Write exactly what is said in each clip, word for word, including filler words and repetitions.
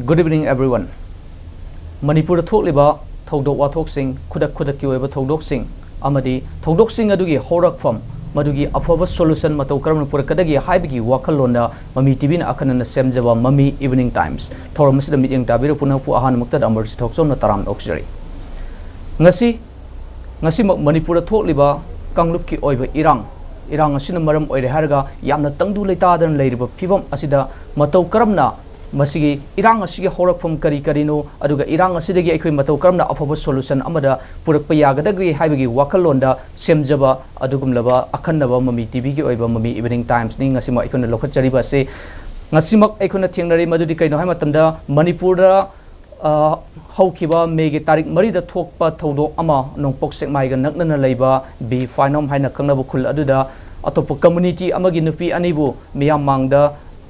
Good evening, everyone. ꯃꯅꯤꯄꯨꯔꯗ ꯊꯣꯛꯂꯤꯕ ꯊꯧꯗꯣꯛ ꯋꯥꯊꯣꯛꯁꯤꯡ, ꯈꯨꯗꯛ ꯈꯨꯗꯛꯀꯤ ꯑꯣꯏꯕ ꯊꯧꯗꯣꯛꯁꯤꯡ ꯑꯃꯗꯤ ꯊꯧꯗꯣꯛꯁꯤꯡ ꯑꯗꯨꯒꯤ ꯍꯧꯔꯛꯐꯝ, ꯃꯗꯨꯒꯤ ꯑꯐꯕ solution ꯃꯇꯧ ꯀꯔꯝꯅ ꯄꯨꯔꯛꯀꯗꯒꯦ ꯍꯥꯏꯕꯒꯤ ꯋꯥꯈꯜꯂꯣꯟꯗ ꯃꯃꯤ ꯇꯤꯚꯤꯅ ꯑꯈꯟꯅꯅ ꯁꯦꯝꯖꯕ ꯃꯃꯤ Evening Times ꯊꯧꯔꯝ ꯑꯁꯤꯗ ꯃꯤꯠꯌꯦꯡ ꯇꯥꯕꯤꯔꯛꯄꯅ ꯄꯨ ꯑꯍꯥꯟꯕꯃꯛꯇꯗ ꯑꯃꯔꯖꯤꯠ ꯊꯣꯛꯆꯣꯝꯅ ꯇꯔꯥꯝꯅ ꯑꯣꯛꯆꯔꯤ꯫ ꯉꯁꯤ, ꯉꯁꯤꯃꯛ ꯃꯅꯤꯄꯨꯔꯗ ꯊꯣꯛꯂꯤꯕ ꯀꯥꯡꯂꯨꯞꯀꯤ ꯑꯣꯏꯕ ꯏꯔꯥꯡ, ꯏꯔꯥꯡ ꯑꯁꯤꯅ ꯃꯔꯝ ꯑꯣꯏꯔꯦ ꯍꯥꯏꯔꯒ ꯌꯥꯝꯅ ꯇꯪꯗꯨ ꯂꯩꯇꯥꯗꯅ ꯂꯩꯔꯤꯕ ꯐꯤꯕꯝ ꯑꯁꯤꯗ ꯃꯇꯧ ꯀꯔꯝꯅ ꯃꯁꯤꯒꯤ ꯏꯔꯥꯡ ꯑꯁꯤꯒꯤ ꯍꯧꯔꯛꯐꯝ ꯀꯔꯤ ꯀꯔꯤꯅꯣ, ꯑꯗꯨꯒ ꯏꯔꯥꯡ ꯑꯁꯤꯗꯒꯤ ꯑꯩꯈꯣꯏ ꯃꯇꯧ ꯀꯔꯝꯅ ꯑꯐꯕ solution ꯑꯃꯗ ꯄꯨꯔꯛꯄ ꯌꯥꯒꯗꯒꯦ ꯍꯥꯏꯕꯒꯤ ꯋꯥꯈꯜꯂꯣꯟꯗ ꯁꯦꯝꯖꯕ ꯑꯗꯨꯒꯨꯝꯂꯕ ꯑꯈꯟꯅꯕ ꯃꯃꯤ ꯇꯤꯚꯤꯒꯤ ꯑꯣꯏꯕ ꯃꯃꯤ Evening Timesꯅꯤ ꯉꯁꯤꯃꯛ ꯑꯩꯈꯣꯏꯅ ꯂꯧꯈꯠꯆꯔꯤꯕ ꯑꯁꯤ꯫ ꯉꯁꯤꯃꯛ ꯑꯩꯈꯣꯏꯅ ꯊꯦꯡꯅꯔꯤ ꯃꯗꯨꯗꯤ ꯀꯩꯅꯣ ꯍꯥꯏꯕ ꯃꯇꯝꯗ ꯃꯅꯤꯄꯨꯔꯗ, ꯑ, ꯍꯧꯈꯤꯕ ꯃꯦꯒꯤ ꯇꯥꯔꯤꯛ ꯃꯔꯤꯗ ꯊꯣꯛꯄ ꯊꯧꯗꯣꯛ ꯑꯃ, ꯅꯣꯡꯄꯣꯛ ꯁꯦꯛꯃꯥꯏꯒ ꯅꯛꯅꯅ ꯂꯩꯕ ꯕꯤ ꯐꯥꯏꯅꯣꯝ ꯍꯥꯏꯅ ꯈꯪꯅꯕ ꯈꯨꯜ ꯑꯗꯨꯗ ꯑꯇꯣꯞꯄ community ꯑꯃꯒꯤ ꯅꯨꯄꯤ ꯑꯅꯤꯕꯨ ꯃꯤꯌꯥꯝ ꯃꯥꯡꯗ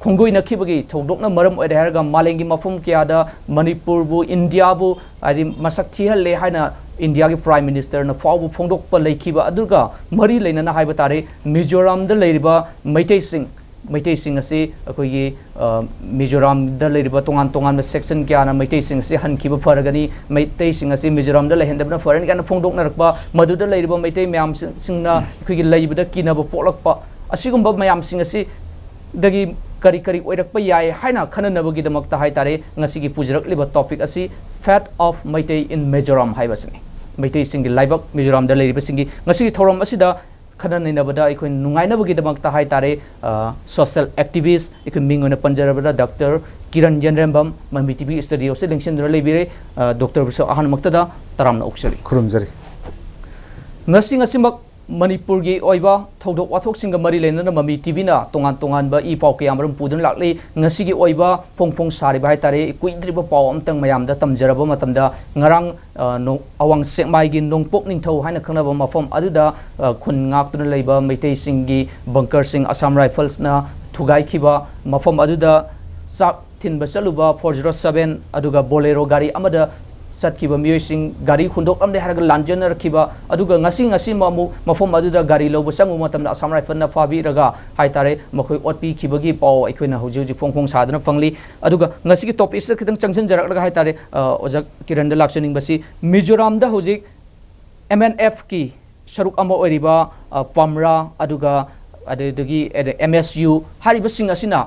ꯈꯣꯡꯒꯣꯏꯅꯈꯤꯕꯒꯤ ꯊꯧꯗꯣꯛꯅ ꯃꯔꯝ ꯑꯣꯏꯔꯦ ꯍꯥꯏꯔꯒ ꯃꯥꯂꯦꯝꯒꯤ ꯃꯐꯝ ꯀꯌꯥꯗ ꯃꯅꯤꯄꯨꯔꯕꯨ, ꯏꯟꯗꯤꯌꯥꯕꯨ, ꯍꯥꯏꯗꯤ, ꯃꯁꯛ ꯊꯤꯍꯜꯂꯦ ꯍꯥꯏꯅ ꯏꯟꯗꯤꯌꯥꯒꯤ Prime Ministerꯅ ꯐꯥꯎꯕ ꯐꯣꯡꯗꯣꯛꯄ ꯂꯩꯈꯤꯕ ꯑꯗꯨꯒ ꯃꯔꯤ ꯂꯩꯅꯅ ꯍꯥꯏꯕ ꯇꯥꯔꯦ, ꯃꯤꯖꯣꯔꯥꯝꯗ ꯂꯩꯔꯤꯕ ꯃꯩꯇꯩꯁꯤꯡ, ꯃꯩꯇꯩꯁꯤꯡ ꯑꯁꯤ ꯑꯩꯈꯣꯏꯒꯤ, ꯑ, ꯃꯤꯖꯣꯔꯥꯝꯗ ꯂꯩꯔꯤꯕ ꯇꯣꯉꯥꯟ ꯇꯣꯉꯥꯟꯕ section ꯀꯌꯥꯅ ꯃꯩꯇꯩꯁꯤꯡ ꯑꯁꯤ ꯍꯟꯈꯤꯕ ꯐꯔꯒꯅꯤ, ꯃꯩꯇꯩꯁꯤꯡ ꯑꯁꯤ ꯃꯤꯖꯣꯔꯥꯝꯗ ꯂꯩꯍꯟꯗꯕꯅ ꯐꯔꯅꯤ ꯀꯥꯏꯅ ꯐꯣꯡꯗꯣꯛꯅꯔꯛꯄ, ꯃꯗꯨꯗ ꯂꯩꯔꯤꯕ ꯃꯩꯇꯩ ꯃꯌꯥꯝꯁꯤꯡꯅ ꯑꯩꯈꯣꯏꯒꯤ ꯂꯩꯕꯗ ꯀꯤꯅꯕ ꯄꯣꯛꯂꯛꯄ, ꯑꯁꯤꯒꯨꯝꯕ ꯃꯌꯥꯝꯁꯤꯡ ꯑꯁꯤꯗꯒꯤ ꯀꯔꯤ ꯀꯔꯤ ꯑꯣꯏꯔꯛꯄ ꯌꯥꯏ ꯍꯥꯏꯅ ꯈꯟꯅꯅꯕꯒꯤꯗꯃꯛꯇ ꯍꯥꯏꯇꯥꯔꯦ, ꯉꯁꯤꯒꯤ ꯄꯨꯖꯔꯛꯂꯤꯕ topic ꯑꯁꯤ Fate of Meitei in Mizoram ꯍꯥꯏꯕꯁꯤꯅꯤ꯫ ꯃꯩꯇꯩꯁꯤꯡꯒꯤ ꯂꯥꯏꯕꯛ, ꯃꯤꯖꯣꯔꯥꯝꯗ ꯂꯩꯔꯤꯕꯁꯤꯡꯒꯤ꯫ ꯉꯁꯤꯒꯤ ꯊꯧꯔꯝ ꯑꯁꯤꯗ ꯈꯟꯅ ꯅꯩꯅꯕꯗ ꯑꯩꯈꯣꯏ ꯅꯨꯡꯉꯥꯏꯅꯕꯒꯤꯗꯃꯛꯇ ꯍꯥꯏꯇꯥꯔꯦ, ꯑ, social activist, ꯑꯩꯈꯣꯏ ꯃꯤꯡ ꯑꯣꯏꯅ ꯄꯟꯖꯔꯕꯗ ꯗꯥꯛꯇꯔ ꯀꯤꯔꯟ ꯌꯦꯟꯔꯦꯝꯕꯝ, ꯃꯃꯤ ꯇꯤꯚꯤ studio ꯑꯁꯤ ꯂꯦꯡꯁꯤꯟꯗꯨꯅ ꯂꯩꯕꯤꯔꯦ꯫ ꯑ, ꯗꯣꯛꯇꯔꯕꯨꯁꯨ ꯑꯍꯥꯟꯕꯃꯛꯇꯗ ꯇꯔꯥꯝꯅ ꯑꯣꯛꯆꯔꯤ꯫ ꯈꯨꯔꯨꯝꯖꯔꯤ꯫ ꯉꯁꯤ, ꯉꯁꯤꯃꯛ ꯃꯅꯤꯄꯨꯔꯒꯤ ꯑꯣꯏꯕ ꯊꯧꯗꯣꯛ ꯋꯥꯊꯣꯛꯁꯤꯡꯒ ꯃꯔꯤ ꯂꯩꯅꯅ ꯃꯃꯤ ꯇꯤꯚꯤꯅ ꯇꯣꯉꯥꯟ ꯇꯣꯉꯥꯟꯕ ꯏ ꯄꯥꯎ ꯀꯌꯥ ꯃꯔꯨꯝ ꯄꯨꯗꯨꯅ ꯂꯥꯛꯂꯤ꯫ ꯉꯁꯤꯒꯤ ꯑꯣꯏꯕ ꯐꯣꯡ ꯐꯣꯡ ꯁꯥꯔꯤꯕ ꯍꯥꯏꯇꯥꯔꯦ, ꯀꯨꯏꯗ꯭ꯔꯤꯕ ꯄꯥꯎ ꯑꯃꯇꯪ ꯃꯌꯥꯝꯗ ꯇꯝꯖꯔꯕ ꯃꯇꯝꯗ, ꯉꯔꯥꯡ, ꯑ, ꯅꯣ-, ꯑꯋꯥꯡ ꯁꯦꯛꯃꯥꯏꯒꯤ ꯅꯣꯡꯄꯣꯛ ꯅꯤꯡꯊꯧ ꯍꯥꯏꯅ ꯈꯪꯅꯕ ꯃꯐꯝ ꯑꯗꯨꯗ, ꯑ, ꯈꯨꯟ ꯉꯥꯛꯇꯨꯅ ꯂꯩꯕ ꯃꯩꯇꯩꯁꯤꯡꯒꯤ bunkerꯁꯤꯡ Assam Riflesꯅ ꯊꯨꯒꯥꯏꯈꯤꯕ, ꯃꯐꯝ ꯑꯗꯨꯗ ꯆꯥꯛ ꯊꯤꯟꯕ ꯆꯠꯂꯨꯕ four zero seven ꯑꯗꯨꯒ Bolero ꯒꯥꯔꯤ ꯑꯃꯗ ꯆꯠꯈꯤꯕ ꯃꯤꯑꯣꯏꯁꯤꯡ, ꯒꯥꯔꯤ ꯍꯨꯟꯗꯣꯛꯂꯝꯂꯦ ꯍꯥꯏꯔꯒ ꯂꯥꯟꯖꯦꯟꯅꯔꯛꯈꯤꯕ, ꯑꯗꯨꯒ ꯉꯁꯤ ꯉꯁꯤꯃꯛ ꯑꯃꯨꯛ ꯃꯐꯝ ꯑꯗꯨꯗ ꯒꯥꯔꯤ ꯂꯧꯕ ꯆꯪꯕ ꯃꯇꯝꯗ ꯑꯁꯥꯝ ꯔꯥꯏꯐꯜꯅ ꯐꯥꯕꯤꯔꯒ ꯍꯥꯏꯇꯥꯔꯦ, ꯃꯈꯣꯏ ꯑꯣꯠꯄꯤꯈꯤꯕꯒꯤ ꯄꯥꯎ ꯑꯩꯈꯣꯏꯅ ꯍꯧꯖꯤꯛ ꯍꯧꯖꯤꯛ ꯐꯣꯡ ꯐꯣꯡ ꯁꯥꯗꯨꯅ ꯐꯪꯂꯤ꯫ ꯑꯗꯨꯒ ꯉꯁꯤꯒꯤ ꯇꯣꯄꯤꯛꯁꯤꯗ ꯈꯤꯇꯪ ꯆꯪꯁꯤꯟꯖꯔꯛꯂꯒ ꯍꯥꯏꯇꯥꯔꯦ, ꯑ, ꯑꯣꯖꯥ ꯀꯤꯔꯟꯗ ꯂꯥꯛꯆꯅꯤꯡꯕꯁꯤ, ꯃꯤꯖꯣꯔꯥꯝꯗ ꯍꯧꯖꯤꯛ ꯑꯦꯝ ꯑꯦꯟ ꯑꯦꯐꯀꯤ ꯁꯔꯨꯛ ꯑꯃ ꯑꯣꯏꯔꯤꯕ, ꯑ, ꯄꯝꯔꯥ, ꯑꯗꯨꯒ ꯑꯗꯨꯗꯒꯤ ꯑꯦꯝ ꯑꯦꯁ ꯌꯨ ꯍꯥꯏꯔꯤꯕꯁꯤꯡ ꯑꯁꯤꯅ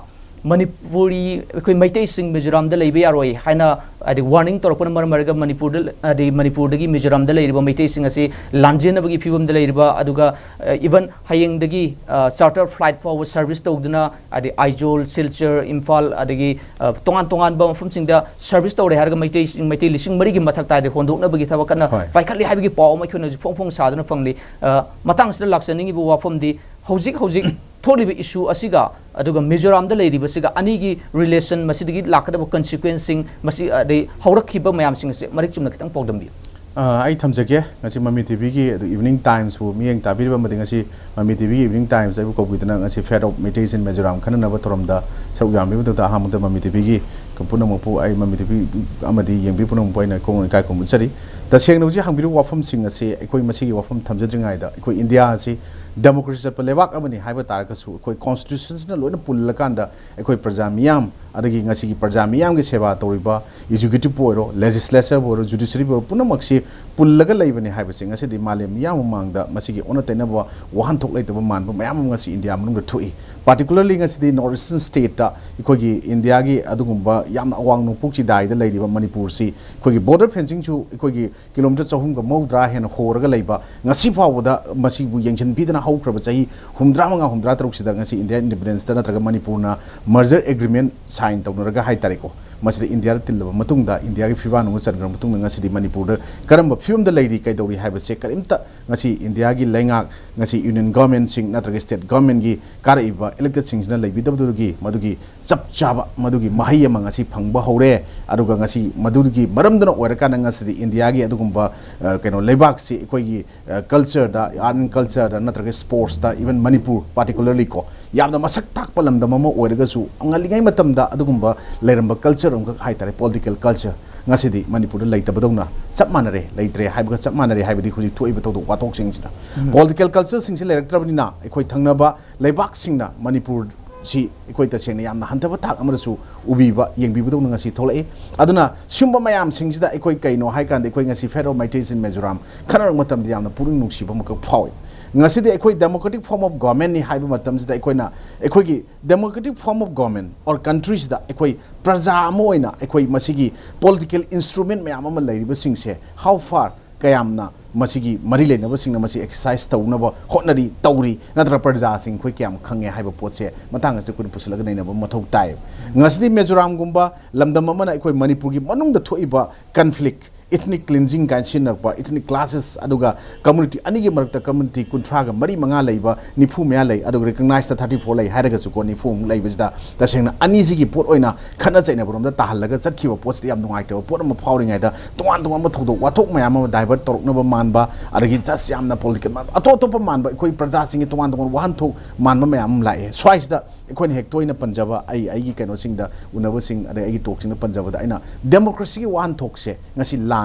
ꯃꯅꯤꯄꯨꯔꯤ, ꯑꯩꯈꯣꯏ ꯃꯩꯇꯩꯁꯤꯡ ꯃꯤꯖꯣꯔꯥꯝꯗ ꯂꯩꯕ ꯌꯥꯔꯣꯏ ꯍꯥꯏꯅ ꯍꯥꯏꯗꯤ ꯋꯥꯔꯅꯤꯡ ꯇꯧꯔꯛꯄꯅ ꯃꯔꯝ ꯑꯣꯏꯔꯒ ꯃꯅꯤꯄꯨꯔꯗ, ꯍꯥꯏꯗꯤ ꯃꯅꯤꯄꯨꯔꯗꯒꯤ ꯃꯤꯖꯣꯔꯥꯝꯗ ꯂꯩꯔꯤꯕ ꯃꯩꯇꯩꯁꯤꯡ ꯑꯁꯤ ꯂꯥꯟꯖꯦꯟꯅꯕꯒꯤ ꯐꯤꯕꯝꯗ ꯂꯩꯔꯤꯕ, ꯑꯗꯨꯒ, ꯑ, ꯏꯚꯟ ꯍꯌꯦꯡꯗꯒꯤ, ꯑ, ꯆꯥꯔꯇꯔ ꯐ꯭ꯂꯥꯏꯠ ꯐꯥꯎꯕ ꯁꯔꯚꯤꯁ ꯇꯧꯗꯨꯅ ꯍꯥꯏꯗꯤ ꯑꯥꯏꯖꯣꯜ, ꯁꯤꯜꯆꯔ, ꯏꯝꯐꯥꯜ, ꯑꯗꯒꯤ, ꯑ, ꯇꯣꯉꯥꯟ ꯇꯣꯉꯥꯟꯕ ꯃꯐꯝꯁꯤꯡꯗ ꯁꯔꯚꯤꯁ ꯇꯧꯔꯦ ꯍꯥꯏꯔꯒ ꯃꯩꯇꯩꯁꯤꯡ, ꯃꯩꯇꯩ ꯂꯤꯁꯤꯡ ꯃꯔꯤꯒꯤ ꯃꯊꯛꯇ ꯍꯥꯏꯗꯤ ꯍꯣꯟꯗꯣꯛꯅꯕꯒꯤ ꯊꯕꯛ ꯀꯟꯅ ꯍꯣꯏ꯫ ꯄꯥꯏꯈꯠꯂꯤ ꯍꯥꯏꯕꯒꯤ ꯄꯥꯎ ꯑꯃ ꯑꯩꯈꯣꯏꯅ ꯍꯧꯖꯤꯛ ꯐꯣꯡ ꯐꯣꯡ ꯁꯥꯗꯨꯅ ꯐꯪꯂꯤ꯫ ꯑ, ꯃꯇꯥꯡꯁꯤꯗ ꯂꯥꯛꯆꯅꯤꯡꯉꯤꯕ ꯋꯥꯐꯝꯗꯤ, ꯍꯧꯖꯤꯛ ꯍꯧꯖꯤꯛ ꯊꯣꯛꯂꯤꯕ ꯏꯁꯨ ꯑꯁꯤꯒ ꯑꯗꯨꯒ ꯃꯤꯖꯣꯔꯥꯝꯗ ꯂꯩꯔꯤꯕꯁꯤꯒ ꯑꯅꯤꯒꯤ ꯔꯤꯂꯦꯁꯟ, ꯃꯁꯤꯗꯒꯤ ꯂꯥꯛꯀꯗꯕ ꯀꯟꯁꯤꯀ꯭ꯋꯦꯟꯁꯁꯤꯡ, ꯃꯁꯤ ꯑꯗꯩ ꯍꯧꯔꯛꯈꯤꯕ ꯃꯌꯥꯝꯁꯤꯡ ꯑꯁꯦ ꯃꯔꯤꯛ ꯆꯨꯝꯅ ꯈꯤꯇꯪ ꯄꯥꯎꯗꯝꯕꯤꯌꯨ꯫ ꯑ, ꯑꯩ ꯊꯝꯖꯒꯦ꯫ ꯉꯁꯤ ꯃꯃꯤ ꯇꯤꯚꯤꯒꯤ ꯑꯗꯨ ꯏꯚꯤꯅꯤꯡ ꯇꯥꯏꯝꯁꯄꯨ ꯃꯤꯠꯌꯦꯡ ꯇꯥꯕꯤꯔꯤꯕ ꯑꯃꯗꯤ ꯉꯁꯤ ꯃꯃꯤ ꯇꯤꯚꯤꯒꯤ ꯏꯚꯤꯅꯤꯡ ꯇꯥꯏꯝꯁ ꯑꯩꯕꯨ ꯀꯧꯕꯤꯗꯨꯅ ꯉꯁꯤ ꯐꯦꯠ ꯑꯣꯐ ꯃꯩꯇꯩꯁꯤꯡ ꯃꯤꯖꯣꯔꯥꯝ ꯈꯟꯅꯅꯕ ꯊꯧꯔꯝꯗ ꯁꯔꯨꯛ ꯌꯥꯕꯤꯕꯗꯨꯗ ꯑꯍꯥꯟꯕꯗ ꯃꯃꯤ ꯇꯤꯚꯤꯒꯤ ꯄꯨꯝꯅꯃꯛꯄꯨ ꯑꯩ ꯃꯃꯤ ꯇꯤꯚꯤ ꯑꯃꯗꯤ ꯌꯦꯡꯕꯤ ꯄꯨꯝꯅꯃꯛꯄꯨ ꯑꯩꯅ ꯏꯀꯥꯏ ꯈꯨꯝꯅꯖꯔꯤ꯫ ꯇꯁꯦꯡꯅ ꯍꯧꯖꯤꯛ ꯍꯪꯕꯤꯔꯤꯕ ꯋꯥꯐꯝꯁꯤꯡ ꯑꯁꯤ ꯑꯩꯈꯣꯏ ꯃꯁꯤꯒꯤ ꯋꯥꯐꯝ ꯊꯝꯖꯗ꯭ꯔꯤꯉꯩꯗ ꯑꯩꯈꯣꯏ ꯏꯟꯗꯤꯌꯥ ꯑꯁꯤ ꯗꯦꯃꯣꯀ꯭ꯔꯦꯁꯤ ꯆꯠꯄ ꯂꯩꯕꯥꯛ ꯑꯃꯅꯤ ꯍꯥꯏꯕ ꯇꯥꯔꯒꯁꯨ ꯑꯩꯈꯣꯏ ꯀꯣꯟꯁꯇꯤꯇ꯭ꯌꯨꯁꯟꯁꯤꯅ ꯂꯣꯏꯅ ꯄꯨꯜꯂꯀꯥꯟꯗ ꯑꯩꯈꯣꯏ ꯄ꯭ꯔꯖꯥ ꯃꯤꯌꯥꯝ, ꯑꯗꯒꯤ ꯉꯁꯤꯒꯤ ꯄ꯭ꯔꯖꯥ ꯃꯤꯌꯥꯝꯒꯤ ꯁꯦꯕꯥ ꯇꯧꯔꯤꯕ ꯑꯦꯛꯖꯤꯀ꯭ꯌꯨꯇꯤꯚꯄꯨ ꯑꯣꯏꯔꯣ, ꯂꯦꯖꯤꯁꯂꯦꯆꯔꯕꯨ ꯑꯣꯏꯔꯣ, ꯖꯨꯗꯤꯁꯔꯤꯕꯨ ꯑꯣꯏꯔꯣ, ꯄꯨꯝꯅꯃꯛꯁꯤ ꯄꯨꯜꯂꯒ ꯂꯩꯕꯅꯤ ꯍꯥꯏꯕꯁꯤ ꯉꯁꯤꯗꯤ ꯃꯥꯂꯦꯝ ꯃꯤꯌꯥꯝ ꯃꯃꯥꯡꯗ ꯃꯁꯤꯒꯤ ꯑꯣꯟꯅ ꯇꯩꯅꯕ ꯋꯥꯍꯟꯊꯣꯛ ꯂꯩꯇꯕ ꯃꯥꯟꯕ ꯃꯌꯥꯝ ꯑꯃ ꯉꯁꯤ ꯏꯟꯗꯤꯌꯥ ꯃꯅꯨꯡꯗ ꯊꯣꯛꯏ꯫ ꯄꯥꯔꯇꯤꯀꯨꯂꯔꯂꯤ ꯉꯁꯤꯗꯤ ꯅꯣꯔꯠ ꯏꯁꯇꯔꯟ ꯁ꯭ꯇꯦꯠꯇ ꯑꯩꯈꯣꯏꯒꯤ ꯏꯟꯗꯤꯌꯥꯒꯤ ꯑꯗꯨꯒꯨꯝꯕ ꯌꯥꯝꯅ ꯑꯋꯥꯡ ꯅꯣꯡꯄꯣꯛ ꯆꯤꯗꯥꯏꯗ ꯂꯩꯔꯤꯕ ꯃꯅꯤꯄꯨꯔꯁꯤ ꯑꯩꯈꯣꯏꯒꯤ ꯕꯣꯔꯗꯔ ꯐꯦꯟꯁꯤꯡꯁꯨ ꯑꯩꯈꯣꯏꯒꯤ ꯀꯤꯂꯣꯃꯤꯇꯔ ꯆꯍꯨꯝꯒ ꯃꯧꯗ꯭ꯔꯥ ꯍꯦꯟꯅ ꯍꯣꯔꯒ ꯂꯩꯕ, ꯉꯁꯤ ꯐꯥꯎꯕꯗ ꯃꯁꯤꯕꯨ ꯌꯦꯡꯁꯤꯟꯕꯤꯗꯅ ꯍꯧꯈ꯭ꯔꯕ ꯆꯍꯤ ꯍꯨꯝꯗ꯭ꯔꯥ ꯃꯉꯥ, ꯍꯨꯝꯗ꯭ꯔꯥ ꯇꯔꯨꯛꯁꯤꯗ ꯉꯁꯤ ꯏꯟꯗꯤꯌꯥ ꯏꯟꯗꯤꯄꯦꯟꯗꯦꯟꯁꯇ ꯅꯠꯇ꯭ꯔꯒ ꯃꯅꯤꯄꯨꯔꯅ ꯃꯔꯖꯔ ꯑꯦꯒ꯭ꯔꯤꯃꯦꯟ ꯁꯥꯏꯟ ꯇꯧꯅꯔꯒ ꯍꯥꯏꯇꯥꯔꯦꯀꯣ, ꯃꯁꯤꯗ ꯏꯟꯗꯤꯌꯥꯗ ꯇꯤꯜꯂꯕ ꯃꯇꯨꯡꯗ, ꯏꯟꯗꯤꯌꯥꯒꯤ ꯐꯤꯕꯥ ꯅꯨꯡꯗ ꯆꯟꯈ꯭ꯔꯕ ꯃꯇꯨꯡꯗ ꯉꯁꯤꯗꯤ ꯃꯅꯤꯄꯨꯔꯗ ꯀꯔꯝꯕ ꯐꯤꯕꯝꯗ ꯂꯩꯔꯤ, ꯀꯩꯗꯧꯔꯤ ꯍꯥꯏꯕꯁꯦ ꯀꯔꯤꯝꯇ ꯉꯁꯤ ꯏꯟꯗꯤꯌꯥꯒꯤ ꯂꯩꯉꯥꯛ, ꯉꯁꯤ ꯌꯨꯅꯤꯌꯟ ꯒꯚꯔꯟꯃꯦꯟꯁꯤꯡ ꯅꯠꯇ꯭ꯔꯒ ꯁ꯭ꯇꯦꯠ ꯒꯚꯔꯟꯃꯦꯟꯒꯤ ꯀꯥꯔꯛꯏꯕ ꯏꯂꯦꯛꯇꯦꯗꯁꯤꯡꯁꯤꯅ ꯂꯩꯕꯤꯗꯕꯗꯨꯒꯤ ꯃꯗꯨꯒꯤ ꯆꯞ ꯆꯥꯕ ꯃꯗꯨꯒꯤ ꯃꯍꯩ ꯑꯃ ꯉꯁꯤ ꯐꯪꯕ ꯍꯧꯔꯦ꯫ ꯑꯗꯨꯒ ꯉꯁꯤ ꯃꯗꯨꯒꯤ ꯃꯔꯝꯗꯨꯅ ꯑꯣꯏꯔꯀꯥꯟꯗ ꯉꯁꯤꯗꯤ ꯏꯟꯗꯤꯌꯥꯒꯤ ꯑꯗꯨꯒꯨꯝꯕ, ꯑ, ꯀꯩꯅꯣ, ꯂꯩꯕꯥꯛꯁꯤ ꯑꯩꯈꯣꯏꯒꯤ, ꯑ, ꯀꯜꯆꯔꯗ, ꯑꯥꯔꯠ ꯑꯦꯟ ꯀꯜꯆꯔꯗ ꯅꯠꯇ꯭ꯔꯒ ꯁ꯭ꯄꯣꯔꯠꯁꯇ, ꯏꯚꯟ ꯃꯅꯤꯄꯨꯔ ꯄꯥꯔꯇꯤꯀꯨꯂꯔꯂꯤ ꯀꯣ, ꯌꯥꯝꯅ ꯃꯁꯛ ꯇꯥꯛꯄ ꯂꯝꯗꯝ ꯑꯃ ꯑꯣꯏꯔꯒꯁꯨ ꯉꯜꯂꯤꯉꯩ ꯃꯇꯝꯗ ꯑꯗꯨꯒꯨꯝꯕ ꯂꯩꯔꯝꯕ ꯀꯜꯆꯔ ꯑꯃꯈꯛ ꯍꯥꯏꯇꯥꯔꯦ, ꯄꯣꯂꯤꯇꯤꯀꯦꯜ ꯀꯜꯆꯔ꯫ ꯉꯁꯤꯗꯤ ꯃꯅꯤꯄꯨꯔꯗ ꯂꯩꯇꯕꯗꯧꯅ ꯆꯞ ꯃꯥꯟꯅꯔꯦ, ꯂꯩꯇ꯭ꯔꯦ ꯍꯥꯏꯕꯒ ꯆꯞ ꯃꯥꯟꯅꯔꯦ꯫ ꯍꯥꯏꯕꯗꯤ ꯍꯧꯖꯤꯛ ꯊꯣꯛꯏꯕ ꯊꯧꯗꯣꯛ ꯋꯥꯊꯣꯛꯁꯤꯡꯁꯤꯅ ꯄꯣꯂꯤꯇꯤꯀꯦꯜ ꯀꯜꯆꯔꯁꯤꯡꯁꯤ ꯂꯩꯔꯛꯇ꯭ꯔꯕꯅꯤꯅ ꯑꯩꯈꯣꯏ ꯊꯪꯅꯕ ꯂꯩꯕꯥꯛꯁꯤꯡꯅ ꯃꯅꯤꯄꯨꯔꯁꯤ ꯑꯩꯈꯣꯏ ꯇꯁꯦꯡꯅ ꯌꯥꯝꯅ ꯍꯟꯊꯕ ꯊꯥꯛ ꯑꯃꯗꯁꯨ ꯎꯕꯤꯕ, ꯌꯦꯡꯕꯤꯕꯗꯧꯅ ꯉꯁꯤ ꯊꯣꯛꯂꯛꯏ꯫ ꯑꯗꯨꯅ ꯁꯤꯒꯨꯝꯕ ꯃꯌꯥꯝꯁꯤꯡꯁꯤꯗ ꯑꯩꯈꯣꯏ ꯀꯩꯅꯣ ꯍꯥꯏ ꯀꯥꯟꯗ ꯑꯩꯈꯣꯏ ꯉꯁꯤ Fed of Meiteis in Mizoram ꯈꯟꯅꯔꯛꯄ ꯃꯇꯝꯗ ꯌꯥꯝꯅ ꯄꯨꯛꯅꯤꯡ ꯅꯨꯡꯁꯤꯕ ꯑꯃꯈꯛ ꯐꯥꯎꯏ꯫ ꯉꯁꯤꯗꯤ ꯑꯩꯈꯣꯏ democratic form of governmentꯅꯤ ꯍꯥꯏꯕ ꯃꯇꯝꯁꯤꯗ ꯑꯩꯈꯣꯏꯅ ꯑꯩꯈꯣꯏꯒꯤ democratic form of government or countryꯁꯤꯗ ꯑꯩꯈꯣꯏ ꯄ꯭ꯔꯖꯥ ꯑꯃ ꯑꯣꯏꯅ ꯑꯩꯈꯣꯏ ꯃꯁꯤꯒꯤ political instrument ꯃꯌꯥꯝ ꯑꯃ ꯂꯩꯔꯤꯕꯁꯤꯡꯁꯦ how far, ꯀꯌꯥꯝꯅ ꯃꯁꯤꯒꯤ ꯃꯔꯤ ꯂꯩꯅꯕꯁꯤꯡꯅ ꯃꯁꯤ exercise ꯇꯧꯅꯕ ꯍꯣꯠꯅꯔꯤ, ꯇꯧꯔꯤ, ꯅꯠꯇ꯭ꯔꯒ ꯄ꯭ꯔꯖꯥꯁꯤꯡ ꯑꯩꯈꯣꯏ ꯀꯌꯥꯝ ꯈꯪꯉꯦ ꯍꯥꯏꯕ ꯄꯣꯠꯁꯦ ꯃꯇꯥꯡ ꯑꯁꯤꯗ ꯑꯩꯈꯣꯏꯅ ꯄꯨꯁꯤꯜꯂꯒ ꯅꯩꯅꯕ ꯃꯊꯧ ꯇꯥꯏ꯫ ꯉꯁꯤꯗꯤ ꯃꯤꯖꯣꯔꯥꯝꯒꯨꯝꯕ ꯂꯝꯗꯝ ꯑꯃꯅ ꯑꯩꯈꯣꯏ ꯃꯅꯤꯄꯨꯔꯒꯤ ꯃꯅꯨꯡꯗ ꯊꯣꯛꯏꯕ conflict, ethnic cleansing ꯀꯥꯏꯅ ꯁꯤꯖꯤꯟꯅꯔꯛꯄ, ethnic clashes, ꯑꯗꯨꯒ community ꯑꯅꯤꯒꯤ ꯃꯔꯛꯇ community ꯀꯨꯟꯊ꯭ꯔꯥꯒ ꯃꯔꯤ ꯃꯉꯥ ꯂꯩꯕ, ꯅꯤꯐꯨ ꯃꯌꯥ ꯂꯩ, ꯑꯗꯨꯒ recognized thirty four ꯂꯩ ꯍꯥꯏꯔꯒꯁꯨꯀꯣ, ꯅꯤꯐꯨꯃꯨꯛ ꯂꯩꯕꯁꯤꯗ ꯇꯁꯦꯡꯅ ꯑꯅꯤꯁꯤꯒꯤ ꯄꯣꯠ ꯑꯣꯏꯅ ꯈꯠꯅ ꯆꯩꯅꯕꯔꯣꯝꯗ ꯇꯥꯍꯜꯂꯒ ꯆꯠꯈꯤꯕ ꯄꯣꯠꯁꯤꯗꯤ ꯌꯥꯝ ꯅꯨꯡꯉꯥꯏꯇꯕ ꯄꯣꯠ ꯑꯃ ꯐꯥꯎꯔꯤꯉꯩꯗ, ꯇꯣꯉꯥꯟ ꯇꯣꯉꯥꯟꯕ ꯊꯧꯗꯣꯛ ꯋꯥꯊꯣꯛ ꯃꯌꯥꯝ ꯑꯃ divert ꯇꯧꯔꯛꯅꯕ ꯃꯥꯟꯕ, ꯑꯗꯒꯤ just ꯌꯥꯝꯅ political ꯃꯥꯟꯕ, ꯑꯇꯣꯞ ꯑꯇꯣꯞꯄ ꯃꯥꯟꯕ, ꯑꯩꯈꯣꯏ ꯄ꯭ꯔꯖꯥꯁꯤꯡꯒꯤ ꯇꯣꯉꯥꯟ ꯇꯣꯉꯥꯟꯕ ꯋꯥꯍꯟꯊꯣꯛ ꯃꯥꯟꯕ ꯃꯌꯥꯝ ꯑꯃ ꯂꯥꯛꯑꯦ꯫ ꯁ꯭ꯋꯥꯏꯁꯤꯗ ꯑꯩꯈꯣꯏꯅ ꯍꯦꯛ ꯇꯣꯏꯅ ꯄꯟꯖꯕ, ꯑꯩ ꯑꯩꯒꯤ ꯀꯩꯅꯣꯁꯤꯡꯗ, ꯎꯅꯕꯁꯤꯡ, ꯑꯗꯩ ꯑꯩꯒꯤ talkꯁꯤꯡꯗ ꯄꯟꯖꯕꯗ, ꯑꯩꯅ democracyꯒꯤ ꯋꯥꯍꯟꯊꯣꯛꯁꯦ ꯉꯁꯤ ꯂꯥꯟꯅ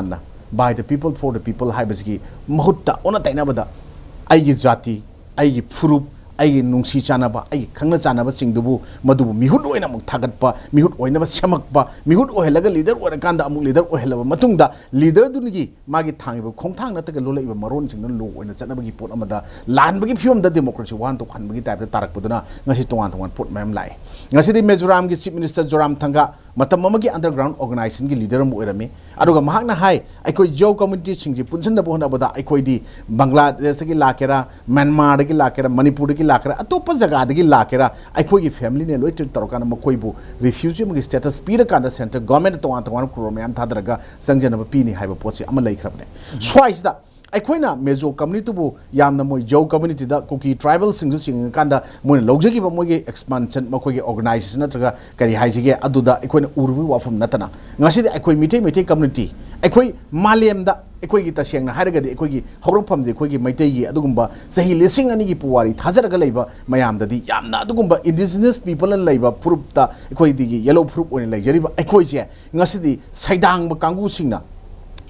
by the people for the people ꯍꯥꯏꯕꯁꯤꯒꯤ ꯃꯍꯨꯠꯇ, ꯑꯣꯟꯅ ꯇꯩꯅꯕꯗ, ꯑꯩꯒꯤ ꯖꯥꯇꯤ, ꯑꯩꯒꯤ ꯐꯨꯔꯨꯞ, ꯑꯩꯒꯤ ꯅꯨꯡꯁꯤ ꯆꯥꯟꯅꯕ, ꯑꯩꯒꯤ ꯈꯪꯅ ꯆꯥꯟꯅꯕꯁꯤꯡꯗꯨꯕꯨ, ꯃꯗꯨꯕꯨ ꯃꯤꯍꯨꯠ ꯑꯣꯏꯅ ꯑꯃꯨꯛ ꯊꯥꯒꯠꯄ, ꯃꯤꯍꯨꯠ ꯑꯣꯏꯅꯕ ꯁꯦꯝꯃꯛꯄ, ꯃꯤꯍꯨꯠ ꯑꯣꯏꯍꯜꯂꯒ leader ꯑꯣꯏꯔꯀꯥꯟꯗ ꯑꯃꯨꯛ leader ꯑꯣꯏꯍꯜꯂꯕ ꯃꯇꯨꯡꯗ, leaderꯗꯨꯒꯤ ꯃꯥꯒꯤ ꯊꯥꯡꯉꯤꯕ ꯈꯣꯡꯊꯥꯡ ꯅꯠꯇ꯭ꯔꯒ ꯂꯣꯜꯂꯛꯏꯕ ꯃꯔꯣꯟꯁꯤꯡꯗꯨꯅ law ꯑꯣꯏꯅ ꯆꯠꯅꯕꯒꯤ ꯄꯣꯠ ꯑꯃꯗ, ꯂꯥꯟꯕꯒꯤ ꯐꯤꯕꯝꯗ democracy ꯋꯥꯍꯟꯊꯣꯛ ꯍꯟꯕꯒꯤ typeꯇ ꯇꯥꯔꯛꯄꯗꯨꯅ ꯉꯁꯤ ꯇꯣꯉꯥꯟ ꯇꯣꯉꯥꯟꯕ ꯄꯣꯠ ꯃꯌꯥꯝ ꯂꯥꯛꯑꯦ꯫ ꯉꯁꯤꯗꯤ ꯃꯤꯖꯣꯔꯥꯝꯒꯤ Chief Minister ꯖꯣꯔꯥꯝꯊꯪꯒ ꯃꯇꯝ ꯑꯃꯒꯤ underground organizationꯒꯤ leader ꯑꯃ ꯑꯣꯏꯔꯝꯃꯤ꯫ ꯑꯗꯨꯒ ꯃꯍꯥꯛꯅ ꯍꯥꯏ, ꯑꯩꯈꯣꯏ Zao communityꯁꯤꯡꯁꯤ ꯄꯨꯟꯁꯤꯟꯅꯕ ꯍꯣꯠꯅꯕꯗ ꯑꯩꯈꯣꯏꯗꯤ ꯕꯪꯒ꯭ꯂꯥꯗꯦꯁꯇꯒꯤ ꯂꯥꯛꯀꯦꯔꯥ, ꯃ꯭ꯌꯥꯟꯃꯥꯔꯗꯒꯤ ꯂꯥꯛꯀꯦꯔꯥ, ꯃꯅꯤꯄꯨꯔꯗꯒꯤ ꯂꯥꯛꯀꯦꯔꯥ, ꯑꯇꯣꯞꯄ ꯖꯒꯥꯗꯒꯤ ꯂꯥꯛꯀꯦꯔꯥ, ꯑꯩꯈꯣꯏꯒꯤ familyꯅꯦ ꯂꯣꯏ treat ꯇꯧꯔꯀꯥꯟꯗ ꯃꯈꯣꯏꯕꯨ refugee ꯑꯃꯒꯤ status ꯄꯤꯔꯀꯥꯟꯗ central governmentꯅ ꯇꯣꯉꯥꯟ ꯇꯣꯉꯥꯟꯕ crore ꯃꯌꯥꯝ ꯊꯥꯗꯔꯒ ꯆꯪꯖꯅꯕ ꯄꯤꯅꯤ ꯍꯥꯏꯕ ꯄꯣꯠꯁꯤ ꯑꯃ ꯂꯩꯈ꯭ꯔꯕꯅꯦ꯫ ꯁ꯭ꯋꯥꯏꯁꯤꯗ ꯑꯩꯈꯣꯏꯅ ꯃꯤꯖꯣ communityꯕꯨ ꯌꯥꯝꯅ ꯃꯣꯏ Zao communityꯗ ꯀꯨꯀꯤ tribalꯁꯤꯡꯁꯨ ꯆꯤꯡꯉꯀꯥꯟꯗ ꯃꯣꯏꯅ ꯂꯧꯖꯈꯤꯕ ꯃꯣꯏꯒꯤ expansion, ꯃꯈꯣꯏꯒꯤ organization ꯅꯠꯇ꯭ꯔꯒ ꯀꯔꯤ ꯍꯥꯏꯁꯤꯒꯦ, ꯑꯗꯨꯗ ꯑꯩꯈꯣꯏꯅ ꯎꯔꯨꯕꯒꯤ ꯋꯥꯐꯝ ꯅꯠꯇꯅ, ꯉꯁꯤꯗꯤ ꯑꯩꯈꯣꯏ ꯃꯤꯇꯩ, ꯃꯩꯇꯩ community, ꯑꯩꯈꯣꯏ ꯃꯥꯂꯦꯝꯗ ꯑꯩꯈꯣꯏꯒꯤ ꯇꯁꯦꯡꯅ ꯍꯥꯏꯔꯒꯗꯤ ꯑꯩꯈꯣꯏꯒꯤ ꯍꯧꯔꯛꯐꯝꯁꯦ ꯑꯩꯈꯣꯏꯒꯤ ꯃꯩꯇꯩꯒꯤ ꯑꯗꯨꯒꯨꯝꯕ ꯆꯍꯤ ꯂꯤꯁꯤꯡ ꯑꯅꯤꯒꯤ ꯄꯨꯋꯥꯔꯤ ꯊꯥꯖꯔꯒ ꯂꯩꯕ ꯃꯌꯥꯝꯗꯗꯤ ꯌꯥꯝꯅ ꯑꯗꯨꯒꯨꯝꯕ indigenous people ꯑꯅ ꯂꯩꯕ ꯐꯨꯔꯨꯞꯇ ꯑꯩꯈꯣꯏꯗꯒꯤ ꯌꯦꯜꯂꯣ ꯐꯨꯔꯨꯞ ꯑꯣꯏꯅ ꯂꯩꯖꯔꯤꯕ ꯑꯩꯈꯣꯏꯁꯦ ꯉꯁꯤꯗꯤ ꯁꯩꯗꯥꯡꯕ ꯀꯥꯡꯕꯨꯁꯤꯡꯅ,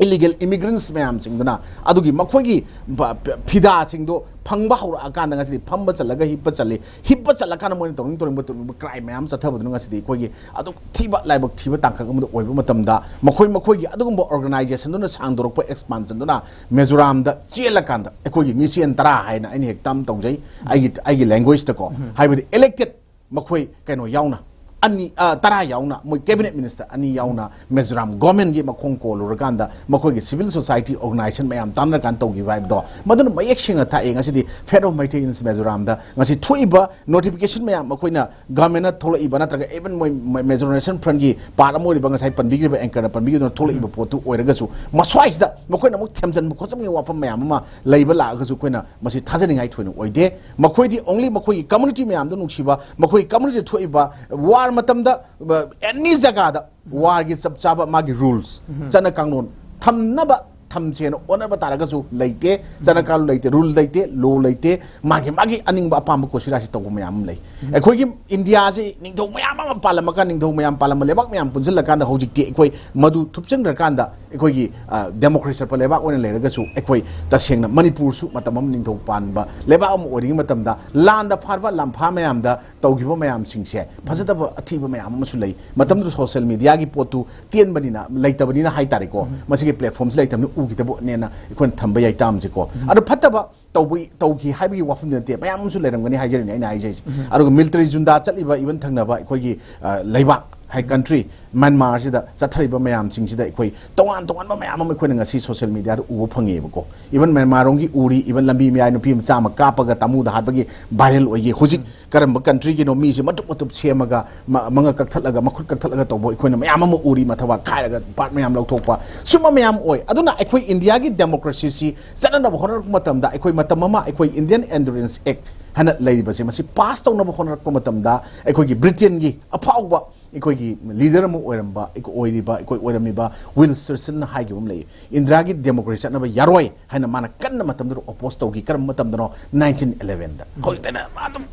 illegal immigrants ꯃꯌꯥꯝꯁꯤꯡꯗꯨꯅ ꯑꯗꯨꯒꯤ ꯃꯈꯣꯏꯒꯤ ꯕ-, ꯐꯤꯗꯥꯁꯤꯡꯗꯣ ꯐꯪꯕ ꯍꯧꯔꯛꯑꯀꯥꯟꯗ ꯉꯁꯤꯗꯤ ꯐꯝꯕ ꯆꯠꯂꯒ ꯍꯤꯞꯄ ꯆꯠꯂꯤ꯫ ꯍꯤꯞꯄ ꯆꯠꯂꯀꯥꯟꯗ ꯃꯣꯏꯅ ꯇꯧꯅꯤꯡ ꯇꯧꯅꯤꯡꯕ ꯇꯧꯅꯤꯡꯕ crime ꯃꯌꯥꯝ ꯆꯠꯊꯕꯗꯨꯅ ꯉꯁꯤꯗꯤ ꯑꯩꯈꯣꯏꯒꯤ ꯑꯗꯨꯛ ꯊꯤꯕ ꯂꯥꯏꯕꯛ ꯊꯤꯕ ꯇꯥꯡꯀꯛ ꯑꯃꯗ ꯑꯣꯏꯕ ꯃꯇꯝꯗ ꯃꯈꯣꯏ ꯃꯈꯣꯏꯒꯤ ꯑꯗꯨꯒꯨꯝꯕ organizationꯗꯨꯅ ꯁꯥꯡꯗꯣꯔꯛꯄ expansionꯗꯨꯅ ꯃꯤꯖꯣꯔꯥꯝꯗ ꯆꯦꯜꯂꯀꯥꯟꯗ ꯑꯩꯈꯣꯏꯒꯤ ꯃꯤꯁꯦꯟ ꯇꯔꯥ ꯍꯥꯏꯅ ꯑꯩꯅ ꯍꯦꯛ term ꯇꯧꯖꯩ ꯑꯩꯒꯤ, ꯑꯩꯒꯤ languageꯇꯀꯣ, ꯍꯥꯏꯕꯗꯤ elected ꯃꯈꯣꯏ ꯀꯩꯅꯣ ꯌꯥꯎꯅ ꯑꯅꯤ, ꯑ, ꯇꯔꯥ ꯌꯥꯎꯅ, ꯃꯣꯏ cabinet minister ꯑꯅꯤ ꯌꯥꯎꯅ ꯃꯤꯖꯣꯔꯥꯝ governmentꯀꯤ ꯃꯈꯣꯡ ꯀꯣꯜꯂꯨꯔꯀꯥꯟꯗ ꯃꯈꯣꯏꯒꯤ civil society organization ꯃꯌꯥꯝ ꯇꯥꯟꯅꯔꯀꯥꯟꯗ ꯇꯧꯈꯤꯕ ꯍꯥꯏꯕꯗꯣ ꯃꯗꯨꯅ ꯃꯌꯦꯛ ꯁꯦꯡꯅ ꯇꯥꯛꯑꯦ꯫ ꯉꯁꯤꯗꯤ Fate of Meitei in ꯃꯤꯖꯣꯔꯥꯝꯗ ꯉꯁꯤ ꯊꯣꯛꯏꯕ notification ꯃꯌꯥꯝ ꯃꯈꯣꯏꯅ governmentꯅ ꯊꯣꯛꯂꯛꯏꯕ ꯅꯠꯇ꯭ꯔꯒ even ꯃꯣꯏ Mizoram Nation Frontꯀꯤ part ꯑꯃ ꯑꯣꯏꯔꯤꯕ ꯉꯁꯥꯏ ꯄꯟꯕꯤꯈ꯭ꯔꯤꯕ anchorꯅ ꯄꯟꯕꯤꯈꯤꯗꯨꯅ ꯊꯣꯛꯂꯛꯏꯕ ꯄꯣꯠꯇꯨ ꯑꯣꯏꯔꯒꯁꯨ ꯃꯁ꯭ꯋꯥꯏꯁꯤꯗ ꯃꯈꯣꯏꯅ ꯑꯃꯨꯛ ꯊꯦꯝꯖꯤꯟꯕ ꯈꯣꯠꯆꯟꯕꯒꯤ ꯋꯥꯐꯝ ꯃꯌꯥꯝ ꯑꯃ ꯂꯩꯕ ꯂꯥꯛꯑꯒꯁꯨ ꯑꯩꯈꯣꯏꯅ ꯃꯁꯤ ꯊꯥꯖꯅꯤꯡꯉꯥꯏ ꯊꯣꯏꯅ ꯑꯣꯏꯗꯦ꯫ ꯃꯈꯣꯏꯗꯤ only ꯃꯈꯣꯏꯒꯤ community ꯃꯌꯥꯝꯗ ꯅꯨꯡꯁꯤꯕ, ꯃꯈꯣꯏꯒꯤ communityꯗ ꯊꯣꯛꯏꯕ war ꯃꯇꯝꯗ, ꯑ, any ꯖꯒꯥꯗ warꯒꯤ ꯆꯞ ꯆꯥꯕ ꯃꯥꯒꯤ rules, ꯆꯠꯅ ꯀꯥꯡꯂꯣꯟ ꯊꯝꯅꯕ ꯊꯝꯁꯦꯅ ꯍꯣꯠꯅꯕ ꯇꯥꯔꯒꯁꯨ ꯂꯩꯇꯦ, ꯆꯠꯅ ꯀꯥꯡꯂꯣꯟ ꯂꯩꯇꯦ, rule ꯂꯩꯇꯦ, law ꯂꯩꯇꯦ, ꯃꯥꯒꯤ ꯃꯥꯒꯤ ꯑꯅꯤꯡꯕ ꯑꯄꯥꯝꯕ ꯀꯣꯁꯤꯔꯥꯁꯤ ꯇꯧꯕ ꯃꯌꯥꯝ ꯑꯃ ꯂꯩ꯫ ꯑꯩꯈꯣꯏꯒꯤ ꯏꯟꯗꯤꯌꯥꯁꯤ ꯅꯤꯡꯊꯧ ꯃꯌꯥꯝ ꯑꯃ ꯄꯥꯜꯂꯝꯃꯒ ꯅꯤꯡꯊꯧ ꯃꯌꯥꯝ ꯄꯥꯜꯂꯝꯕ ꯂꯩꯕꯥꯛ ꯃꯌꯥꯝ ꯄꯨꯟꯁꯤꯜꯂꯀꯥꯟꯗ ꯍꯧꯖꯤꯛꯇꯤ ꯑꯩꯈꯣꯏ ꯃꯗꯨ ꯊꯨꯞꯆꯤꯟꯈ꯭ꯔꯀꯥꯟꯗ ꯑꯩꯈꯣꯏꯒꯤ, ꯑ, democracy ꯆꯠꯄ ꯂꯩꯕꯥꯛ ꯑꯣꯏꯅ ꯂꯩꯔꯒꯁꯨ ꯑꯩꯈꯣꯏ ꯇꯁꯦꯡꯅ ꯃꯅꯤꯄꯨꯔꯁꯨ ꯃꯇꯝ ꯑꯃ ꯅꯤꯡꯊꯧ ꯄꯥꯟꯕ ꯂꯩꯕꯥꯛ ꯑꯃ ꯑꯣꯏꯔꯤꯉꯩ ꯃꯇꯝꯗ ꯂꯥꯟꯗ ꯐꯥꯔꯕ ꯂꯥꯟꯐꯥ ꯃꯌꯥꯝꯗ ꯇꯧꯈꯤꯕ ꯃꯌꯥꯝꯁꯤꯡꯁꯦ ꯐꯖꯗꯕ ꯑꯊꯤꯕ ꯃꯌꯥꯝ ꯑꯃꯁꯨ ꯂꯩ꯫ ꯃꯇꯝꯗꯨꯗ social mediaꯒꯤ ꯄꯣꯠꯇꯨ ꯇꯦꯟꯕꯅꯤꯅ, ꯂꯩꯇꯕꯅꯤꯅ ꯍꯥꯏꯇꯥꯔꯦꯀꯣ, ꯃꯁꯤꯒꯤ platformꯁꯤ ꯂꯩꯇꯕꯅꯤꯅ ꯎꯈꯤꯗꯕꯅꯦꯅ ꯑꯩꯈꯣꯏꯅ ꯊꯝꯕ ꯌꯥꯏ termꯁꯦꯀꯣ꯫ ꯑꯗꯣ ꯐꯠꯇꯕ ꯇꯧꯕ, ꯇꯧꯈꯤ ꯍꯥꯏꯕꯒꯤ ꯋꯥꯐꯝꯗꯤ ꯅꯠꯇꯦ, ꯃꯌꯥꯝ ꯑꯃꯁꯨ ꯂꯩꯔꯝꯒꯅꯤ ꯍꯥꯏꯖꯔꯤꯅꯦ ꯑꯩꯅ ꯍꯥꯏꯖꯔꯤꯁꯦ꯫ ꯑꯗꯨꯒ military junta ꯆꯠꯂꯤꯕ even ꯊꯪꯅꯕ ꯑꯩꯈꯣꯏꯒꯤ, ꯑ, ꯂꯩꯕꯥꯛ ꯍꯥꯏ country ꯃ꯭ꯌꯥꯟꯃꯥꯔꯁꯤꯗ ꯆꯠꯊꯔꯤꯕ ꯃꯌꯥꯝꯁꯤꯡꯁꯤꯗ ꯑꯩꯈꯣꯏ ꯇꯣꯉꯥꯟ ꯇꯣꯉꯥꯟꯕ ꯃꯌꯥꯝ ꯑꯃ ꯑꯩꯈꯣꯏꯅ ꯉꯁꯤ social mediaꯗ ꯎꯕ ꯐꯪꯉꯦꯕꯀꯣ꯫ Even ꯃ꯭ꯌꯥꯟꯃꯥꯔꯔꯣꯝꯒꯤ ꯎꯔꯤ, even ꯂꯝꯕꯤ ꯃꯌꯥꯏ ꯅꯨꯄꯤ ꯃꯆꯥ ꯑꯃ ꯀꯥꯞꯄꯒ ꯇꯥꯃꯨꯗ ꯍꯥꯠꯄꯒꯤ viral ꯑꯣꯏꯈꯤ꯫ ꯍꯧꯖꯤꯛ ꯀꯔꯝꯕ countryꯒꯤꯅꯣ ꯃꯤꯁꯦ ꯃꯇꯨꯞ ꯃꯇꯨꯞ ꯁꯦꯝꯃꯒ ꯃ-, ꯃꯉꯛ ꯀꯛꯊꯠꯂꯒ, ꯃꯈꯨꯠ ꯀꯛꯊꯠꯂꯒ ꯇꯧꯕ ꯑꯩꯈꯣꯏꯅ ꯃꯌꯥꯝ ꯑꯃ ꯎꯔꯤ, ꯃꯊꯕꯥꯛ ꯀꯥꯏꯔꯒ part ꯃꯌꯥꯝ ꯂꯧꯊꯣꯛꯄ, ꯁꯨꯝꯕ ꯃꯌꯥꯝ ꯑꯣꯏ꯫ ꯑꯗꯨꯅ ꯑꯩꯈꯣꯏ ꯏꯟꯗꯤꯌꯥꯒꯤ democracyꯁꯤ ꯆꯠꯅꯅꯕ ꯍꯣꯠꯅꯔꯛꯄ ꯃꯇꯝꯗ ꯑꯩꯈꯣꯏ ꯃꯇꯝ ꯑꯃ ꯑꯩꯈꯣꯏ Indian Endurance Act ꯍꯥꯏꯅ ꯂꯩꯔꯤꯕꯁꯦ, ꯃꯁꯤ pass ꯇꯧꯅꯕ ꯍꯣꯠꯅꯔꯛꯄ ꯃꯇꯝꯗ ꯑꯩꯈꯣꯏꯒꯤ Britainꯒꯤ ꯑꯐꯥꯎꯕ ꯑꯩꯈꯣꯏꯒꯤ ꯂꯤꯗꯔ ꯑꯃ ꯑꯣꯏꯔꯝꯕ, ꯑꯩꯈꯣꯏ ꯑꯣꯏꯔꯤꯕ, ꯑꯩꯈꯣꯏ ꯑꯣꯏꯔꯝꯃꯤꯕ ꯋꯤꯜ ꯆꯔꯆꯤꯜꯅ ꯍꯥꯏꯈꯤꯕ ꯑꯃ ꯂꯩ, "ꯏꯟꯗꯤꯌꯥꯒꯤ ꯗꯦꯃꯣꯀ꯭ꯔꯦꯁꯤ ꯆꯠꯅꯕ ꯌꯥꯔꯣꯏ" ꯍꯥꯏꯅ ꯃꯥꯅ ꯀꯟꯅ ꯃꯇꯝꯗꯨꯗ ꯑꯣꯄꯣꯖ ꯇꯧꯈꯤ꯫ ꯀꯔꯝꯕ ꯃꯇꯝꯗꯅꯣ? ꯅꯥꯏꯟꯇꯤꯟ ꯏꯂꯦꯚꯦꯟꯗ꯫ ꯍꯧꯖꯤꯛꯇꯅ ꯑꯗꯨꯝ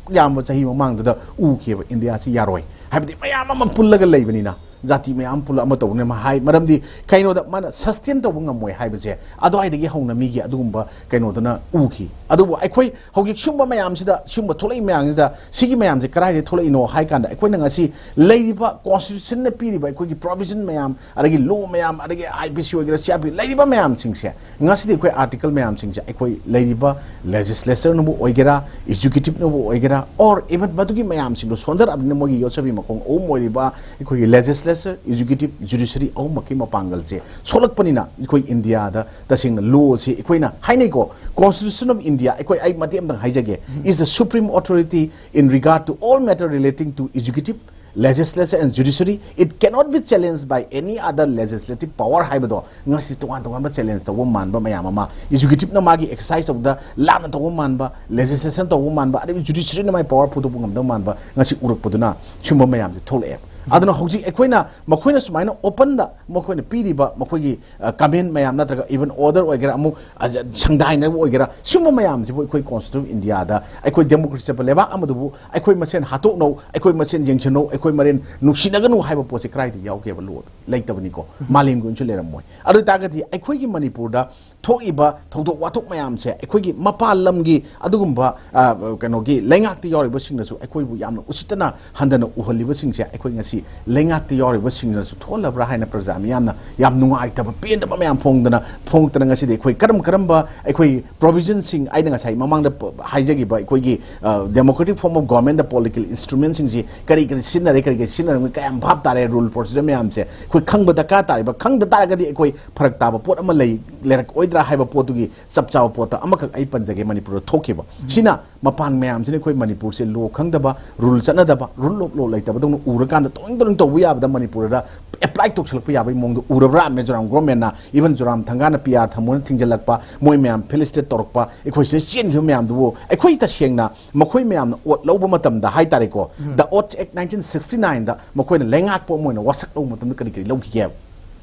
ꯌꯥꯝꯕ ꯆꯍꯤ ꯃꯃꯥꯡꯗꯨꯗ ꯎꯈꯤꯕ ꯏꯟꯗꯤꯌꯥꯁꯤ ꯌꯥꯔꯣꯏ, ꯍꯥꯏꯕꯗꯤ ꯃꯌꯥꯝ ꯑꯃ ꯄꯨꯜꯂꯒ ꯂꯩꯕꯅꯤꯅ, ꯖꯥꯇꯤ ꯃꯌꯥꯝ ꯄꯨꯜꯂ ꯑꯃ ꯇꯧꯕꯅꯤꯅ꯫ ꯃꯥ ꯍꯥꯏ, ꯃꯔꯝꯗꯤ ꯀꯩꯅꯣꯗ ꯃꯥꯅ ꯁꯁꯇꯦꯟ ꯇꯧꯕ ꯉꯝꯃꯣꯏ ꯍꯥꯏꯕꯁꯦ ꯑꯗꯨꯋꯥꯏꯗꯒꯤ ꯍꯧꯅ ꯃꯤꯒꯤ ꯑꯗꯨꯒꯨꯝꯕ ꯀꯩꯅꯣꯗꯨꯅ ꯎꯈꯤ꯫ ꯑꯗꯨꯕꯨ ꯑꯩꯈꯣꯏ ꯍꯧꯖꯤꯛ ꯁꯤꯒꯨꯝꯕ ꯃꯌꯥꯝꯁꯤꯗ, ꯁꯤꯒꯨꯝꯕ ꯊꯣꯛꯂꯛꯏ ꯃꯌꯥꯝꯁꯤꯗ, ꯁꯤꯒꯤ ꯃꯌꯥꯝꯁꯦ ꯀꯗꯥꯏꯗꯒꯤ ꯊꯣꯛꯂꯛꯏꯅꯣ ꯍꯥꯏ ꯀꯥꯟꯗ, ꯑꯩꯈꯣꯏꯅ ꯉꯁꯤ ꯂꯩꯔꯤꯕ ꯀꯣꯟꯁꯇꯤꯇ꯭ꯌꯨꯁꯟꯅ ꯄꯤꯔꯤꯕ ꯑꯩꯈꯣꯏꯒꯤ ꯄ꯭ꯔꯣꯚꯤꯖꯟ ꯃꯌꯥꯝ, ꯑꯗꯒꯤ ꯂꯣ ꯃꯌꯥꯝ, ꯑꯗꯒꯤ ꯑꯥꯏ ꯄꯤ ꯁꯤ ꯑꯣꯏꯒꯦꯔꯥ, ꯁꯤ ꯑꯥꯔ ꯄꯤ, ꯂꯩꯔꯤꯕ ꯃꯌꯥꯝꯁꯤꯡꯁꯦ, ꯉꯁꯤꯗꯤ ꯑꯩꯈꯣꯏ ꯑꯥꯔꯇꯤꯀꯜ ꯃꯌꯥꯝꯁꯤꯡꯁꯦ ꯑꯩꯈꯣꯏ ꯂꯩꯔꯤꯕ ꯂꯦꯖꯤꯁꯂꯦꯆꯔꯅꯕꯨ ꯑꯣꯏꯒꯦꯔꯥ, ꯑꯦꯛꯖꯤꯀ꯭ꯌꯨꯇꯤꯞꯅꯕꯨ ꯑꯣꯏꯒꯦꯔꯥ, or even ꯃꯗꯨꯒꯤ ꯃꯌꯥꯝꯁꯤꯡꯗꯣ ꯁꯣꯟꯊꯔꯛꯑꯕꯅꯤꯅ, ꯃꯣꯏꯒꯤ ꯌꯣꯠꯁꯕꯤ ꯃꯈꯣꯡ ꯑꯍꯨꯝ ꯑꯣꯏꯔꯤꯕ ꯑꯩꯈꯣꯏꯒꯤ ꯂꯦꯖꯤꯁꯂꯦꯆꯔ, ꯑꯦꯛꯖꯤꯀ꯭ꯌꯨꯇꯤꯞ, ꯖꯨꯗꯤꯁꯔꯤ ꯑꯍꯨꯝꯃꯛꯀꯤ ꯃꯄꯥꯡꯒꯜꯁꯦ ꯁꯣꯛꯂꯛꯄꯅꯤꯅ, ꯑꯩꯈꯣꯏ ꯏꯟꯗꯤꯌꯥꯗ ꯇꯁꯦꯡꯅ ꯂꯣꯁꯤ ꯑꯩꯈꯣꯏꯅ ꯍꯥꯏꯅꯩꯀꯣ, Constitution of India, ꯑꯩꯈꯣꯏ, ꯑꯩ ꯃꯇꯦꯛ ꯑꯃꯇꯪ ꯍꯥꯏꯖꯒꯦ, is the supreme authority in regard to all matter relating to executive, legislature and judiciary. It cannot be challenged by any other legislative power ꯍꯥꯏꯕꯗꯣ, ꯉꯁꯤ ꯇꯣꯉꯥꯟ ꯇꯣꯉꯥꯟꯕ ꯆꯦꯂꯦꯟꯖ ꯇꯧꯕ ꯃꯥꯟꯕ ꯃꯌꯥꯝ ꯑꯃ, ꯑꯦꯛꯖꯤꯀ꯭ꯌꯨꯇꯤꯞꯅ ꯃꯥꯒꯤ ꯑꯦꯛꯁꯔꯁꯥꯏꯁ ꯇꯧꯕꯗ ꯂꯥꯟꯅ ꯇꯧꯕ ꯃꯥꯟꯕ, ꯂꯦꯖꯤꯁꯂꯦꯁꯟ ꯇꯧꯕ ꯃꯥꯟꯕ, ꯑꯗꯒꯤ ꯖꯨꯗꯤꯁꯔꯤꯅ ꯃꯥꯒꯤ ꯄꯋꯥꯔ ꯐꯨꯗꯣꯛꯄ ꯉꯝꯗꯕ ꯃꯥꯟꯕ ꯉꯁꯤ ꯎꯔꯛꯄꯗꯨꯅ ꯁꯤꯒꯨꯝꯕ ꯃꯌꯥꯝꯁꯦ ꯊꯣꯛꯂꯛꯑꯦꯕ꯫ ꯑꯗꯨꯅ ꯍꯧꯖꯤꯛ ꯑꯩꯈꯣꯏꯅ, ꯃꯈꯣꯏꯅ ꯁꯨꯃꯥꯏꯅ ꯑꯣꯄꯟꯗ ꯃꯈꯣꯏꯅ ꯄꯤꯔꯤꯕ ꯃꯈꯣꯏꯒꯤ, ꯑ, ꯀꯃꯦꯟ ꯃꯌꯥꯝ ꯅꯠꯇ꯭ꯔꯒ ꯏꯚꯟ ꯑꯣꯔꯗꯔ ꯑꯣꯏꯒꯦꯔꯥ, ꯑꯃꯨꯛ, ꯑ, ꯁꯪꯗꯥꯏꯅꯕ ꯑꯣꯏꯒꯦꯔꯥ, ꯁꯤꯒꯨꯝꯕ ꯃꯌꯥꯝꯁꯤꯕꯨ ꯑꯩꯈꯣꯏ ꯀꯣꯟꯁꯇꯤꯇ꯭ꯌꯨꯁꯟ ꯑꯣꯐ ꯏꯟꯗꯤꯌꯥꯗ, ꯑꯩꯈꯣꯏ ꯗꯦꯃꯣꯀ꯭ꯔꯦꯁꯤ ꯆꯠꯄ ꯂꯩꯕꯥꯛ ꯑꯃꯗꯨꯕꯨ ꯑꯩꯈꯣꯏ ꯃꯁꯦꯟ ꯍꯥꯠꯇꯣꯛꯅꯧ, ꯑꯩꯈꯣꯏ ꯃꯁꯦꯟ ꯌꯦꯡꯁꯤꯟꯅꯧ, ꯑꯩꯈꯣꯏ ꯃꯔꯦꯟ ꯅꯨꯡꯁꯤꯅꯒꯅꯨ ꯍꯥꯏꯕ ꯄꯣꯠꯁꯦ ꯀꯗꯥꯏꯗ ꯌꯥꯎꯒꯦꯕ? ꯂꯣꯗ ꯂꯩꯇꯕꯅꯤꯀꯣ, ꯃꯥꯂꯦꯝꯒꯤ ꯑꯣꯏꯅꯁꯨ ꯂꯩꯔꯝꯃꯣꯏ꯫ ꯑꯗꯨ ꯑꯣꯏꯇꯥꯔꯒꯗꯤ ꯑꯩꯈꯣꯏꯒꯤ ꯃꯅꯤꯄꯨꯔꯗ ꯊꯣꯛꯏꯕ ꯊꯧꯗꯣꯛ ꯋꯥꯊꯣꯛ ꯃꯌꯥꯝꯁꯦ ꯑꯩꯈꯣꯏꯒꯤ ꯃꯄꯥꯟ ꯂꯝꯒꯤ ꯑꯗꯨꯒꯨꯝꯕ, ꯑ, ꯀꯩꯅꯣꯒꯤ ꯂꯩꯉꯥꯛꯇ ꯌꯥꯎꯔꯤꯕꯁꯤꯡꯅꯁꯨ ꯑꯩꯈꯣꯏꯕꯨ ꯌꯥꯝꯅ ꯎꯁꯤꯠꯇꯅ ꯍꯟꯗꯅ ꯎꯍꯜꯂꯤꯕꯁꯤꯡꯁꯦ ꯑꯩꯈꯣꯏ ꯉꯁꯤ ꯂꯩꯉꯥꯛꯇ ꯌꯥꯎꯔꯤꯕꯁꯤꯡꯅꯁꯨ ꯊꯣꯛꯍꯜꯂꯕ꯭ꯔꯥ ꯍꯥꯏꯅ ꯄ꯭ꯔꯖꯥ ꯃꯤꯌꯥꯝꯅ ꯌꯥꯝ ꯅꯨꯡꯉꯥꯏꯇꯕ, ꯄꯦꯟꯗꯕ ꯃꯌꯥꯝ ꯐꯣꯡꯗꯅ, ꯐꯣꯡꯗꯅ ꯉꯁꯤꯗꯤ ꯑꯩꯈꯣꯏ ꯀꯔꯝ ꯀꯔꯝꯕ ꯑꯩꯈꯣꯏ ꯄ꯭ꯔꯣꯚꯤꯖꯟꯁꯤꯡ, ꯑꯩꯅ ꯉꯁꯥꯏ ꯃꯃꯥꯡꯗ ꯄ-, ꯍꯥꯏꯖꯈꯤꯕ ꯑꯩꯈꯣꯏꯒꯤ, ꯑ, democratic form of government the political instrument ꯁꯤꯡꯁꯤ ꯀꯔꯤ ꯀꯔꯤ ꯁꯤꯖꯤꯟꯅꯔꯦ, ꯀꯔꯤ ꯀꯔꯤ ꯁꯤꯖꯤꯟꯅꯔꯝꯒꯅꯤ, ꯀꯌꯥꯝ ꯚꯥꯞ ꯇꯥꯔꯦ, ꯔꯨꯜ ꯄ꯭ꯔꯣꯁꯤꯖꯔ ꯃꯌꯥꯝꯁꯦ ꯑꯩꯈꯣꯏ ꯈꯪꯕ ꯗꯔꯀꯥꯔ ꯇꯥꯔꯤꯕ, ꯈꯪꯗ ꯇꯥꯔꯒꯗꯤ ꯑꯩꯈꯣꯏ ꯐꯔꯛ ꯇꯥꯕ ꯄꯣꯠ ꯑꯃ ꯂꯩ, ꯂꯩꯔꯛꯑꯣꯏꯗ꯭ꯔꯥ ꯍꯥꯏꯕ ꯄꯣꯠꯇꯨꯒꯤ ꯆꯞ ꯆꯥꯕ ꯄꯣꯠꯇ ꯑꯃꯈꯛ ꯑꯩ ꯄꯟꯖꯒꯦ, ꯃꯅꯤꯄꯨꯔꯗ ꯊꯣꯛꯈꯤꯕ꯫ ꯁꯤꯅ ꯃꯄꯥꯟ ꯃꯌꯥꯝꯁꯤꯅ ꯑꯩꯈꯣꯏ ꯃꯅꯤꯄꯨꯔꯁꯦ ꯂꯣ ꯈꯪꯗꯕ, ꯔꯨꯜ ꯆꯠꯅꯗꯕ, ꯔꯨꯜ ꯑꯣꯐ ꯂꯣ ꯂꯩꯇꯕꯗꯧꯅ ꯎꯔꯀꯥꯟꯗ ꯇꯧꯅꯤꯡ ꯇꯧꯅꯤꯡ ꯇꯧꯕ ꯌꯥꯕꯗ ꯃꯅꯤꯄꯨꯔꯗ ꯑꯦꯄ꯭ꯂꯥꯏ ꯇꯧꯁꯜꯂꯛꯄ ꯌꯥꯕꯒꯤ ꯃꯑꯣꯡꯗ ꯎꯔꯕ꯭ꯔꯥ ꯃꯤꯖꯣꯔꯥꯝ ꯒꯣꯔꯃꯦꯟꯅ? ꯏꯚꯟ ꯖꯣꯔꯥꯝ ꯊꯪꯒꯥꯅ ꯄꯤ ꯑꯥꯔ ꯊꯝꯃꯣꯅ ꯊꯤꯡꯖꯤꯜꯂꯛꯄ, ꯃꯣꯏ ꯃꯌꯥꯝ ꯐꯦꯂꯤꯁꯤꯇꯦꯠ ꯇꯧꯔꯛꯄ, ꯑꯩꯈꯣꯏ ꯁꯤꯗ ꯆꯦꯟꯈꯤꯕ ꯃꯌꯥꯝꯗꯨꯕꯨ ꯑꯩꯈꯣꯏ ꯇꯁꯦꯡꯅ ꯃꯈꯣꯏ ꯃꯌꯥꯝꯅ ꯑꯣꯠ ꯂꯧꯕ ꯃꯇꯝꯗ ꯍꯥꯏ ꯇꯥꯔꯦꯀꯣ, ꯎꯝ꯫ The Oath Act nineteen sixty nineꯗ ꯃꯈꯣꯏꯅ ꯂꯩꯉꯥꯛꯄ ꯑꯃ ꯑꯣꯏꯅ ꯋꯥꯁꯛ ꯂꯧꯕ ꯃꯇꯝꯗ ꯀꯔꯤ ꯀꯔꯤ ꯂꯧꯈꯤꯒꯦꯕ?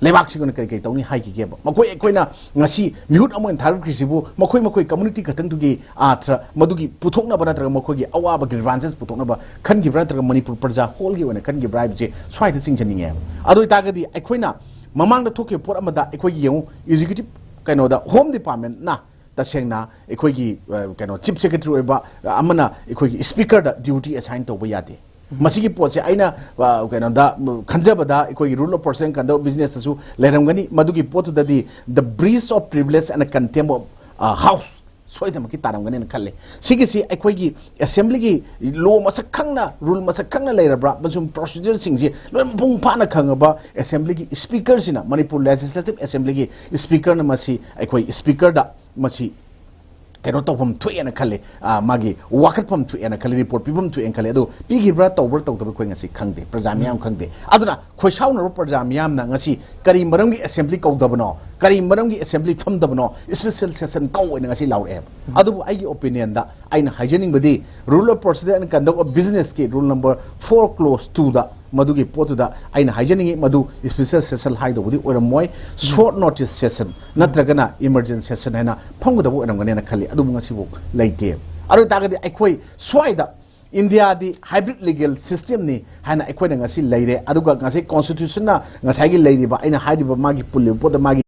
ꯂꯩꯕꯥꯛꯁꯤꯒꯤ ꯑꯣꯏꯅ ꯀꯔꯤ ꯀꯔꯤ ꯇꯧꯅꯤ ꯍꯥꯏꯈꯤꯒꯦꯕ? ꯃꯈꯣꯏ ꯑꯩꯈꯣꯏꯅ ꯉꯁꯤ ꯃꯤꯍꯨꯠ ꯑꯃ ꯑꯣꯏꯅ ꯊꯥꯔꯛꯈ꯭ꯔꯤꯁꯤꯕꯨ ꯃꯈꯣꯏ ꯃꯈꯣꯏ ꯀꯝꯃꯨꯅꯤꯇꯤ ꯈꯛꯇꯪꯗꯨꯒꯤ ꯑꯥꯔꯊ ꯃꯗꯨꯒꯤ ꯄꯨꯊꯣꯛꯅꯕ ꯅꯠꯇ꯭ꯔꯒ ꯃꯈꯣꯏꯒꯤ ꯑꯋꯥꯕ ꯒ꯭ꯔꯤꯚꯥꯟꯁꯦꯁ ꯄꯨꯊꯣꯛꯅꯕ ꯈꯟꯈꯤꯕ꯭ꯔꯥ ꯅꯠꯇ꯭ꯔꯒ ꯃꯅꯤꯄꯨꯔ ꯄ꯭ꯔꯖꯥ ꯍꯣꯜꯒꯤ ꯑꯣꯏꯅ ꯈꯟꯈꯤꯕ꯭ꯔꯥ ꯍꯥꯏꯕꯁꯦ ꯁ꯭ꯋꯥꯏꯗ ꯆꯤꯡꯁꯤꯟꯅꯤꯡꯉꯦꯕ꯫ ꯑꯗꯨ ꯑꯣꯏꯇꯥꯔꯒꯗꯤ ꯑꯩꯈꯣꯏꯅ ꯃꯃꯥꯡꯗ ꯊꯣꯛꯈꯤꯕ ꯄꯣꯠ ꯑꯃꯗ ꯑꯩꯈꯣꯏꯒꯤ ꯌꯦꯡꯉꯨ, ꯑꯦꯛꯖꯤꯀ꯭ꯌꯨꯇꯤꯚ ꯀꯩꯅꯣꯗ, ꯍꯣꯝ ꯗꯤꯄꯥꯔꯠꯃꯦꯟꯅ ꯇꯁꯦꯡꯅ ꯑꯩꯈꯣꯏꯒꯤ, ꯑ, ꯀꯩꯅꯣ, ꯆꯤꯐ ꯁꯦꯀ꯭ꯔꯦꯇꯔꯤ ꯑꯣꯏꯕ ꯑꯃꯅ ꯑꯩꯈꯣꯏꯒꯤ ꯁ꯭ꯄꯤꯀꯔꯗ ꯗ꯭ꯌꯨꯇꯤ ꯑꯦꯁꯥꯏꯟ ꯇꯧꯕ ꯌꯥꯗꯦ꯫ ꯃꯁꯤꯒꯤ ꯄꯣꯠꯁꯦ ꯑꯩꯅ, ꯑ, ꯀꯩꯅꯣꯗ, ꯎꯝ, ꯈꯟꯖꯕꯗ ꯑꯩꯈꯣꯏꯒꯤ Rule of Person Conduct of Businessꯇꯁꯨ ꯂꯩꯔꯝꯒꯅꯤ꯫ ꯃꯗꯨꯒꯤ ꯄꯣꯠꯇꯨꯗꯗꯤ the breach of privilege and contempt of, ꯑ, House ꯁꯣꯏꯗꯅꯃꯛꯀꯤ ꯇꯥꯔꯝꯒꯅꯤꯅ ꯈꯜꯂꯤ꯫ ꯁꯤꯒꯤꯁꯤ ꯑꯩꯈꯣꯏꯒꯤ ꯑꯦꯁꯦꯝꯕ꯭ꯂꯤꯒꯤ ꯂꯣ ꯃꯁꯛ ꯈꯪꯅ, ꯔꯨꯜ ꯃꯁꯛ ꯈꯪꯅ ꯂꯩꯔꯕ꯭ꯔꯥ, ꯑꯃꯁꯨꯡ ꯄ꯭ꯔꯣꯁꯤꯗꯔꯁꯤꯡꯁꯤ ꯂꯣꯏꯅ ꯃꯄꯨꯡ ꯐꯥꯅ ꯈꯪꯉꯕ ꯑꯦꯁꯦꯝꯕ꯭ꯂꯤꯒꯤ ꯁ꯭ꯄꯤꯀꯔꯁꯤꯅ, ꯃꯅꯤꯄꯨꯔ ꯂꯦꯖꯤꯁꯂꯦꯇꯤꯚ ꯑꯦꯁꯦꯝꯕ꯭ꯂꯤꯒꯤ ꯁ꯭ꯄꯤꯀꯔꯅ ꯃꯁꯤ ꯑꯩꯈꯣꯏ ꯁ꯭ꯄꯤꯀꯔꯗ ꯃꯁꯤ ꯀꯩꯅꯣ ꯇꯧꯐꯝ ꯊꯣꯛꯑꯦꯅ ꯈꯜꯂꯤ꯫ ꯑ, ꯃꯥꯒꯤ ꯋꯥꯀꯠꯐꯝ ꯊꯣꯛꯑꯦꯅ ꯈꯜꯂꯤ, ꯔꯤꯄꯣꯔꯠ ꯄꯤꯐꯝ ꯊꯣꯛꯑꯦꯅ ꯈꯜꯂꯤ꯫ ꯑꯗꯨ ꯄꯤꯈꯤꯕ꯭ꯔꯥ, ꯇꯧꯕ꯭ꯔꯥ, ꯇꯧꯗꯕ꯭ꯔꯥ, ꯑꯩꯈꯣꯏ ꯉꯁꯤ ꯈꯪꯗꯦ, ꯄ꯭ꯔꯖꯥ ꯃꯤꯌꯥꯝ ꯈꯪꯗꯦ꯫ ꯑꯗꯨꯅ ꯈꯣꯏꯁꯥꯎꯅꯔꯕ ꯄ꯭ꯔꯖꯥ ꯃꯤꯌꯥꯝꯅ ꯉꯁꯤ ꯀꯔꯤ ꯃꯔꯝꯒꯤ ꯑꯦꯁꯦꯝꯕ꯭ꯂꯤ ꯀꯧꯗꯕꯅꯣ, ꯀꯔꯤ ꯃꯔꯝꯒꯤ ꯑꯦꯁꯦꯝꯕ꯭ꯂꯤ ꯐꯝꯗꯕꯅꯣ, ꯁ꯭ꯄꯦꯁꯦꯜ ꯁꯦꯁꯟ ꯀꯧ ꯍꯥꯏꯅ ꯉꯁꯤ ꯂꯥꯎꯔꯛꯑꯦꯕ꯫ ꯑꯗꯨꯕꯨ ꯑꯩꯒꯤ ꯑꯣꯄꯤꯅꯤꯌꯟꯗ ꯑꯩꯅ ꯍꯥꯏꯖꯅꯤꯡꯕꯗꯤ, Rule of Procedure and Conduct of Businessꯀꯤ rule number four clause twoꯗ ꯃꯗꯨꯒꯤ ꯄꯣꯠꯇꯨꯗ ꯑꯩꯅ ꯍꯥꯏꯖꯅꯤꯡꯉꯤ, ꯃꯗꯨ ꯁ꯭ꯄꯦꯁꯦꯜ ꯁꯦꯁꯟ ꯍꯥꯏꯗꯧꯕꯗꯤ ꯑꯣꯏꯔꯝꯃꯣꯏ, ꯁꯣꯔꯠ ꯅꯣꯇꯤꯁ ꯁꯦꯁꯟ ꯅꯠꯇ꯭ꯔꯒꯅ ꯏꯃꯔꯖꯦꯟꯁꯤ ꯁꯦꯁꯟ ꯍꯥꯏꯅ ꯐꯝꯒꯗꯕ ꯑꯣꯏꯔꯝꯒꯅꯦꯅ ꯈꯜꯂꯤ꯫ ꯑꯗꯨꯕꯨ ꯉꯁꯤꯐꯥꯎ ꯂꯩꯇꯦ꯫ ꯑꯗꯨ ꯑꯣꯏꯇꯥꯔꯒꯗꯤ ꯑꯩꯈꯣꯏ ꯁ꯭ꯋꯥꯏꯗ ꯏꯟꯗꯤꯌꯥꯗꯤ ꯍꯥꯏꯕ꯭ꯔꯤꯠ ꯂꯤꯒꯦꯜ ꯁꯤꯁꯇꯦꯝꯅꯤ ꯍꯥꯏꯅ ꯑꯩꯈꯣꯏꯅ ꯉꯁꯤ ꯂꯩꯔꯦ꯫ ꯑꯗꯨꯒ ꯉꯁꯤ ꯀꯣꯟꯁꯇꯤꯇ꯭ꯌꯨꯁꯟꯅ ꯉꯁꯥꯏꯒꯤ ꯂꯩꯔꯤꯕ, ꯑꯩꯅ ꯍꯥꯏꯔꯤꯕ ꯃꯥꯒꯤ ꯄꯨꯜꯂꯤꯕ ꯄꯣꯠꯇ ꯃꯥꯒꯤ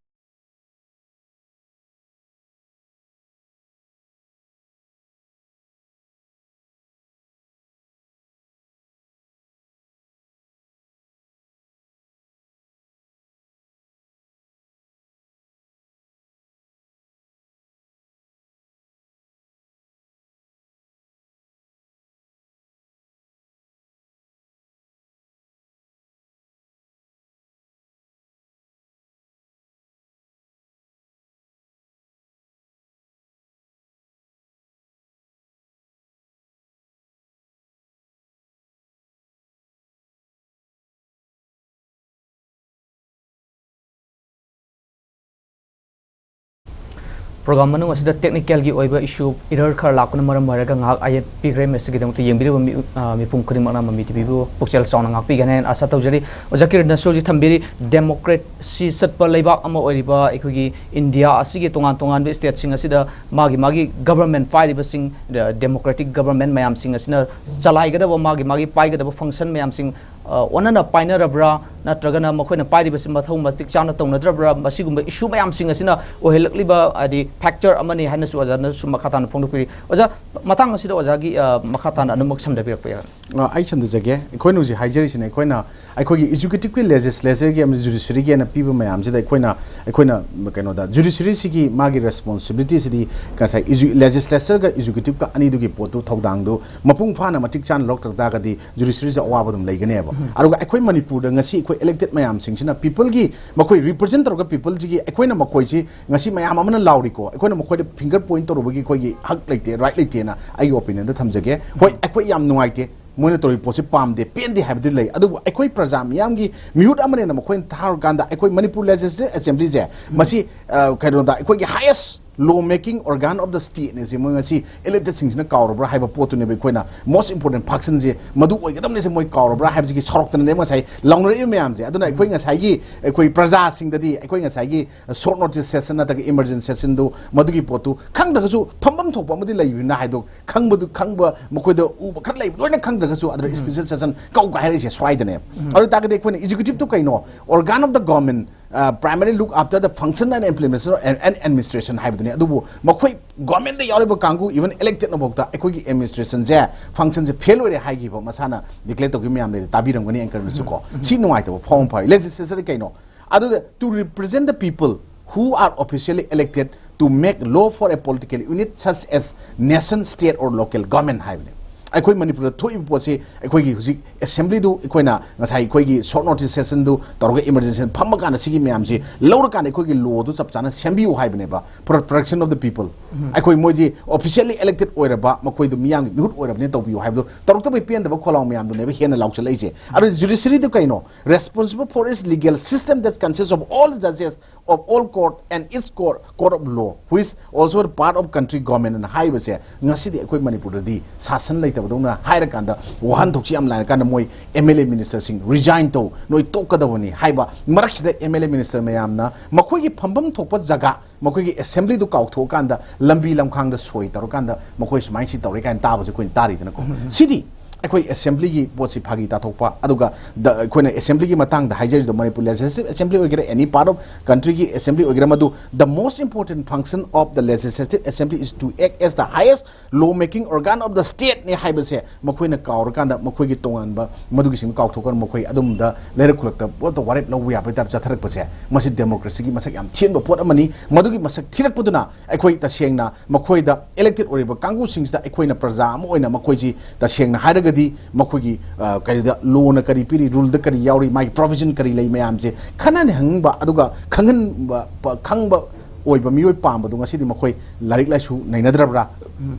ꯄ꯭ꯔꯣꯒ꯭ꯔꯥꯝ ꯃꯅꯨꯡ ꯑꯁꯤꯗ ꯇꯦꯛꯅꯤꯀꯦꯜꯒꯤ ꯑꯣꯏꯕ ꯏꯁꯨ, ꯏꯔꯔ ꯈꯔ ꯂꯥꯛꯄꯅ ꯃꯔꯝ ꯑꯣꯏꯔꯒ ꯉꯥꯏꯍꯥꯛ ꯑꯌꯦꯠꯄꯤꯈ꯭ꯔꯦ꯫ ꯃꯁꯤꯒꯤꯗꯃꯛꯇ ꯌꯦꯡꯕꯤꯔꯤꯕ ꯃꯤ-, ꯑ, ꯃꯤꯄꯨꯝ ꯈꯨꯗꯤꯡꯃꯛꯅ ꯃꯃꯤ ꯇꯤꯚꯤꯕꯨ ꯄꯨꯛꯆꯦꯜ ꯆꯥꯎꯅ ꯉꯥꯛꯄꯤꯒꯅꯤ ꯍꯥꯏꯅ ꯑꯥꯁꯥ ꯇꯧꯖꯔꯤ꯫ ꯑꯣꯖꯥ ꯀꯤꯔꯟꯅꯁꯨ ꯍꯧꯖꯤꯛ ꯊꯝꯕꯤꯔꯤ, ꯗꯦꯃꯣꯀ꯭ꯔꯦꯁꯤ ꯆꯠꯄ ꯂꯩꯕꯥꯛ ꯑꯃ ꯑꯣꯏꯔꯤꯕ ꯑꯩꯈꯣꯏꯒꯤ ꯏꯟꯗꯤꯌꯥ ꯑꯁꯤꯒꯤ ꯇꯣꯉꯥꯟ ꯇꯣꯉꯥꯟꯕ ꯁ꯭ꯇꯦꯠꯁꯤꯡ ꯑꯁꯤꯗ ꯃꯥꯒꯤ ꯃꯥꯒꯤ ꯒꯕꯔꯃꯦꯟ ꯄꯥꯏꯔꯤꯕꯁꯤꯡ, ꯑ, ꯗꯦꯃꯣꯀ꯭ꯔꯦꯇꯤꯛ ꯒꯕꯔꯃꯦꯟ ꯃꯌꯥꯝꯁꯤꯡ ꯑꯁꯤꯅ ꯆꯂꯥꯏꯒꯗꯕ, ꯃꯥꯒꯤ ꯃꯥꯒꯤ ꯄꯥꯏꯒꯗꯕ ꯐꯪꯁꯟ ꯃꯌꯥꯝꯁꯤꯡ ꯑ, ꯑꯣꯟꯅꯅ ꯄꯥꯏꯅꯔꯕ꯭ꯔꯥ, ꯅꯠꯇ꯭ꯔꯒꯅ ꯃꯈꯣꯏꯅ ꯄꯥꯏꯔꯤꯕꯁꯤ ꯃꯊꯧ ꯃꯇꯤꯛ ꯆꯥꯅ ꯇꯧꯅꯗ꯭ꯔꯕ꯭ꯔꯥ? ꯃꯁꯤꯒꯨꯝꯕ ꯏꯁꯨ ꯃꯌꯥꯝꯁꯤꯡ ꯑꯁꯤꯅ ꯑꯣꯏꯍꯜꯂꯛꯂꯤꯕ, ꯍꯥꯏꯗꯤ, ꯐꯦꯛꯇꯔ ꯑꯃꯅꯤ ꯍꯥꯏꯅꯁꯨ ꯑꯣꯖꯥꯅꯁꯨ ꯃꯈꯥ ꯇꯥꯅ ꯐꯣꯡꯗꯣꯛꯄꯤꯔꯤ꯫ ꯑꯣꯖꯥ, ꯃꯇꯥꯡ ꯑꯁꯤꯗ ꯑꯣꯖꯥꯒꯤ, ꯑ, ꯃꯈꯥ ꯇꯥꯅ ꯑꯗꯨꯃꯛ ꯁꯝꯊꯕꯤꯔꯛꯄ ꯌꯥꯒꯅꯤ꯫ ꯑ, ꯑꯩ ꯁꯝꯊꯖꯒꯦ꯫ ꯑꯩꯈꯣꯏꯅ ꯍꯧꯖꯤꯛ ꯍꯥꯏꯖꯔꯤꯁꯤꯅ, ꯑꯩꯈꯣꯏꯅ, ꯑꯩꯈꯣꯏꯒꯤ ꯑꯦꯛꯖꯤꯀ꯭ꯌꯨꯇꯤꯚꯀꯤ ꯂꯦꯖꯤꯁꯂꯦꯆꯔꯒꯤ ꯑꯃꯗꯤ ꯖꯨꯗꯤꯁꯔꯤꯒꯤ ꯑꯣꯏꯅ ꯄꯤꯕ ꯃꯌꯥꯝꯁꯤꯗ ꯑꯩꯈꯣꯏꯅ, ꯑꯩꯈꯣꯏꯅ ꯀꯩꯅꯣꯗ, ꯖꯨꯗꯤꯁꯔꯤꯁꯤꯒꯤ ꯃꯥꯒꯤ ꯔꯦꯁꯄꯣꯟꯁꯤꯕꯤꯂꯤꯇꯤꯁꯤꯗꯤ ꯉꯁꯥꯏ ꯏꯖꯨ-, ꯂꯦꯖꯤꯁꯂꯦꯆꯔꯒ ꯑꯦꯛꯖꯤꯀ꯭ꯌꯨꯇꯤꯚꯀ ꯑꯅꯤꯗꯨꯒꯤ ꯄꯣꯠꯇꯨ, ꯊꯧꯗꯥꯡꯗꯨ ꯃꯄꯨꯡ ꯐꯥꯅ ꯃꯇꯤꯛ ꯆꯥꯅ ꯂꯧꯔꯛꯇ ꯇꯥꯔꯒꯗꯤ ꯖꯨꯗꯤꯁꯔꯤꯁꯦ ꯑꯋꯥꯕ ꯑꯗꯨꯝ ꯂꯩꯒꯅꯦꯕ꯫ ꯑꯗꯨꯒ ꯑꯩꯈꯣꯏ ꯃꯅꯤꯄꯨꯔꯗ ꯉꯁꯤ ꯑꯩꯈꯣꯏ ꯏꯂꯦꯛꯇꯦꯗ ꯃꯌꯥꯝꯁꯤꯡꯁꯤꯅ ꯄꯤꯄꯜꯒꯤ, ꯃꯈꯣꯏ ꯔꯤꯄ꯭ꯔꯖꯦꯟ ꯇꯧꯔꯒ ꯄꯤꯄꯜꯁꯤꯒꯤ ꯑꯩꯈꯣꯏꯅ ꯃꯈꯣꯏꯁꯤ ꯉꯁꯤ ꯃꯌꯥꯝ ꯑꯃꯅ ꯂꯥꯎꯔꯤꯀꯣ, ꯑꯩꯈꯣꯏꯅ ꯃꯈꯣꯏꯗ ꯐꯤꯡꯒꯔ ꯄꯣꯏꯟ ꯇꯧꯔꯨꯕꯒꯤ ꯑꯩꯈꯣꯏꯒꯤ ꯍꯛ ꯂꯩꯇꯦ, ꯔꯥꯏꯠ ꯂꯩꯇꯦꯅ ꯑꯩꯒꯤ ꯑꯣꯄꯤꯅꯤꯌꯟꯗ ꯊꯝꯖꯒꯦ꯫ ꯍꯣꯏ, ꯑꯩꯈꯣꯏ ꯌꯥꯝ ꯅꯨꯡꯉꯥꯏꯇꯦ, ꯃꯣꯏꯅ ꯇꯧꯔꯤꯕ ꯄꯣꯠꯁꯤ ꯄꯥꯝꯗꯦ, ꯄꯦꯟꯗꯦ ꯍꯥꯏꯕꯗꯨ ꯂꯩ꯫ ꯑꯗꯨꯕꯨ ꯑꯩꯈꯣꯏ ꯄ꯭ꯔꯖꯥ ꯃꯤꯌꯥꯝꯒꯤ ꯃꯤꯍꯨꯠ ꯑꯃꯅꯦꯅ ꯃꯈꯣꯏꯅ ꯊꯥꯔꯨꯀꯥꯟꯗ ꯑꯩꯈꯣꯏ ꯃꯅꯤꯄꯨꯔ ꯂꯦꯖꯤꯁꯂꯦꯇꯤꯚ ꯑꯦꯁꯦꯝꯕ꯭ꯂꯤꯁꯦ ꯃꯁꯤ, ꯑ, ꯀꯩꯅꯣꯗ ꯑꯩꯈꯣꯏꯒꯤ ꯍꯥꯏꯌꯦꯁ law making organ of the state ꯅꯦ ꯁꯤ ꯃꯣꯏ ꯉꯁꯤ ꯏꯂꯦꯛꯇꯦꯗꯁꯤꯡꯁꯤꯅ ꯀꯥꯎꯔꯕ꯭ꯔꯥ ꯍꯥꯏꯕ ꯄꯣꯠꯇꯨꯅꯦꯕ ꯑꯩꯈꯣꯏꯅ most important function ꯁꯦ ꯃꯗꯨ ꯑꯣꯏꯒꯗꯕꯅꯦ ꯁꯦ ꯃꯣꯏ ꯀꯥꯎꯔꯕ꯭ꯔꯥ ꯍꯥꯏꯕꯁꯤꯒꯤ ꯁꯣꯔꯣꯛꯇꯅꯦꯕ ꯉꯁꯥꯏ ꯂꯥꯎꯅꯔꯛꯏꯕ ꯃꯌꯥꯝꯁꯦ꯫ ꯑꯗꯨꯅ ꯑꯩꯈꯣꯏ ꯉꯁꯥꯏꯒꯤ ꯑꯩꯈꯣꯏ ꯄ꯭ꯔꯖꯥꯁꯤꯡꯗꯗꯤ ꯑꯩꯈꯣꯏ ꯉꯁꯥꯏꯒꯤ short notice session ꯅꯠꯇ꯭ꯔꯒ emergency session ꯗꯨ ꯃꯗꯨꯒꯤ ꯄꯣꯠꯇꯨ ꯈꯪꯗ꯭ꯔꯒꯁꯨ ꯐꯝꯐꯝ ꯊꯣꯛꯄ ꯑꯃꯗꯤ ꯂꯩꯕꯅꯤꯅ ꯍꯥꯏꯗꯣ ꯈꯪꯕꯗꯨ, ꯈꯪꯕ ꯃꯈꯣꯏꯗ ꯎꯕ ꯈꯔ ꯂꯩꯕ ꯂꯣꯏꯅ ꯈꯪꯗ꯭ꯔꯒꯁꯨ ꯑꯗꯨꯗ special session ꯀꯧ ꯀꯥꯏ ꯍꯥꯏꯔꯛꯏꯁꯦ ꯁ꯭ꯋꯥꯏꯗꯅꯦꯕ꯫ ꯑꯗꯨ ꯇꯥꯔꯒꯗꯤ ꯑꯩꯈꯣꯏꯅ ꯑꯦꯛꯖꯤꯀ꯭ꯌꯨꯇꯤꯚꯇꯨ ꯀꯩꯅꯣ? Organ of the government, uh, primarily look after the function and implementation and, and administration ꯍꯥꯏꯕꯗꯨꯅꯤ꯫ ꯑꯗꯨꯕꯨ ꯃꯈꯣꯏ ꯒꯣꯔꯃꯦꯟꯗ ꯌꯥꯎꯔꯤꯕ ꯀꯥꯡꯕꯨ, even ꯏꯂꯦꯛꯇꯦꯗꯅꯐꯥꯎꯗ ꯑꯩꯈꯣꯏꯒꯤ ꯑꯦꯗꯃꯤꯅꯤꯁꯇ꯭ꯔꯦꯁꯟꯁꯦ, ꯐꯪꯁꯟꯁꯦ ꯐꯦꯜ ꯑꯣꯏꯔꯦ ꯍꯥꯏꯈꯤꯕ ꯃꯁꯥꯅ ꯗꯤꯀ꯭ꯂꯦꯌꯔ ꯇꯧꯈꯤꯕ ꯃꯌꯥꯝ ꯂꯩꯔꯦ, ꯇꯥꯕꯤꯔꯝꯒꯅꯤ ꯑꯦꯡꯀꯔꯅꯁꯨ ꯀꯣ꯫ ꯁꯤ ꯅꯨꯡꯉꯥꯏꯇꯕ ꯐꯥꯎꯕ ꯑꯃ ꯐꯥꯎꯏ꯫ ꯂꯦꯖꯤꯁꯂꯦꯆꯔꯗꯤ ꯀꯩꯅꯣ? ꯑꯗꯨꯗ to represent the people who are officially elected to make law for a political unit such as nation, state or local government ꯍꯥꯏꯕꯅꯦ꯫ ꯑꯩꯈꯣꯏ ꯃꯅꯤꯄꯨꯔꯗ ꯊꯣꯛꯏꯕ ꯄꯣꯠꯁꯤ ꯑꯩꯈꯣꯏꯒꯤ ꯍꯧꯖꯤꯛ ꯑꯦꯁꯦꯝꯕ꯭ꯂꯤꯗꯨ ꯑꯩꯈꯣꯏꯅ ꯉꯁꯥꯏ ꯑꯩꯈꯣꯏꯒꯤ ꯁꯣꯔꯠ ꯅꯣꯇꯤꯁ ꯁꯦꯁꯟꯗꯨ ꯇꯧꯔꯒ ꯏꯃꯔꯖꯦꯟꯁꯤ ꯐꯝꯕ ꯀꯥꯟꯗ ꯁꯤꯒꯤ ꯃꯌꯥꯝꯁꯤ ꯂꯧꯔꯀꯥꯟꯗ ꯑꯩꯈꯣꯏꯒꯤ ꯂꯣꯗꯨ ꯆꯞ ꯆꯥꯅ ꯁꯦꯝꯕꯤꯌꯨ ꯍꯥꯏꯕꯅꯦꯕ꯫ Pro protection of the people. ꯑꯩꯈꯣꯏ ꯃꯣꯏꯗꯤ ꯑꯣꯐꯤꯁꯤꯌꯦꯜꯂꯤ ꯏꯂꯦꯛꯇꯦꯗ ꯑꯣꯏꯔꯕ, ꯃꯈꯣꯏꯗꯨ ꯃꯤꯌꯥꯝꯒꯤ ꯃꯤꯍꯨꯠ ꯑꯣꯏꯔꯕꯅꯤꯅ ꯇꯧꯕꯤꯌꯨ ꯍꯥꯏꯕꯗꯨ ꯇꯧꯔꯛꯇꯕꯩ ꯄꯦꯟꯗꯕ ꯈꯣꯜꯂꯥꯎ ꯃꯌꯥꯝꯗꯨꯅꯦꯕ ꯍꯦꯟꯅ ꯂꯥꯎꯁꯜꯂꯛꯏꯁꯦ꯫ ꯑꯗꯨ ꯖꯨꯗꯤꯁꯔꯤꯗꯨ ꯀꯩꯅꯣ? Responsible for its legal system that consists of all the judges of all court and its court, court of law, which also the part of country government ꯑꯅ ꯍꯥꯏꯕꯁꯦ ꯉꯁꯤꯗꯤ ꯑꯩꯈꯣꯏ ꯃꯅꯤꯄꯨꯔꯗꯗꯤ ꯁꯥꯁꯟ ꯂꯩꯇꯕꯗꯧꯅ ꯍꯥꯏꯔꯀꯥꯟꯗ ꯋꯥꯍꯟꯊꯣꯛꯁꯤ ꯌꯥꯝ ꯂꯥꯏꯔꯀꯥꯟꯗ ꯃꯣꯏ ꯑꯦꯝ ꯑꯦꯜ ꯑꯦ ꯃꯤꯅꯤꯁꯇꯔꯁꯤꯡ ꯔꯤꯖꯥꯏꯟ ꯇꯧ, ꯅꯣꯏ ꯇꯣꯛꯀꯗꯕꯅꯤ ꯍꯥꯏꯕ ꯃꯔꯛꯁꯤꯗ ꯑꯦꯝ ꯑꯦꯜ ꯑꯦ ꯃꯤꯅꯤꯁꯇꯔ ꯃꯌꯥꯝꯅ ꯃꯈꯣꯏꯒꯤ ꯐꯝꯐꯝ ꯊꯣꯛꯄ ꯖꯒꯥ, ꯃꯈꯣꯏꯒꯤ ꯑꯦꯁꯦꯝꯕ꯭ꯂꯤꯗꯨ ꯀꯥꯎꯊꯣꯛꯑꯀꯥꯟꯗ ꯂꯝꯕꯤ ꯂꯝꯈꯥꯡꯗ ꯁꯣꯏ ꯇꯧꯔꯀꯥꯟꯗ ꯃꯈꯣꯏ ꯁꯨꯃꯥꯏꯅ ꯁꯤ ꯇꯧꯔꯦ ꯀꯥꯏꯅ ꯇꯥꯕꯁꯦ ꯑꯩꯈꯣꯏꯅ ꯇꯥꯔꯤꯗꯅꯀꯣ꯫ ꯁꯤꯗꯤ ꯑꯩꯈꯣꯏ ꯑꯦꯁꯦꯝꯕ꯭ꯂꯤꯒꯤ ꯄꯣꯠꯁꯤ ꯐꯥꯒꯤ ꯇꯥꯊꯣꯛꯄ, ꯑꯗꯨꯒ ꯗ-, ꯑꯩꯈꯣꯏꯅ ꯑꯦꯁꯦꯝꯕ꯭ꯂꯤꯒꯤ ꯃꯇꯥꯡꯗ ꯍꯥꯏꯖꯔꯤꯗꯣ, ꯃꯅꯤꯄꯨꯔ ꯂꯦꯖꯤꯁꯂꯦꯇꯤꯚ ꯑꯦꯁꯦꯝꯕ꯭ꯂꯤ ꯑꯣꯏꯒꯦꯔꯥ, ꯑꯦꯅꯤ ꯄꯥꯔꯠ ꯑꯣꯐ ꯀꯟꯇ꯭ꯔꯤꯒꯤ ꯑꯦꯁꯦꯝꯕ꯭ꯂꯤ ꯑꯣꯏꯒꯦꯔꯥ, ꯃꯗꯨ the most important function of the legislative assembly is to act as the highest law making organ of the stateꯅꯦ ꯍꯥꯏꯕꯁꯦ ꯃꯈꯣꯏꯅ ꯀꯥꯎꯔꯀꯥꯟꯗ, ꯃꯈꯣꯏꯒꯤ ꯇꯣꯉꯥꯟꯕ ꯃꯗꯨꯒꯤꯁꯤꯡ ꯀꯥꯎꯊꯣꯛꯀꯥꯟꯗ ꯃꯈꯣꯏ ꯑꯗꯨꯝꯗ ꯂꯩꯔꯛ ꯈꯨꯂꯛꯇ ꯄꯣꯠꯇ ꯋꯥꯔꯦꯞ ꯂꯧꯕ ꯌꯥꯕꯒꯤ ꯇꯥꯏꯞ ꯆꯠꯊꯔꯛꯄꯁꯦ, ꯃꯁꯤ ꯗꯦꯃꯣꯀ꯭ꯔꯦꯁꯤꯒꯤ ꯃꯁꯛ ꯌꯥꯝ ꯊꯤꯍꯟꯕ ꯄꯣꯠ ꯑꯃꯅꯤ꯫ ꯃꯗꯨꯒꯤ ꯃꯁꯛ ꯊꯤꯔꯛꯄꯗꯨꯅ ꯑꯩꯈꯣꯏ ꯇꯁꯦꯡꯅ ꯃꯈꯣꯏꯗ ꯏꯂꯦꯛꯇꯦꯗ ꯑꯣꯏꯔꯤꯕ ꯀꯥꯡꯕꯨꯁꯤꯡꯁꯤꯗ ꯑꯩꯈꯣꯏꯅ ꯄ꯭ꯔꯖꯥ ꯑꯃ ꯑꯣꯏꯅ ꯃꯈꯣꯏꯁꯤ ꯇꯁꯦꯡꯅ ꯍꯥꯏꯔꯒꯗꯤ ꯃꯈꯣꯏꯒꯤ, ꯑ, ꯀꯔꯤꯗ, ꯂꯣꯅ ꯀꯔꯤ ꯄꯤꯔꯤ, ꯔꯨꯜꯗ ꯀꯔꯤ ꯌꯥꯎꯔꯤ, ꯃꯥꯒꯤ ꯄ꯭ꯔꯣꯚꯤꯖꯟ ꯀꯔꯤ ꯂꯩ ꯃꯌꯥꯝꯁꯦ ꯈꯟꯅꯍꯟꯅꯤꯡꯕ, ꯑꯗꯨꯒ ꯈꯪꯍꯟꯕ, ꯄ-, ꯈꯪꯕ ꯑꯣꯏꯕ ꯃꯤꯑꯣꯏ ꯄꯥꯝꯕꯗꯣ ꯉꯁꯤꯗꯤ ꯃꯈꯣꯏ ꯂꯥꯏꯔꯤꯛ ꯂꯥꯏꯁꯨ ꯅꯩꯅꯗ꯭ꯔꯕ꯭ꯔꯥ,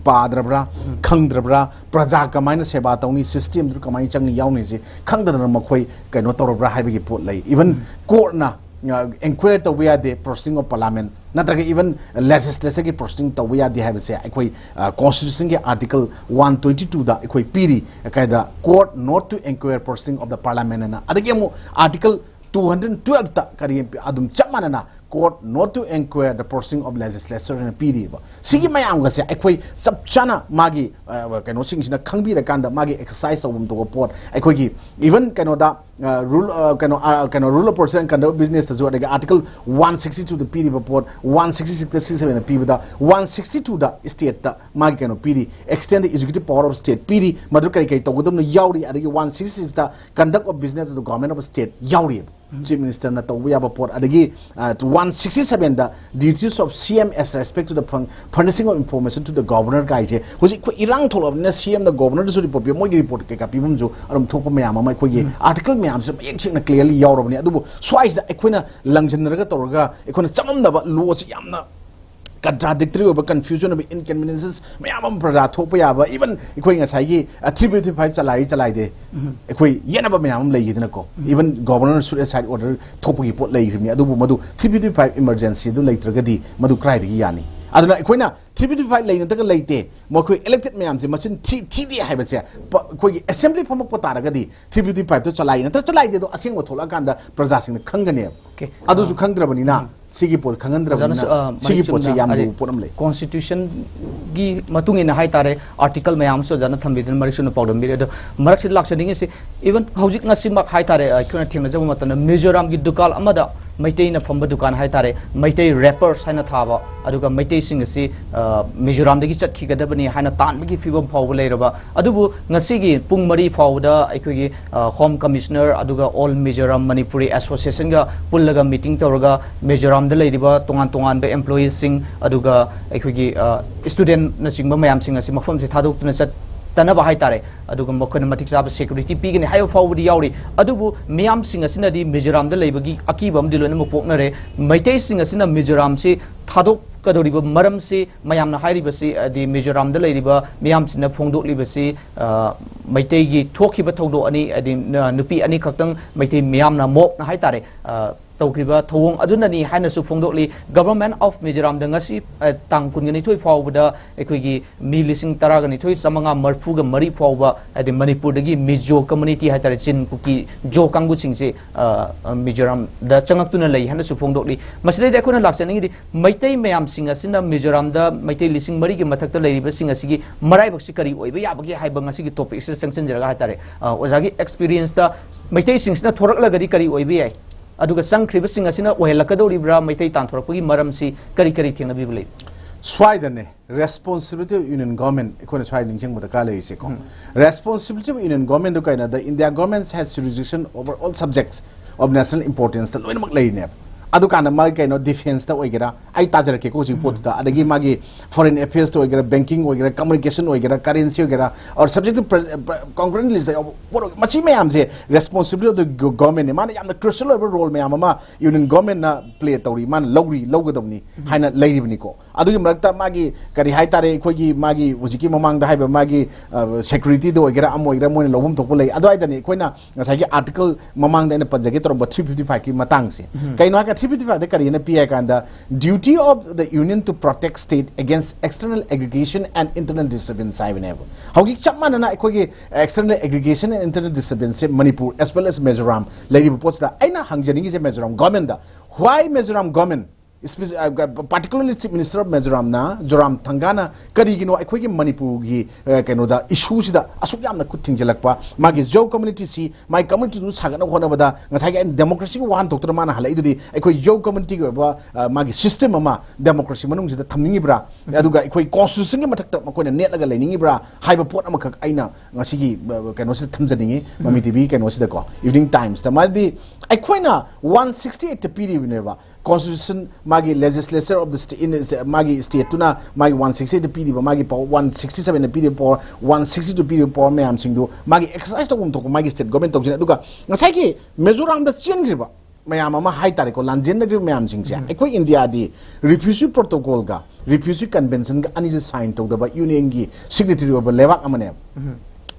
ꯄꯥꯗ꯭ꯔꯕ꯭ꯔꯥ, ꯈꯪꯗ꯭ꯔꯕ꯭ꯔꯥ, ꯄ꯭ꯔꯖꯥ ꯀꯃꯥꯏꯅ ꯁꯦꯕꯥ ꯇꯧꯅꯤ, ꯁꯤꯁꯇꯦꯝꯗꯨ ꯀꯃꯥꯏꯅ ꯆꯪꯅꯤ ꯌꯥꯎꯅꯤꯁꯦ ꯈꯪꯗꯗꯅ ꯃꯈꯣꯏ ꯀꯩꯅꯣ ꯇꯧꯔꯕ꯭ꯔꯥ ꯍꯥꯏꯕꯒꯤ ꯄꯣꯠ ꯂꯩ꯫ ꯏꯚꯟ ꯀꯣꯔꯠꯅ, ꯑ, ꯏꯟꯀ꯭ꯋꯥꯌꯔ ꯇꯧꯕ ꯌꯥꯗꯦ proceeding of parliament, ꯅꯠꯇ꯭ꯔꯒ ꯏꯚꯟ ꯂꯦꯖꯤꯁꯂꯦꯆꯔꯒꯤ proceeding ꯇꯧꯕ ꯌꯥꯗꯦ ꯍꯥꯏꯕꯁꯦ ꯑꯩꯈꯣꯏ, ꯑ, ꯀꯣꯟꯁꯇꯤꯇ꯭ꯌꯨꯁꯟꯒꯤ ꯑꯥꯔꯇꯤꯀꯜ ꯋꯥꯟ ꯇ꯭ꯋꯦꯟꯇꯤ ꯇꯨꯗ ꯑꯩꯈꯣꯏ ꯄꯤꯔꯤ, ꯀꯩꯗ, "Court not to inquire proceeding of the parliament" ꯑꯅ꯫ ꯑꯗꯒꯤ ꯑꯃꯨꯛ ꯑꯥꯔꯇꯤꯀꯜ ꯇꯨ ꯍꯟꯗ꯭ꯔꯦꯠ ꯇꯨꯋꯦꯜꯐꯇ ꯀꯔꯤ ꯑꯗꯨꯝ ꯆꯞ ꯃꯥꯟꯅꯅ "Court not to inquire the proceeding of legislature" ꯍꯥꯏꯅ ꯄꯤꯔꯤꯕ꯫ ꯁꯤꯒꯤ ꯃꯌꯥꯝꯒꯁꯦ ꯑꯩꯈꯣꯏ ꯆꯞ ꯆꯥꯅ ꯃꯥꯒꯤ, ꯑ, ꯀꯩꯅꯣꯁꯤꯡꯁꯤꯅ ꯈꯪꯕꯤꯔꯀꯥꯟꯗ ꯃꯥꯒꯤ ꯑꯦꯛꯁꯔꯁꯥꯏꯁ ꯇꯧꯐꯝ ꯊꯣꯛꯄ ꯄꯣꯠ, ꯑꯩꯈꯣꯏꯒꯤ ꯏꯚꯟ ꯀꯩꯅꯣꯗ, ꯑ, ꯔꯨꯜ, ꯑ, ꯀꯩꯅꯣ, ꯑ, ꯀꯩꯅꯣ, Rule of Procedure and Conduct of Businessꯇꯁꯨ, ꯑꯗꯒꯤ ꯑꯥꯔꯇꯤꯀꯜ ꯋꯥꯟ ꯁꯤꯛꯁꯇꯤ ꯇꯨꯗ ꯄꯤꯔꯤꯕ ꯄꯣꯠ, ꯋꯥꯟ ꯁꯤꯛꯁꯇꯤ ꯁꯤꯛꯁꯇ ꯁꯤꯛꯁꯇꯤ ꯁꯚꯦꯟꯗ ꯄꯤꯕꯗ, ꯋꯥꯟ ꯁꯤꯛꯁꯇꯤ ꯇꯨꯗ ꯁ꯭ꯇꯦꯠꯇ ꯃꯥꯒꯤ ꯀꯩꯅꯣ ꯄꯤꯔꯤ, extend the executive power of state ꯄꯤꯔꯤ, ꯃꯗꯨ ꯀꯔꯤ ꯀꯔꯤ ꯇꯧꯒꯗꯕꯅꯣ ꯌꯥꯎꯔꯤ, ꯑꯗꯒꯤ ꯋꯥꯟ ꯁꯤꯛꯁꯇꯤ ꯁꯤꯛꯁꯇ conduct of business of the government of state ꯌꯥꯎꯔꯤꯑꯕ꯫ Chief Minister ꯅ ꯇꯧꯕ ꯌꯥꯕ ꯄꯣꯠ, ꯑꯗꯒꯤ one sixty seven the duties of C M as respect to the fun- furnishing of information to the Governor ꯀꯥꯏꯁꯦ, ꯍꯧꯖꯤꯛ ꯑꯩꯈꯣꯏ ꯏꯔꯥꯡ ꯊꯣꯛꯂꯛꯑꯕꯅꯤꯅ C M ꯅ Governor ꯗꯁꯨ report ꯄꯤꯕ, ꯃꯣꯏꯒꯤ report ꯀꯩꯀꯥ ꯄꯤꯐꯝꯁꯨ ꯑꯗꯨꯝ ꯊꯣꯛꯄ ꯃꯌꯥꯝ ꯑꯃ ꯑꯩꯈꯣꯏꯒꯤ article ꯃꯌꯥꯝꯁꯦ ꯃꯌꯦꯛ ꯁꯦꯡꯅ clearly ꯌꯥꯎꯔꯕꯅꯤ꯫ ꯑꯗꯨꯕꯨ ꯁ꯭ꯋꯥꯏꯁꯤꯗ ꯑꯩꯈꯣꯏꯅ ꯂꯪꯁꯤꯟꯅꯔꯒ ꯇꯧꯔꯒ ꯑꯩꯈꯣꯏꯅ ꯆꯃꯝꯅꯕ, law ꯁꯤ ꯌꯥꯝꯅ contradictory ꯑꯣꯏꯕ, confusion ꯑꯣꯏꯕ, inconveniences ꯃꯌꯥꯝ ꯑꯃ ꯄ꯭ꯔꯖꯥ ꯊꯣꯛꯄ ꯌꯥꯕ, even ꯑꯩꯈꯣꯏ ꯉꯁꯥꯏꯒꯤ three fifty five ꯆꯂꯥꯏ ꯆꯂꯥꯏꯗꯦ, ꯑꯩꯈꯣꯏ ꯌꯦꯠꯅꯕ ꯃꯌꯥꯝ ꯑꯃ ꯂꯩꯈꯤꯗꯅꯀꯣ꯫ Even Governor ꯅ shoot aside order ꯊꯣꯛꯄꯒꯤ ꯄꯣꯠ ꯂꯩꯈ꯭ꯔꯤꯕꯅꯤ, ꯑꯗꯨꯕꯨ ꯃꯗꯨ three fifty five emergency ꯑꯗꯨ ꯂꯩꯇ꯭ꯔꯒꯗꯤ ꯃꯗꯨ ꯀꯗꯥꯏꯗꯒꯤ ꯌꯥꯅꯤ? ꯑꯗꯨꯅ ꯑꯩꯈꯣꯏꯅ three fifty five ꯂꯩ ꯅꯠꯇ꯭ꯔꯒ ꯂꯩꯇꯦ, ꯃꯈꯣꯏ elected ꯃꯌꯥꯝꯁꯦ ꯃꯆꯤꯟ ꯊꯤ ꯊꯤꯗꯦ ꯍꯥꯏꯕꯁꯦ ꯄ- ꯑꯩꯈꯣꯏꯒꯤ assembly ꯐꯝꯃꯛꯄ ꯇꯥꯔꯒꯗꯤ three fifty five ꯇꯣ ꯆꯂꯥꯏ ꯅꯠꯇ꯭ꯔ ꯆꯂꯥꯏꯗꯦꯗꯣ ꯑꯁꯦꯡꯕ ꯊꯣꯛꯂꯛꯑꯀꯥꯟꯗ ꯄ꯭ꯔꯖꯥꯁꯤꯡꯅ ꯈꯪꯒꯅꯦꯕ꯫ Okay. ꯑꯗꯨꯁꯨ ꯈꯪꯗ꯭ꯔꯕꯅꯤꯅ ꯁꯤꯒꯤ ꯄꯣꯠ ꯈꯪꯍꯟꯗ꯭ꯔꯕꯅꯤꯅ ꯑꯣꯖꯥꯅꯁꯨ, ꯑ, ꯁꯤꯒꯤ ꯃꯔꯤꯛ ꯆꯨꯝꯅ ꯁꯤꯒꯤ ꯄꯣꯠꯁꯦ ꯍꯥꯏꯗꯤ ꯌꯥꯝ ꯂꯨꯕ ꯄꯣꯠ ꯑꯃ ꯂꯩ꯫ Constitution ꯒꯤ ꯃꯇꯨꯡ ꯏꯟꯅ ꯍꯥꯏꯇꯥꯔꯦ, article ꯃꯌꯥꯝ ꯑꯃꯁꯨ ꯑꯣꯖꯥꯅ ꯊꯝꯕꯤꯗꯨꯅ ꯃꯔꯤꯛ ꯆꯨꯝꯅ ꯄꯥꯎꯗꯝꯕꯤꯔꯦ꯫ ꯑꯗꯣ ꯃꯔꯛꯁꯤꯗ ꯂꯥꯛꯆꯅꯤꯡꯉꯤꯁꯤ, even ꯍꯧꯖꯤꯛ ꯉꯁꯤꯃꯛ ꯍꯥꯏꯇꯥꯔꯦ, ꯑꯩꯈꯣꯏꯅ ꯊꯦꯡꯅꯖꯕ ꯃꯇꯝꯗ ꯃꯤꯖꯣꯔꯥꯝꯒꯤ ꯗꯨꯀꯥꯟ ꯑꯃꯗ ꯃꯩꯇꯩꯅ ꯐꯝꯕ ꯗꯨꯀꯥꯟ ꯍꯥꯏꯇꯥꯔꯦ, ꯃꯩꯇꯩ wrappers ꯍꯥꯏꯅ ꯊꯥꯕ, ꯑꯗꯨꯒ ꯃꯩꯇꯩꯁꯤꯡ ꯑꯁꯤ, ꯑ, ꯃꯤꯖꯣꯔꯥꯝꯗꯒꯤ ꯆꯠꯈꯤꯒꯗꯕꯅꯤ ꯍꯥꯏꯅ ꯇꯥꯟꯕꯒꯤ ꯐꯤꯕꯝ ꯐꯥꯎꯕ ꯂꯩꯔꯕ꯫ ꯑꯗꯨꯕꯨ ꯉꯁꯤꯒꯤ ꯄꯨꯡ ꯃꯔꯤ ꯐꯥꯎꯕꯗ ꯑꯩꯈꯣꯏꯒꯤ, ꯑ, Home Commissioner ꯑꯗꯨꯒ All Mizoram Manipuri Association ꯒ ꯄꯨꯜꯂꯒ meeting ꯇꯧꯔꯒ ꯃꯤꯖꯣꯔꯥꯝꯗ ꯂꯩꯔꯤꯕ ꯇꯣꯉꯥꯟ ꯇꯣꯉꯥꯟꯕ employee ꯁꯤꯡ ꯑꯗꯨꯒ ꯑꯩꯈꯣꯏꯒꯤ, ꯑ, student ꯅꯆꯤꯡꯕ ꯃꯌꯥꯝꯁꯤꯡ ꯑꯁꯤ ꯃꯐꯝꯁꯤ ꯊꯥꯗꯣꯛꯇꯨꯅ ꯆꯠꯇꯅꯕ ꯍꯥꯏꯇꯥꯔꯦ, ꯑꯗꯨꯒ ꯃꯈꯣꯏꯅ ꯃꯇꯤꯛ ꯆꯥꯕ security ꯄꯤꯒꯅꯤ ꯍꯥꯏꯕ ꯐꯥꯎꯕꯗꯤ ꯌꯥꯎꯔꯤ꯫ ꯑꯗꯨꯕꯨ ꯃꯤꯌꯥꯝꯁꯤꯡ ꯑꯁꯤꯅꯗꯤ ꯃꯤꯖꯣꯔꯥꯝꯗ ꯂꯩꯕꯒꯤ ꯑꯀꯤꯕ ꯑꯃꯗꯤ ꯂꯣꯏꯅꯃꯛ ꯄꯣꯛꯅꯔꯦ꯫ ꯃꯩꯇꯩꯁꯤꯡ ꯑꯁꯤꯅ ꯃꯤꯖꯣꯔꯥꯝꯁꯤ ꯊꯥꯗꯣꯛꯀꯗꯧꯔꯤꯕ ꯃꯔꯝꯁꯤ, ꯃꯌꯥꯝꯅ ꯍꯥꯏꯔꯤꯕꯁꯤ, ꯍꯥꯏꯗꯤ ꯃꯤꯖꯣꯔꯥꯝꯗ ꯂꯩꯔꯤꯕ ꯃꯤꯌꯥꯝꯁꯤꯡꯅ ꯐꯣꯡꯗꯣꯛꯂꯤꯕꯁꯤ, ꯑ, ꯃꯩꯇꯩꯒꯤ ꯊꯣꯛꯈꯤꯕ ꯊꯧꯗꯣꯛ ꯑꯅꯤ, ꯍꯥꯏꯗꯤ, ꯑ, ꯅꯨꯄꯤ ꯑꯅꯤꯈꯛꯇꯪ ꯃꯩꯇꯩ ꯃꯤꯌꯥꯝꯅ mob ꯅ ꯍꯥꯏꯇꯥꯔꯦ, ꯑ, ꯇꯧꯈꯤꯕ ꯊꯧꯑꯣꯡ ꯑꯗꯨꯅꯅꯤ ꯍꯥꯏꯅꯁꯨ ꯐꯣꯡꯗꯣꯛꯂꯤ꯫ Government of ꯃꯤꯖꯣꯔꯥꯝꯗ ꯉꯁꯤ, ꯑ, ꯇꯥꯡ ꯀꯨꯟꯒ ꯅꯤꯊꯣꯏ ꯐꯥꯎꯕꯗ ꯑꯩꯈꯣꯏꯒꯤ ꯃꯤ ꯂꯤꯁꯤꯡ ꯇꯔꯥꯒ ꯅꯤꯊꯣꯏ ꯆꯥꯃꯉꯥ ꯃꯔꯤꯐꯨꯒ ꯃꯔꯤ ꯐꯥꯎꯕ, ꯍꯥꯏꯗꯤ ꯃꯅꯤꯄꯨꯔꯗꯒꯤ ꯃꯤꯖꯣ community ꯍꯥꯏꯇꯥꯔꯦ, ꯆꯤꯟ, ꯀꯨꯀꯤ, ꯖꯣ ꯀꯥꯡꯕꯨꯁꯤꯡꯁꯦ, ꯑ, ꯑ, ꯃꯤꯖꯣꯔꯥꯝꯗ ꯆꯪꯉꯛꯇꯨꯅ ꯂꯩ ꯍꯥꯏꯅꯁꯨ ꯐꯣꯡꯗꯣꯛꯂꯤ꯫ ꯃꯁꯤꯗꯩꯗ ꯑꯩꯈꯣꯏꯅ ꯂꯥꯛꯆꯅꯤꯡꯉꯤꯗꯤ, ꯃꯩꯇꯩ ꯃꯌꯥꯝꯁꯤꯡ ꯑꯁꯤꯅ ꯃꯤꯖꯣꯔꯥꯝꯗ ꯃꯩꯇꯩ ꯂꯤꯁꯤꯡ ꯃꯔꯤꯒꯤ ꯃꯊꯛꯇ ꯂꯩꯔꯤꯕꯁꯤꯡ ꯑꯁꯤꯒꯤ ꯃꯔꯥꯏꯕꯛꯁꯤ ꯀꯔꯤ ꯑꯣꯏꯕ ꯌꯥꯕꯒꯦ ꯍꯥꯏꯕ ꯉꯁꯤꯒꯤ topic ꯑꯁꯤꯗ ꯆꯪꯁꯤꯟꯖꯔꯒ ꯍꯥꯏꯇꯥꯔꯦ, ꯑ, ꯑꯣꯖꯥꯒꯤ experience ꯇ ꯃꯩꯇꯩꯁꯤꯡꯁꯤꯅ ꯊꯣꯔꯛꯂꯒꯗꯤ ꯀꯔꯤ ꯑꯣꯏꯕ ꯌꯥꯏ? ꯑꯗꯨꯒ ꯆꯪꯈ꯭ꯔꯤꯕꯁꯤꯡ ꯑꯁꯤꯅ ꯑꯣꯏꯍꯜꯂꯛꯀꯗꯧꯔꯤꯕ꯭ꯔꯥ? ꯃꯩꯇꯩ ꯇꯥꯟꯊꯣꯔꯛꯄꯒꯤ ꯃꯔꯝꯁꯤ ꯀꯔꯤ ꯀꯔꯤ ꯊꯦꯡꯅꯕꯤꯕ ꯂꯩ? ꯁ꯭ꯋꯥꯏꯗꯅꯦ responsibility of union government ꯑꯩꯈꯣꯏꯅ ꯁ꯭ꯋꯥꯏ ꯅꯤꯡꯁꯤꯡꯕ ꯗꯔꯀꯥꯔ ꯂꯩꯔꯤꯁꯦꯀꯣ꯫ Responsibility of union government ꯗꯨ ꯀꯩꯅꯣꯗ, India government has jurisdiction over all subjects of national importance ꯇ ꯂꯣꯏꯅꯃꯛ ꯂꯩꯔꯤꯅꯦꯕ꯫ ꯑꯗꯨꯀꯥꯟꯗ ꯃꯥꯒꯤ ꯀꯩꯅꯣ defence ꯇ ꯑꯣꯏꯒꯦꯔꯥ, ꯑꯩ ꯇꯥꯖꯔꯛꯀꯦꯀꯣ ꯍꯧꯖꯤꯛ ꯄꯣꯠꯇꯨꯗ, ꯑꯗꯒꯤ ꯃꯥꯒꯤ foreign affairs ꯇ ꯑꯣꯏꯒꯦꯔꯥ, banking ꯑꯣꯏꯒꯦꯔꯥ, communication ꯑꯣꯏꯒꯦꯔꯥ, currency ꯑꯣꯏꯒꯦꯔꯥ, or subject to pre- pre- concurrent list ꯇ ꯌꯥꯎꯕ ꯄꯣꯠ ꯑꯣꯏ-, ꯃꯁꯤ ꯃꯌꯥꯝꯁꯦ responsibility of the government ꯅꯦ꯫ ꯃꯥꯅ ꯌꯥꯝꯅ crucial ꯑꯣꯏꯕ role ꯃꯌꯥꯝ ꯑꯃ union government ꯅ play ꯇꯧꯔꯤ, ꯃꯥꯅ ꯂꯧꯔꯤ, ꯂꯧꯒꯗꯕꯅꯤ ꯍꯥꯏꯅ ꯂꯩꯔꯤꯕꯅꯤꯀꯣ꯫ ꯑꯗꯨꯒꯤ ꯃꯔꯛꯇ ꯃꯥꯒꯤ ꯀꯔꯤ ꯍꯥꯏꯇꯥꯔꯦ, ꯑꯩꯈꯣꯏꯒꯤ ꯃꯥꯒꯤ ꯍꯧꯖꯤꯛꯀꯤ ꯃꯃꯥꯡꯗ ꯍꯥꯏꯕ ꯃꯥꯒꯤ, ꯑ, security ꯗ ꯑꯣꯏꯒꯦꯔꯥ, ꯑꯃ ꯑꯣꯏꯒꯦꯔꯥ, ꯃꯣꯏꯅ ꯂꯧꯐꯝ ꯊꯣꯛꯄ ꯂꯩ꯫ ꯑꯗꯨꯋꯥꯏꯗꯅꯤ ꯑꯩꯈꯣꯏꯅ ꯉꯁꯥꯏꯒꯤ article ꯃꯃꯥꯡꯗ ꯑꯩꯅ ꯄꯟꯖꯒꯦ ꯇꯧꯔꯝꯕ three fifty five ꯀꯤ ꯃꯇꯥꯡꯁꯦ꯫ ꯀꯩꯅꯣ ꯍꯥꯏꯔꯒ three fifty five ꯗ ꯀꯔꯤꯅ ꯄꯤ ꯍꯥꯏ ꯀꯥꯟꯗ, duty of the union to protect state against external aggression and internal disturbance ꯍꯥꯏꯕꯅꯦꯕ꯫ ꯍꯧꯖꯤꯛ ꯆꯞ ꯃꯥꯟꯅꯅ ꯑꯩꯈꯣꯏꯒꯤ external aggression and internal disturbance say Manipur as well as Mizoram ꯂꯩꯔꯤꯕ ꯄꯣꯠꯁꯤꯗ ꯑꯩꯅ ꯍꯪꯖꯅꯤꯡꯉꯤꯁꯦ Mizoram government the, why Mizoram government, particularly Chief Minister of Mizoram ꯅ, ꯖꯣꯔꯥꯝ ꯊꯪꯒꯥꯅ ꯀꯔꯤꯒꯤꯅꯣ ꯑꯩꯈꯣꯏꯒꯤ ꯃꯅꯤꯄꯨꯔꯒꯤ, ꯑ, ꯀꯩꯅꯣꯗ, issue ꯁꯤꯗ ꯑꯁꯨꯛ ꯌꯥꯝꯅ ꯈꯨꯠ ꯊꯤꯡꯖꯤꯜꯂꯛꯄ, ꯃꯥꯒꯤ Zhou community ꯁꯤ, ꯃꯥꯒꯤ community ꯗꯨ ꯁꯥꯒꯠꯅꯕ ꯍꯣꯠꯅꯕꯗ ꯉꯁꯥꯏꯒꯤ ꯑꯩꯅ democracy ꯒꯤ ꯋꯥꯍꯟꯊꯣꯛꯇꯨꯅ ꯃꯥꯅ ꯍꯜꯂꯛꯏꯗꯨꯗꯤ, ꯑꯩꯈꯣꯏ Zhou community ꯒꯤ ꯑꯣꯏꯕ, ꯑ, ꯃꯥꯒꯤ system ꯑꯃ democracy ꯃꯅꯨꯡꯁꯤꯗ ꯊꯝꯅꯤꯡꯉꯤꯕ꯭ꯔꯥ? ꯑꯗꯨꯒ ꯑꯩꯈꯣꯏ constitution ꯒꯤ ꯃꯊꯛꯇ ꯃꯈꯣꯏꯅ ꯅꯦꯠꯂꯒ ꯂꯩꯅꯤꯡꯉꯤꯕ꯭ꯔꯥ ꯍꯥꯏꯕ ꯄꯣꯠ ꯑꯃꯈꯛ ꯑꯩꯅ ꯉꯁꯤꯒꯤ, ꯑ, ꯀꯩꯅꯣꯁꯤꯗ ꯊꯝꯖꯅꯤꯡꯉꯤ, ꯃꯃꯤ ꯇꯤ ꯚꯤ ꯀꯩꯅꯣꯁꯤꯗꯀꯣ, Evening Times ꯇ꯫ ꯃꯔꯝꯗꯤ ꯑꯩꯈꯣꯏꯅ one sixty eight ꯇ ꯄꯤꯔꯤꯕꯅꯦꯕ, constitution, ꯃꯥꯒꯤ legislature of the state, in, ꯃꯥꯒꯤ state ꯇꯨꯅ ꯃꯥꯒꯤ one sixty eight ꯇ ꯄꯤꯔꯤꯕ, ꯃꯥꯒꯤ power, one sixty seven ꯗ ꯄꯤꯔꯤꯕ power, one sixty two ꯄꯤꯔꯤꯕ power ꯃꯌꯥꯝꯁꯤꯡꯗꯨ ꯃꯥꯒꯤ exercise ꯇꯧꯐꯝ ꯊꯣꯛꯄ ꯃꯥꯒꯤ state government ꯇꯧꯖꯩ꯫ ꯑꯗꯨꯒ ꯉꯁꯥꯏꯒꯤ ꯃꯤꯖꯣꯔꯥꯝꯗ ꯆꯦꯟꯈ꯭ꯔꯤꯕ ꯃꯌꯥꯝ ꯑꯃ ꯍꯥꯏꯇꯥꯔꯦꯀꯣ, ꯂꯥꯟꯖꯦꯟꯅꯈ꯭ꯔꯤꯕ ꯃꯌꯥꯝꯁꯤꯡꯁꯦ, ꯑꯩꯈꯣꯏ ꯏꯟꯗꯤꯌꯥꯗꯤ refugee protocol ꯒ refugee convention ꯒ ꯑꯅꯤꯁꯦ sign ꯇꯧꯗꯕ union ꯒꯤ signatory ꯑꯣꯏꯕ ꯂꯩꯕꯥꯛ ꯑꯃꯅꯦꯕ꯫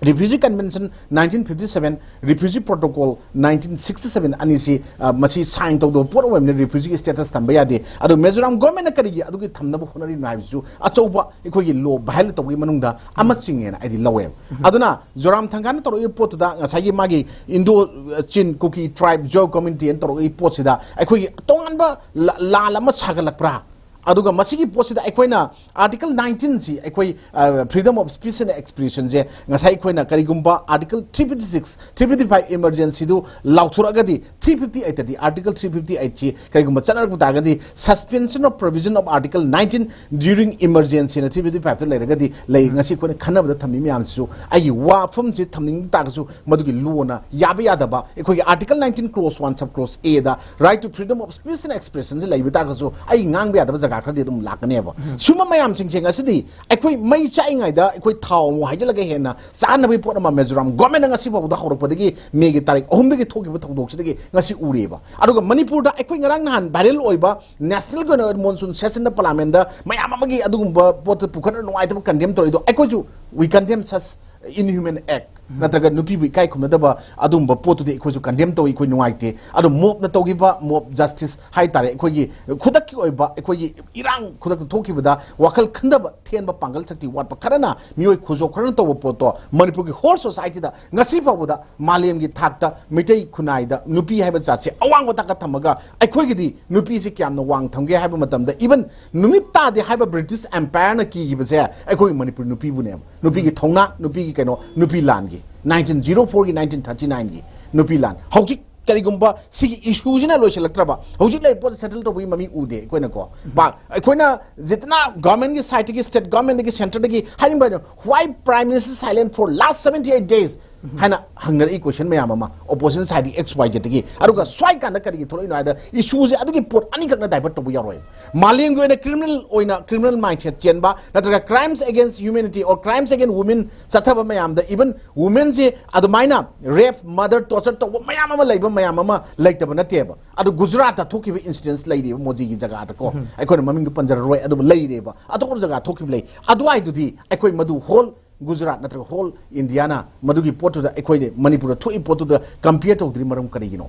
Refugee Convention nineteen fifty seven, Refugee Protocol nineteen sixty seven ꯑꯅꯤꯁꯤ, ꯑ, ꯃꯁꯤ sign ꯇꯧꯗꯕ ꯄꯣꯠ ꯑꯣꯏꯕꯅꯤꯅ refugee status ꯊꯝꯕ ꯌꯥꯗꯦ꯫ ꯑꯗꯣ ꯃꯤꯖꯣꯔꯥꯝ government ꯅ ꯀꯔꯤꯒꯤ ꯑꯗꯨꯒꯤ ꯊꯝꯅꯕ ꯍꯣꯠꯅꯔꯤꯅꯣ ꯍꯥꯏꯕꯁꯤꯁꯨ ꯑꯆꯧꯕ ꯑꯩꯈꯣꯏꯒꯤ law violate ꯇꯧꯕꯒꯤ ꯃꯅꯨꯡꯗ ꯑꯃ ꯆꯤꯡꯉꯦꯅ ꯑꯩꯗꯤ ꯂꯧꯋꯦꯕ꯫ ꯑꯗꯨꯅ ꯖꯣꯔꯥꯝ ꯊꯪꯒꯥꯅ ꯇꯧꯔꯛꯏꯕ ꯄꯣꯠꯇꯨꯗ ꯉꯁꯥꯏꯒꯤ ꯃꯥꯒꯤ Indo Chin Kuki Tribe Zhou Community ꯑꯅ ꯇꯧꯔꯛꯏꯕ ꯄꯣꯠꯁꯤꯗ ꯑꯩꯈꯣꯏꯒꯤ ꯇꯣꯉꯥꯟꯕ ꯂꯥ-, ꯂꯥꯜ ꯑꯃ ꯁꯥꯒꯠꯂꯛꯄ꯭ꯔꯥ? ꯑꯗꯨꯒ ꯃꯁꯤꯒꯤ ꯄꯣꯠꯁꯤꯗ ꯑꯩꯈꯣꯏꯅ Article nineteen ꯁꯤ ꯑꯩꯈꯣꯏ, ꯑ, freedom of speech and expression ꯁꯦ ꯉꯁꯥꯏ ꯑꯩꯈꯣꯏꯅ ꯀꯔꯤꯒꯨꯝꯕ Article three fifty six, three fifty five emergency ꯗꯨ ꯂꯥꯎꯊꯣꯔꯛꯑꯒꯗꯤ, three fifty eight ꯇꯗꯤ, Article three fifty eight ꯁꯤ ꯀꯔꯤꯒꯨꯝꯕ ꯆꯠꯅꯔꯛꯄ ꯇꯥꯔꯒꯗꯤ, suspension of provision of Article nineteen during emergency ꯅ three fifty five ꯇ ꯂꯩꯔꯒꯗꯤ ꯂꯩ꯫ ꯉꯁꯤ ꯑꯩꯈꯣꯏꯅ ꯈꯟꯅꯕꯗ ꯊꯝꯃꯤ ꯃꯌꯥꯝꯁꯤꯁꯨ ꯑꯩꯒꯤ ꯋꯥꯐꯝꯁꯤ ꯊꯝꯅꯤꯡꯕ ꯇꯥꯔꯒꯁꯨ ꯃꯗꯨꯒꯤ ꯂꯣꯅ ꯌꯥꯕ ꯌꯥꯗꯕ, ꯑꯩꯈꯣꯏꯒꯤ Article nineteen clause one sub clause A the right to freedom of speech and expression ꯁꯤ ꯂꯩꯕ ꯇꯥꯔꯒꯁꯨ ꯑꯩ ꯉꯥꯡꯕ ꯌꯥꯗꯕ ꯖꯒꯥ ꯈꯔꯗꯤ ꯑꯗꯨꯝ ꯂꯥꯛꯀꯅꯦꯕ꯫ ꯁꯨꯝꯕ ꯃꯌꯥꯝꯁꯤꯡꯁꯦ ꯉꯁꯤꯗꯤ ꯑꯩꯈꯣꯏ ꯃꯩ ꯆꯥꯛꯏꯉꯩꯗ ꯑꯩꯈꯣꯏ ꯊꯥꯎ ꯑꯃꯨꯛ ꯍꯩꯖꯤꯜꯂꯒ ꯍꯦꯟꯅ ꯆꯥꯅꯕꯒꯤ ꯄꯣꯠ ꯑꯃ ꯃꯤꯖꯣꯔꯥꯝ ꯒꯣꯔꯃꯦꯟꯅ ꯉꯁꯤ ꯐꯥꯎꯕꯗ ꯍꯧꯔꯛꯄꯗꯒꯤ ꯃꯦꯒꯤ ꯇꯥꯔꯤꯛ ꯑꯍꯨꯝꯗꯒꯤ ꯊꯣꯛꯈꯤꯕ ꯊꯧꯗꯣꯛꯁꯤꯗꯒꯤ ꯉꯁꯤ ꯎꯔꯤꯕ꯫ ꯑꯗꯨꯒ ꯃꯅꯤꯄꯨꯔꯗ ꯑꯩꯈꯣꯏ ꯉꯔꯥꯡ ꯅꯍꯥꯟ viral ꯑꯣꯏꯕ national ꯒꯤ ꯑꯣꯏꯅ monsoon session ꯗ parliament ꯗ ꯃꯌꯥꯝ ꯑꯃꯒꯤ ꯑꯗꯨꯒꯨꯝꯕ ꯄꯣꯠꯇ ꯄꯨꯈꯠꯅ ꯅꯨꯡꯉꯥꯏꯇꯕ condemn ꯇꯧꯔꯤꯗꯣ ꯑꯩꯈꯣꯏꯁꯨ we condemn such inhuman act ꯅꯠꯇ꯭ꯔꯒ ꯅꯨꯄꯤꯕꯨ ꯏꯀꯥꯏ ꯈꯨꯝꯅꯗꯕ ꯑꯗꯨꯒꯨꯝꯕ ꯄꯣꯠꯇꯨꯗꯤ ꯑꯩꯈꯣꯏꯁꯨ condemn ꯇꯧꯏ, ꯑꯩꯈꯣꯏ ꯅꯨꯡꯉꯥꯏꯇꯦ꯫ ꯑꯗꯣ ꯃꯣꯞꯅ ꯇꯧꯈꯤꯕ mob justice ꯍꯥꯏꯇꯥꯔꯦ, ꯑꯩꯈꯣꯏꯒꯤ ꯈꯨꯗꯛꯀꯤ ꯑꯣꯏꯕ ꯑꯩꯈꯣꯏꯒꯤ ꯏꯔꯥꯡ ꯈꯨꯗꯛꯇ ꯊꯣꯛꯈꯤꯕꯗ ꯋꯥꯈꯜ ꯈꯟꯊꯕ ꯊꯦꯟꯕ ꯄꯥꯡꯒꯜ ꯁꯛꯇꯤ ꯋꯥꯠꯄ ꯈꯔꯅ ꯃꯤꯑꯣꯏ ꯈꯨꯖꯣꯞ ꯈꯔꯅ ꯇꯧꯕ ꯄꯣꯠꯇꯣ ꯃꯅꯤꯄꯨꯔꯒꯤ whole society ꯗ ꯉꯁꯤ ꯐꯥꯎꯕꯗ ꯃꯥꯂꯦꯝꯒꯤ ꯊꯥꯛꯇ ꯃꯤꯇꯩ ꯈꯨꯟꯅꯥꯏꯗ ꯅꯨꯄꯤ ꯍꯥꯏꯕ ꯖꯥꯠꯁꯦ ꯑꯋꯥꯡꯕ ꯊꯥꯛꯇ ꯊꯝꯃꯒ ꯑꯩꯈꯣꯏꯒꯤꯗꯤ ꯅꯨꯄꯤꯁꯤ ꯀꯌꯥꯝꯅ ꯋꯥꯡ ꯊꯝꯒꯦ ꯍꯥꯏꯕ ꯃꯇꯝꯗ even ꯅꯨꯃꯤꯠ ꯇꯥꯗꯦ ꯍꯥꯏꯕ British Empire ꯅ ꯀꯤꯈꯤꯕꯁꯦ ꯑꯩꯈꯣꯏ ꯃꯅꯤꯄꯨꯔ ꯅꯨꯄꯤꯕꯨꯅꯦꯕ꯫ ꯅꯨꯄꯤꯒꯤ ꯊꯧꯅꯥ, ꯅꯨꯄꯤꯒꯤ ꯀꯩꯅꯣ, ꯅꯨꯄꯤ ꯂꯥꯟꯒꯤ nineteen zero four ꯒꯤ nineteen thirty nine ꯒꯤ ꯅꯨꯄꯤ ꯂꯥꯟ꯫ ꯍꯧꯖꯤꯛ ꯀꯔꯤꯒꯨꯝꯕ ꯁꯤꯒꯤ issue ꯁꯤꯅ ꯂꯣꯏꯁꯤꯜꯂꯛꯇ꯭ꯔꯕ, ꯍꯧꯖꯤꯛ ꯂꯩꯔꯤꯕ ꯄꯣꯠꯁꯦ settle ꯇꯧꯕꯒꯤ ꯃꯃꯤ ꯎꯗꯦ ꯑꯩꯈꯣꯏꯅꯀꯣ꯫ ꯄꯥꯛ ꯑꯩꯈꯣꯏꯅ ꯖꯤꯇꯅ government ꯀꯤ side ꯇꯒꯤ, state government ꯗꯒꯤ, centre ꯗꯒꯤ ꯍꯥꯏꯅꯤꯡꯕ ꯍꯥꯏꯅ, "Why Prime Minister silent for last seventy eight days?" ꯍꯥꯏꯅ ꯍꯪꯅꯔꯛꯏ question ꯃꯌꯥꯝ ꯑꯃ opposition side ꯀꯤ X Y Z ꯇꯒꯤ꯫ ꯑꯗꯨꯒ ꯁ꯭ꯋꯥꯏ ꯀꯥꯟꯗ ꯀꯔꯤꯒꯤ ꯊꯣꯛꯂꯛꯏꯅꯣ ꯍꯥꯏꯗ issue ꯁꯦ ꯑꯗꯨꯒꯤ ꯄꯣꯠ ꯑꯅꯤꯈꯛꯅ divert ꯇꯧꯕ ꯌꯥꯔꯣꯏ꯫ ꯃꯥꯂꯦꯝꯒꯤ ꯑꯣꯏꯅ criminal ꯑꯣꯏꯅ criminal mindset ꯆꯦꯟꯕ ꯅꯠꯇ꯭ꯔꯒ crimes against humanity or crimes against women ꯆꯠꯊꯕ ꯃꯌꯥꯝꯗ even women ꯁꯦ ꯑꯗꯨꯃꯥꯏꯅ rape, murder, torture ꯇꯧꯕ ꯃꯌꯥꯝ ꯑꯃ ꯂꯩꯕ ꯃꯌꯥꯝ ꯑꯃ ꯂꯩꯇꯕ ꯅꯠꯇꯦꯕ꯫ ꯑꯗꯨ ꯒꯨꯖꯔꯥꯠꯇ ꯊꯣꯛꯈꯤꯕ instance ꯂꯩꯔꯤꯕ ꯃꯣꯗꯤꯒꯤ ꯖꯒꯥꯗꯀꯣ, ꯑꯩꯈꯣꯏꯅ ꯃꯃꯤꯡꯗꯨ ꯄꯟꯖꯔꯔꯣꯏ, ꯑꯗꯨꯕꯨ ꯂꯩꯔꯦꯕ꯫ ꯑꯇꯣꯞꯄ ꯖꯒꯥ ꯊꯣꯛꯈꯤꯕ ꯂꯩ꯫ ꯑꯗꯨꯋꯥꯏꯗꯨꯗꯤ ꯑꯩꯈꯣꯏ ꯃꯗꯨ whole ꯒꯨꯖꯔꯥꯠ ꯅꯠꯇ꯭ꯔꯒ whole India ꯅ ꯃꯗꯨꯒꯤ ꯄꯣꯠꯇꯨꯗ ꯑꯩꯈꯣꯏ ꯃꯅꯤꯄꯨꯔꯗ ꯊꯣꯛꯏ ꯄꯣꯠꯇꯨꯗ compare ꯇꯧꯗ꯭ꯔꯤ ꯃꯔꯝ ꯀꯔꯤꯒꯤꯅꯣ?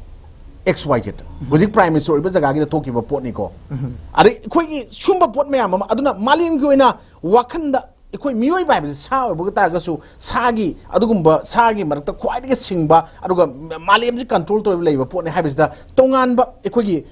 X Y Z꯫ ꯍꯧꯖꯤꯛ Prime Minister ꯑꯣꯏꯕ ꯖꯒꯥꯒꯤꯗ ꯊꯣꯛꯈꯤꯕ ꯄꯣꯠꯅꯤꯀꯣ꯫ ꯑꯗꯩ ꯑꯩꯈꯣꯏꯒꯤ ꯁꯨꯝꯕ ꯄꯣꯠ ꯃꯌꯥꯝ ꯑꯃ, ꯑꯗꯨꯅ ꯃꯥꯂꯦꯝꯒꯤ ꯑꯣꯏꯅ ꯋꯥꯈꯟꯗ ꯑꯩꯈꯣꯏ ꯃꯤꯑꯣꯏꯕ ꯍꯥꯏꯕꯁꯤ ꯁꯥ ꯑꯣꯏꯕ ꯇꯥꯔꯒꯁꯨ, ꯁꯥꯒꯤ, ꯑꯗꯨꯒꯨꯝꯕ ꯁꯥꯒꯤ ꯃꯔꯛꯇ ꯈ꯭ꯋꯥꯏꯗꯒꯤ ꯁꯤꯡꯕ, ꯑꯗꯨꯒ ꯃꯥꯂꯦꯝꯁꯤ ꯀꯟꯇ꯭ꯔꯣꯜ ꯇꯧꯔꯒ ꯂꯩꯕ ꯄꯣꯠꯅꯤ ꯍꯥꯏꯕꯁꯤꯗ, ꯇꯣꯉꯥꯟꯕ ꯑꯩꯈꯣꯏꯒꯤ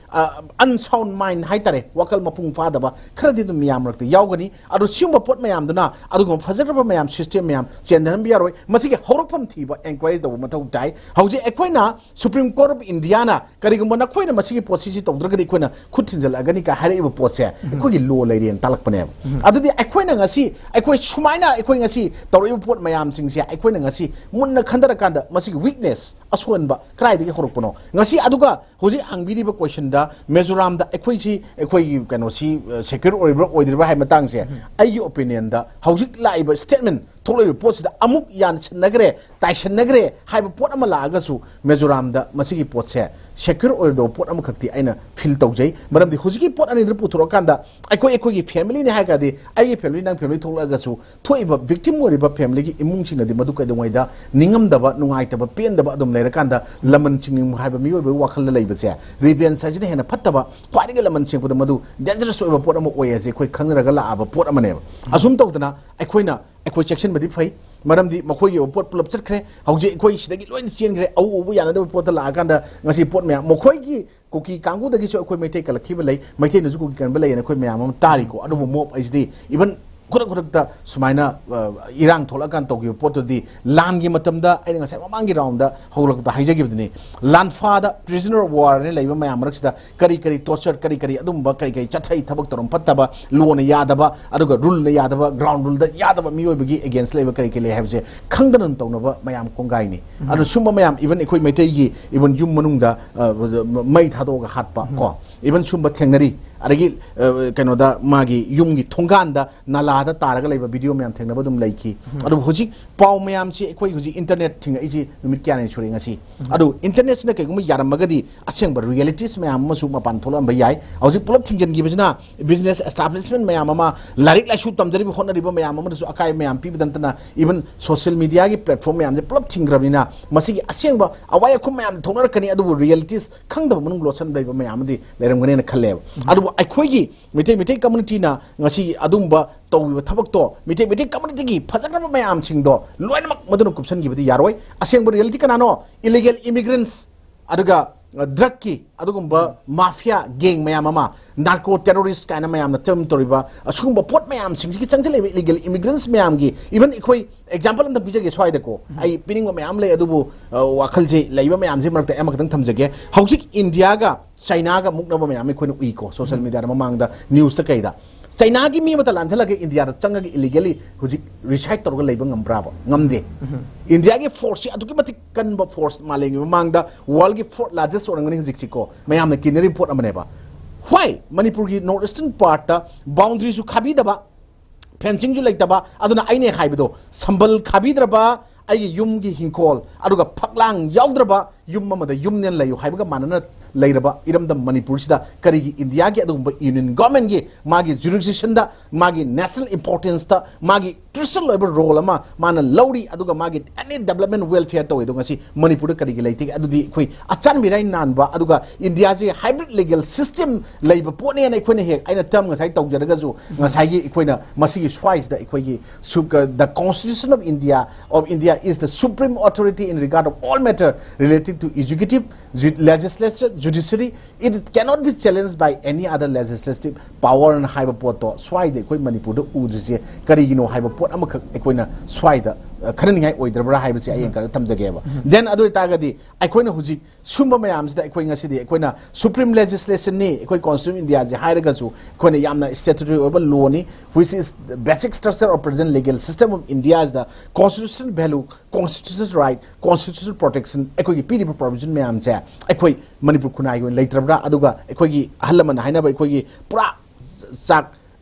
ꯑꯟꯁꯥꯎꯟ ꯃꯥꯏꯟ ꯍꯥꯏꯇꯥꯔꯦ, ꯋꯥꯈꯜ ꯃꯄꯨꯡ ꯐꯥꯗꯕ ꯈꯔꯗꯤ ꯑꯗꯨꯝ ꯃꯤꯌꯥꯝ ꯃꯔꯛꯇ ꯌꯥꯎꯒꯅꯤ꯫ ꯑꯗꯣ ꯁꯤꯒꯨꯝꯕ ꯄꯣꯠ ꯃꯌꯥꯝꯗꯨꯅ ꯑꯗꯨꯒꯨꯝꯕ ꯐꯖꯈ꯭ꯔꯕ ꯃꯌꯥꯝ, ꯁꯤꯁꯇꯦꯝ ꯃꯌꯥꯝ ꯆꯦꯟꯊꯍꯟꯕ ꯌꯥꯔꯣꯏ꯫ ꯃꯁꯤꯒꯤ ꯍꯧꯔꯛꯐꯝ ꯊꯤꯕ, ꯑꯦꯟꯀ꯭ꯋꯥꯏꯔꯤ ꯇꯧꯕ ꯃꯊꯧ ꯇꯥꯏ꯫ ꯍꯧꯖꯤꯛ ꯑꯩꯈꯣꯏꯅ Supreme Court of Indiaꯅ ꯀꯔꯤꯒꯨꯝꯕ ꯅꯈꯣꯏꯅ ꯃꯁꯤꯒꯤ ꯄꯣꯠꯁꯤ ꯁꯤ ꯇꯧꯗ꯭ꯔꯒꯗꯤ ꯑꯩꯈꯣꯏꯅ ꯈꯨꯠ ꯊꯤꯟꯖꯤꯜꯂꯛꯑꯒꯅꯤ ꯀꯥꯏ ꯍꯥꯏꯔꯛꯏꯕ ꯄꯣꯠꯁꯦ ꯑꯩꯈꯣꯏꯒꯤ ꯂꯣ ꯂꯩꯔꯦꯅ ꯇꯥꯛꯂꯛꯄꯅꯦꯕ꯫ ꯑꯗꯨꯗꯤ ꯑꯩꯈꯣꯏꯅ ꯉꯁꯤ, ꯑꯩꯈꯣꯏ ꯁꯨꯃꯥꯏꯅ ꯑꯩꯈꯣꯏ ꯉꯁꯤ ꯇꯧꯔꯛꯏꯕ ꯄꯣꯠ ꯃꯌꯥꯝꯁꯤꯡꯁꯦ ꯑꯩꯈꯣꯏꯅ ꯉꯁꯤ ꯃꯨꯟꯅ ꯈꯟꯊꯔꯀꯥꯟꯗ ꯃꯁꯤꯒꯤ ꯋꯤꯛꯅꯦꯁ, ꯑꯁꯣꯟꯕ ꯀꯗꯥꯏꯗꯒꯤ ꯍꯧꯔꯛꯄꯅꯣ? ꯉꯁꯤ ꯑꯗꯨꯒ ꯍꯧꯖꯤꯛ ꯍꯪꯕꯤꯔꯤꯕ ꯀꯣꯏꯁꯟꯗ ꯃꯤꯖꯣꯔꯥꯝꯗ ꯑꯩꯈꯣꯏꯁꯤ, ꯑꯩꯈꯣꯏꯒꯤ ꯀꯩꯅꯣꯁꯤ ꯁꯦꯀ꯭ꯌꯨꯔ ꯑꯣꯏꯔꯤꯕ꯭ꯔꯥ ꯑꯣꯏꯗ꯭ꯔꯤꯕ꯭ꯔꯥ ꯍꯥꯏꯕ ꯃꯇꯥꯡꯁꯦ, ꯑꯩꯒꯤ ꯑꯣꯄꯤꯅꯤꯌꯟꯗ ꯍꯧꯖꯤꯛ ꯂꯥꯛꯏꯕ ꯁ꯭ꯇꯦꯠꯃꯦꯟ ꯊꯣꯛꯂꯛꯏꯕ ꯄꯣꯠꯁꯤꯗ ꯑꯃꯨꯛ ꯌꯥꯟꯁꯤꯟꯅꯈ꯭ꯔꯦ, ꯇꯥꯏꯁꯟꯅꯈ꯭ꯔꯦ ꯍꯥꯏꯕ ꯄꯣꯠ ꯑꯃ ꯂꯥꯛꯑꯒꯁꯨ, ꯃꯤꯖꯣꯔꯥꯝꯗ ꯃꯁꯤꯒꯤ ꯄꯣꯠꯁꯦ ꯁꯦꯀ꯭ꯌꯨꯔ ꯑꯣꯏꯔꯗꯧꯕ ꯄꯣꯠ ꯑꯃꯈꯛꯇꯤ ꯑꯩꯅ ꯐꯤꯜ ꯇꯧꯖꯩ꯫ ꯃꯔꯝꯗꯤ ꯍꯧꯖꯤꯛꯀꯤ ꯄꯣꯠ ꯑꯅꯤꯗꯨ ꯄꯨꯊꯣꯔꯛꯑꯀꯥꯟꯗ ꯑꯩꯈꯣꯏ, ꯑꯩꯈꯣꯏꯒꯤ ꯐꯦꯃꯤꯂꯤꯅꯤ ꯍꯥꯏꯔꯒꯗꯤ, ꯑꯩꯒꯤ ꯐꯦꯃꯤꯂꯤ, ꯅꯪ ꯐꯦꯃꯤꯂꯤ ꯊꯣꯛꯂꯛꯑꯒꯁꯨ, ꯊꯣꯛꯏꯕ ꯚꯤꯛꯇꯤꯝ ꯑꯣꯏꯔꯤꯕ ꯐꯦꯃꯤꯂꯤꯒꯤ ꯏꯃꯨꯡꯁꯤꯡꯅꯗꯤ ꯃꯗꯨ ꯀꯩꯗꯧꯉꯩꯗ ꯅꯤꯡꯉꯝꯗꯕ, ꯅꯨꯡꯉꯥꯏꯇꯕ, ꯄꯦꯟꯗꯕ ꯑꯗꯨꯝ ꯂꯩꯔꯀꯥꯟꯗ, ꯂꯃꯟ ꯈꯨꯝꯅꯤꯡꯕ ꯍꯥꯏꯕ ꯃꯤꯑꯣꯏꯕꯒꯤ ꯋꯥꯈꯜꯗ ꯂꯩꯕꯁꯦ, ꯔꯤꯚꯦꯟꯖ ꯍꯥꯏꯁꯤꯅ ꯍꯦꯟꯅ ꯐꯠꯇꯕ, ꯈ꯭ꯋꯥꯏꯗꯒꯤ ꯂꯃꯟ ꯈꯨꯝꯕꯗ ꯃꯗꯨ ꯗꯦꯟꯖꯔꯁ ꯑꯣꯏꯕ ꯄꯣꯠ ꯑꯃ ꯑꯣꯏ ꯍꯥꯏꯁꯦ ꯑꯩꯈꯣꯏ ꯈꯪꯅꯔꯒ ꯂꯥꯛꯑꯕ ꯄꯣꯠ ꯑꯃꯅꯦꯕ꯫ ꯑꯁꯨꯝ ꯇꯧꯗꯅ ꯑꯩꯈꯣꯏꯅ, ꯑꯩꯈꯣꯏ ꯆꯦꯛꯁꯤꯟꯕꯗꯤ ꯐꯩ, ꯃꯔꯝꯗꯤ ꯃꯈꯣꯏꯒꯤ ꯑꯣꯏꯕ ꯄꯣꯠ ꯄꯨꯂꯞ ꯆꯠꯈ꯭ꯔꯦ꯫ ꯍꯧꯖꯤꯛ ꯑꯩꯈꯣꯏ ꯁꯤꯗꯒꯤ ꯂꯣꯏꯅ ꯆꯦꯟꯈ꯭ꯔꯦ꯫ ꯑꯎ ꯑꯎꯕ ꯌꯥꯅꯗꯕ ꯄꯣꯠꯇ ꯂꯥꯛꯑꯀꯥꯟꯗ ꯉꯁꯤ ꯄꯣꯠ ꯃꯌꯥꯝ, ꯃꯈꯣꯏꯒꯤ ꯀꯨꯀꯤ ꯀꯥꯡꯕꯨꯗꯒꯤꯁꯨ ꯑꯩꯈꯣꯏ ꯃꯩꯇꯩ ꯀꯜꯂꯛꯈꯤꯕ ꯂꯩ, ꯃꯩꯇꯩꯅꯁꯨ ꯀꯨꯀꯤ ꯀꯟꯕ ꯂꯩꯌꯦꯅ ꯑꯩꯈꯣꯏ ꯃꯌꯥꯝ ꯑꯃ ꯇꯥꯔꯤꯀꯣ꯫ ꯑꯗꯨꯕꯨ ꯃꯣꯞ ꯍꯥꯏꯁꯤꯗꯤ ꯏꯚꯟ ꯈꯨꯗꯛ ꯈꯨꯗꯛꯇ ꯁꯨꯃꯥꯏꯅ, ꯑ, ꯏꯔꯥꯡ ꯊꯣꯛꯂꯛꯑꯀꯥꯟꯗ ꯇꯧꯈꯤꯕ ꯄꯣꯠꯇꯨꯗꯤ, ꯂꯥꯟꯒꯤ ꯃꯇꯝꯗ ꯑꯩꯅ ꯉꯁꯥꯏ ꯃꯃꯥꯡꯒꯤ ꯔꯥꯎꯟꯗ ꯍꯧꯔꯛꯄꯗ ꯍꯥꯏꯖꯈꯤꯕꯗꯨꯅꯤ, ꯂꯥꯟꯐꯥꯗ, ꯄ꯭ꯔꯤꯖꯅꯔ ꯑꯣꯐ ꯋꯥꯔꯅ ꯂꯩꯕ ꯃꯌꯥꯝ ꯃꯔꯛꯁꯤꯗ ꯀꯔꯤ ꯀꯔꯤ ꯇꯣꯔꯆꯔ, ꯀꯔꯤ ꯀꯔꯤ ꯑꯗꯨꯝꯕ ꯀꯔꯤ ꯀꯔꯤ ꯆꯠꯊꯩ, ꯊꯕꯛ ꯊꯧꯔꯝ ꯐꯠꯇꯕ, ꯂꯣꯅ ꯌꯥꯗꯕ, ꯑꯗꯨꯒ ꯔꯨꯜꯅ ꯌꯥꯗꯕ, ꯒ꯭ꯔꯥꯎꯟ ꯔꯨꯜꯗ ꯌꯥꯗꯕ ꯃꯤꯑꯣꯏꯕꯒꯤ ꯑꯦꯒꯦꯟꯁ ꯂꯩꯕ ꯀꯔꯤ ꯀꯔꯤ ꯂꯩ ꯍꯥꯏꯕꯁꯦ ꯈꯪꯗꯅ ꯇꯧꯅꯕ ꯃꯌꯥꯝ ꯀꯣꯡꯒꯥꯏꯅꯤ꯫ ꯑꯗꯨ ꯁꯨꯝꯕ ꯃꯌꯥꯝ, ꯏꯚꯟ ꯑꯩꯈꯣꯏ ꯃꯩꯇꯩꯒꯤ ꯏꯚꯟ ꯌꯨꯝ ꯃꯅꯨꯡꯗ, ꯑ, ꯃꯩ ꯊꯥꯗꯣꯛꯑꯒ ꯍꯥꯠꯄ, ꯀꯣ, ꯏꯚꯟ ꯁꯨꯝꯕ ꯊꯦꯡꯅꯔꯤ꯫ ꯑꯗꯒꯤ, ꯑ, ꯀꯩꯅꯣꯗ, ꯃꯥꯒꯤ ꯌꯨꯝꯒꯤ ꯊꯣꯡꯒꯥꯟꯗ ꯅꯥꯂꯥꯗ ꯇꯥꯔꯒ ꯂꯩꯕ ꯚꯤꯗꯤꯑꯣ ꯃꯌꯥꯝ ꯊꯦꯡꯅꯕ ꯑꯗꯨꯝ ꯂꯩꯈꯤ꯫ ꯑꯗꯨꯕꯨ ꯍꯧꯖꯤꯛ ꯄꯥꯎ ꯃꯌꯥꯝꯁꯤ ꯑꯩꯈꯣꯏ ꯍꯧꯖꯤꯛ ꯏꯟꯇꯔꯅꯦꯠ ꯊꯤꯡꯉꯛꯏꯁꯤ ꯅꯨꯃꯤꯠ ꯀꯌꯥꯅꯤ ꯁꯨꯔꯦ ꯉꯁꯤ꯫ ꯑꯗꯨ ꯏꯟꯇꯔꯅꯦꯠꯁꯤꯅ ꯀꯩꯒꯨꯝꯕ ꯌꯥꯔꯝꯃꯒꯗꯤ ꯑꯁꯦꯡꯕ ꯔꯤꯌꯦꯂꯤꯇꯤꯁ ꯃꯌꯥꯝ ꯑꯃꯁꯨ ꯃꯄꯥꯟ ꯊꯣꯛꯂꯛꯑꯝꯕ ꯌꯥꯏ꯫ ꯍꯧꯖꯤꯛ ꯄꯨꯂꯞ ꯊꯤꯡꯖꯤꯟꯈꯤꯕꯁꯤꯅ ꯕꯤꯖꯤꯅꯦꯁ ꯑꯦꯁꯇꯥꯕ꯭ꯂꯤꯁꯃꯦꯟ ꯃꯌꯥꯝ ꯑꯃ, ꯂꯥꯏꯔꯤꯛ ꯂꯥꯏꯁꯨ ꯇꯝꯖꯔꯤꯕ ꯍꯣꯠꯅꯔꯤꯕ ꯃꯌꯥꯝ ꯑꯃꯗꯁꯨ ꯑꯀꯥꯏꯕ ꯃꯌꯥꯝ ꯄꯤꯕꯗ ꯅꯠꯇꯅ, ꯏꯚꯟ ꯁꯣꯁꯤꯌꯦꯜ ꯃꯤꯗꯤꯌꯥꯒꯤ ꯄ꯭ꯂꯦꯠꯐꯣꯝ ꯃꯌꯥꯝꯁꯦ ꯄꯨꯂꯞ ꯊꯤꯡꯈ꯭ꯔꯕꯅꯤꯅ ꯃꯁꯤꯒꯤ ꯑꯁꯦꯡꯕ ꯑꯋꯥꯏ ꯑꯈꯨꯝ ꯃꯌꯥꯝ ꯊꯣꯛꯅꯔꯛꯀꯅꯤ, ꯑꯗꯨꯕꯨ ꯔꯤꯌꯦꯂꯤꯇꯤꯁ ꯈꯪꯗꯕ ꯃꯅꯨꯡ ꯂꯣꯠꯁꯟ ꯂꯩꯕ ꯃꯌꯥꯝ ꯑꯃꯗꯤ ꯂꯩꯔꯝꯒꯅꯦꯅ ꯈꯜꯂꯦꯕ꯫ ꯑꯗꯨꯕꯨ ꯑꯩꯈꯣꯏꯒꯤ ꯃꯩꯇꯩ, ꯃꯩꯇꯩ ꯀꯝꯃꯨꯅꯤꯇꯤꯅ ꯉꯁꯤ ꯑꯗꯨꯝꯕ ꯇꯧꯔꯤꯕ ꯊꯕꯛꯇꯣ, ꯃꯤꯇꯩ ꯃꯤꯇꯩ ꯀꯝꯃ꯭ꯌꯨꯅꯤꯇꯤꯒꯤ ꯐꯖꯈ꯭ꯔꯕ ꯃꯌꯥꯝꯁꯤꯡꯗꯣ ꯂꯣꯏꯅꯃꯛ ꯃꯗꯨꯅ ꯀꯨꯞꯁꯟꯈꯤꯕꯗꯤ ꯌꯥꯔꯣꯏ꯫ ꯑꯁꯦꯡꯕ ꯔꯤꯌꯦꯂꯤꯇꯤ ꯀꯅꯥꯅꯣ? ꯏꯂꯤꯒꯦꯜ ꯏꯃꯤꯒ꯭ꯔꯦꯟꯠꯁ, ꯑꯗꯨꯒ ꯗ꯭ꯔꯒꯀꯤ ꯑꯗꯨꯒꯨꯝꯕ ꯃꯥꯐꯤꯌꯥ ꯒꯦꯡ ꯃꯌꯥꯝ ꯑꯃ, ꯅꯥꯔꯀꯣ ꯇꯦꯔꯣꯔꯤꯁ ꯀꯥꯏꯅ ꯃꯌꯥꯝꯅ ꯇꯔꯝ ꯇꯧꯔꯤꯕ ꯑꯁꯤꯒꯨꯝꯕ ꯄꯣꯠ ꯃꯌꯥꯝꯁꯤꯡꯁꯤꯒꯤ ꯆꯪꯁꯤꯜꯂꯛꯏꯕ ꯏꯂꯤꯒꯦꯜ ꯏꯃꯤꯒ꯭ꯔꯦꯟꯠꯁ ꯃꯌꯥꯝꯒꯤ, ꯏꯚꯟ ꯑꯩꯈꯣꯏ ꯑꯦꯛꯖꯥꯝꯄꯜ ꯑꯝꯇ ꯄꯤꯖꯒꯦ ꯁ꯭ꯋꯥꯏꯗꯀꯣ, ꯑꯩ ꯄꯤꯅꯤꯡꯕ ꯃꯌꯥꯝ ꯂꯩ, ꯑꯗꯨꯕꯨ ꯑ, ꯋꯥꯈꯜꯁꯦ ꯂꯩꯕ ꯃꯌꯥꯝꯁꯦ ꯃꯔꯛꯇ ꯑꯃꯈꯛꯇꯪ ꯊꯝꯖꯒꯦ꯫ ꯍꯧꯖꯤꯛ ꯏꯟꯗꯤꯌꯥꯒ ꯆꯩꯅꯥꯒ ꯃꯨꯛꯅꯕ ꯃꯌꯥꯝ ꯑꯩꯈꯣꯏꯅ ꯎꯏꯀꯣ, ꯁꯣꯁꯤꯌꯦꯜ ꯃꯤꯗꯤꯌꯥꯗ, ꯃꯃꯥꯡꯗ ꯅ꯭ꯌꯨꯁꯇ ꯀꯩꯗ꯫ ꯆꯩꯅꯥꯒꯤ ꯃꯤ ꯑꯃꯇ ꯂꯥꯟꯁꯤꯜꯂꯒ ꯏꯟꯗꯤꯌꯥꯗ ꯆꯪꯉꯒ ꯏꯂꯤꯒꯦꯂꯤ ꯍꯧꯖꯤꯛ ꯔꯤꯁꯥꯏꯠ ꯇꯧꯔꯒ ꯂꯩꯕ ꯉꯝꯕ꯭ꯔꯥꯕ? ꯉꯝꯗꯦ꯫ ꯏꯟꯗꯤꯌꯥꯒꯤ ꯐꯣꯔꯁꯁꯤ ꯑꯗꯨꯛꯀꯤ ꯃꯇꯤꯛ ꯀꯟꯕ ꯐꯣꯔꯁ, ꯃꯥꯂꯦꯝꯒꯤ ꯃꯃꯥꯡꯗ ꯋꯥꯔꯜꯒꯤ ꯐꯣꯔꯠ ꯂꯥꯔꯖꯦꯁ ꯑꯣꯏꯔꯝꯒꯅꯤ ꯍꯧꯖꯤꯛꯁꯤꯀꯣ, ꯃꯌꯥꯝꯅ ꯀꯤꯅꯔꯤꯕ ꯄꯣꯠ ꯑꯃꯅꯦꯕ꯫ ꯍꯣꯏ, ꯃꯅꯤꯄꯨꯔꯒꯤ ꯅꯣꯔꯠ ꯏꯁꯇꯔꯟ ꯄꯥꯔꯠꯇ ꯕꯥꯎꯟꯗꯔꯤꯁꯨ ꯈꯥꯕꯤꯗꯕ, ꯐꯦꯟꯁꯤꯡꯁꯨ ꯂꯩꯇꯕ, ꯑꯗꯨꯅ ꯑꯩꯅ ꯍꯥꯏꯕꯗꯣ, ꯁꯝꯕꯜ ꯈꯥꯕꯤꯗ꯭ꯔꯕ ꯑꯩꯒꯤ ꯌꯨꯝꯒꯤ ꯍꯤꯡꯈꯣꯜ, ꯑꯗꯨꯒ ꯐꯛꯂꯥꯡ ꯌꯥꯎꯗ꯭ꯔꯕ ꯌꯨꯝ ꯑꯃꯗ ꯌꯨꯝꯅꯦꯅ ꯂꯩꯌꯨ ꯍꯥꯏꯕꯒ ꯃꯥꯟꯅꯅ ꯂꯩꯔꯕ ꯏꯔꯝꯗꯝ ꯃꯅꯤꯄꯨꯔꯁꯤꯗ ꯀꯔꯤꯒꯤ ꯏꯟꯗꯤꯌꯥꯒꯤ ꯑꯗꯨꯒꯨꯝꯕ ꯌꯨꯅꯤꯌꯟ ꯒꯣꯔꯃꯦꯟꯒꯤ ꯃꯥꯒꯤ ꯖꯨꯔꯤꯁꯗꯤꯛꯁꯟꯗ, ꯃꯥꯒꯤ ꯅꯦꯁꯅꯦꯜ ꯏꯝꯄꯣꯔꯇꯦꯟꯁꯇ, ꯃꯥꯒꯤ ꯀ꯭ꯔꯨꯁꯤꯌꯦꯜ ꯑꯣꯏꯕ ꯔꯣꯜ ꯑꯃ ꯃꯥꯅ ꯂꯧꯔꯤ, ꯑꯗꯨꯒ ꯃꯥꯒꯤ ꯑꯦꯅꯤ ꯗꯦꯕꯂꯞꯃꯦꯟ ꯋꯦꯜꯐꯤꯌꯔ ꯇꯧꯋꯦ, ꯑꯗꯣ ꯉꯁꯤ ꯃꯅꯤꯄꯨꯔꯗ ꯀꯔꯤꯒꯤ ꯂꯩꯇꯦ? ꯑꯗꯨꯗꯤ ꯑꯩꯈꯣꯏ ꯑꯆꯥꯟ ꯃꯤꯔꯥꯏ ꯅꯥꯟꯕ, ꯑꯗꯨꯒ ꯏꯟꯗꯤꯌꯥꯁꯦ ꯍꯥꯏꯕ꯭ꯔꯤꯠ ꯂꯤꯒꯦꯜ ꯁꯤꯁꯇꯦꯝ ꯂꯩꯕ ꯄꯣꯠꯅꯦꯅ ꯑꯩꯈꯣꯏꯅ ꯍꯦꯛ, ꯑꯩꯅ ꯇꯔꯝ ꯉꯁꯥꯏ ꯇꯧꯖꯔꯒꯁꯨ, ꯉꯁꯥꯏꯒꯤ ꯑꯩꯈꯣꯏꯅ ꯃꯁꯤꯒꯤ ꯁ꯭ꯋꯥꯏꯁꯤꯗ ꯑꯩꯈꯣꯏꯒꯤ ꯁꯨ-, the Constitution of India, of India is the supreme authority in regard of all matter relating to executive, ju-, legislature, judiciary. It cannot be challenged by any other legislative power ꯅ ꯍꯥꯏꯕ ꯄꯣꯠꯇꯣ ꯁ꯭ꯋꯥꯏꯗ ꯑꯩꯈꯣꯏ ꯃꯅꯤꯄꯨꯔꯗ ꯎꯗ꯭ꯔꯤꯁꯦ ꯀꯔꯤꯒꯤꯅꯣ ꯍꯥꯏꯕ ꯄꯣꯠ ꯑꯃꯈꯛ ꯑꯩꯈꯣꯏꯅ ꯁ꯭ꯋꯥꯏꯗ, ꯑ, ꯈꯟꯅꯅꯤꯡꯉꯥꯏ ꯑꯣꯏꯗ꯭ꯔꯕ꯭ꯔꯥ ꯍꯥꯏꯕꯁꯦ ꯑꯩ ꯑꯪꯀꯔꯗ ꯊꯝꯖꯒꯦꯕ꯫ ꯗꯦꯟ ꯑꯗꯨ ꯑꯣꯏꯇꯥꯔꯒꯗꯤ ꯑꯩꯈꯣꯏꯅ ꯍꯧꯖꯤꯛ ꯁꯨꯝꯕ ꯃꯌꯥꯝꯁꯤꯗ ꯑꯩꯈꯣꯏ ꯉꯁꯤꯗꯤ ꯑꯩꯈꯣꯏꯅ ꯁꯨꯄ꯭ꯔꯤꯝ ꯂꯦꯖꯤꯁꯂꯦꯁꯟꯅꯤ, ꯑꯩꯈꯣꯏ ꯀꯣꯟꯁꯇꯤꯇ꯭ꯌꯨꯁꯟ ꯑꯣꯐ ꯏꯟꯗꯤꯌꯥꯁꯦ ꯍꯥꯏꯔꯒꯁꯨ, ꯑꯩꯈꯣꯏꯅ ꯌꯥꯝꯅ ꯁ꯭ꯇꯦꯇꯨꯇꯣꯔꯤ ꯑꯣꯏꯕ ꯂꯣꯅꯤ, which is the basic structure of present legal system of India is the constitutional value, constitutional right, constitutional protection, ꯑꯩꯈꯣꯏꯒꯤ ꯄꯤꯔꯤꯕ ꯄ꯭ꯔꯣꯕꯤꯖꯟ ꯃꯌꯥꯝꯁꯦ ꯑꯩꯈꯣꯏ ꯃꯅꯤꯄꯨꯔ ꯈꯨꯟꯅꯥꯏꯒꯤ ꯑꯣꯏꯅ ꯂꯩꯇ꯭ꯔꯕ꯭ꯔꯥ? ꯑꯗꯨꯒ ꯑꯩꯈꯣꯏꯒꯤ ꯑꯍꯜ ꯂꯃꯟꯅ ꯍꯥꯏꯅꯕ ꯑꯩꯈꯣꯏꯒꯤ ꯄꯨꯔꯥ ꯆꯥꯛ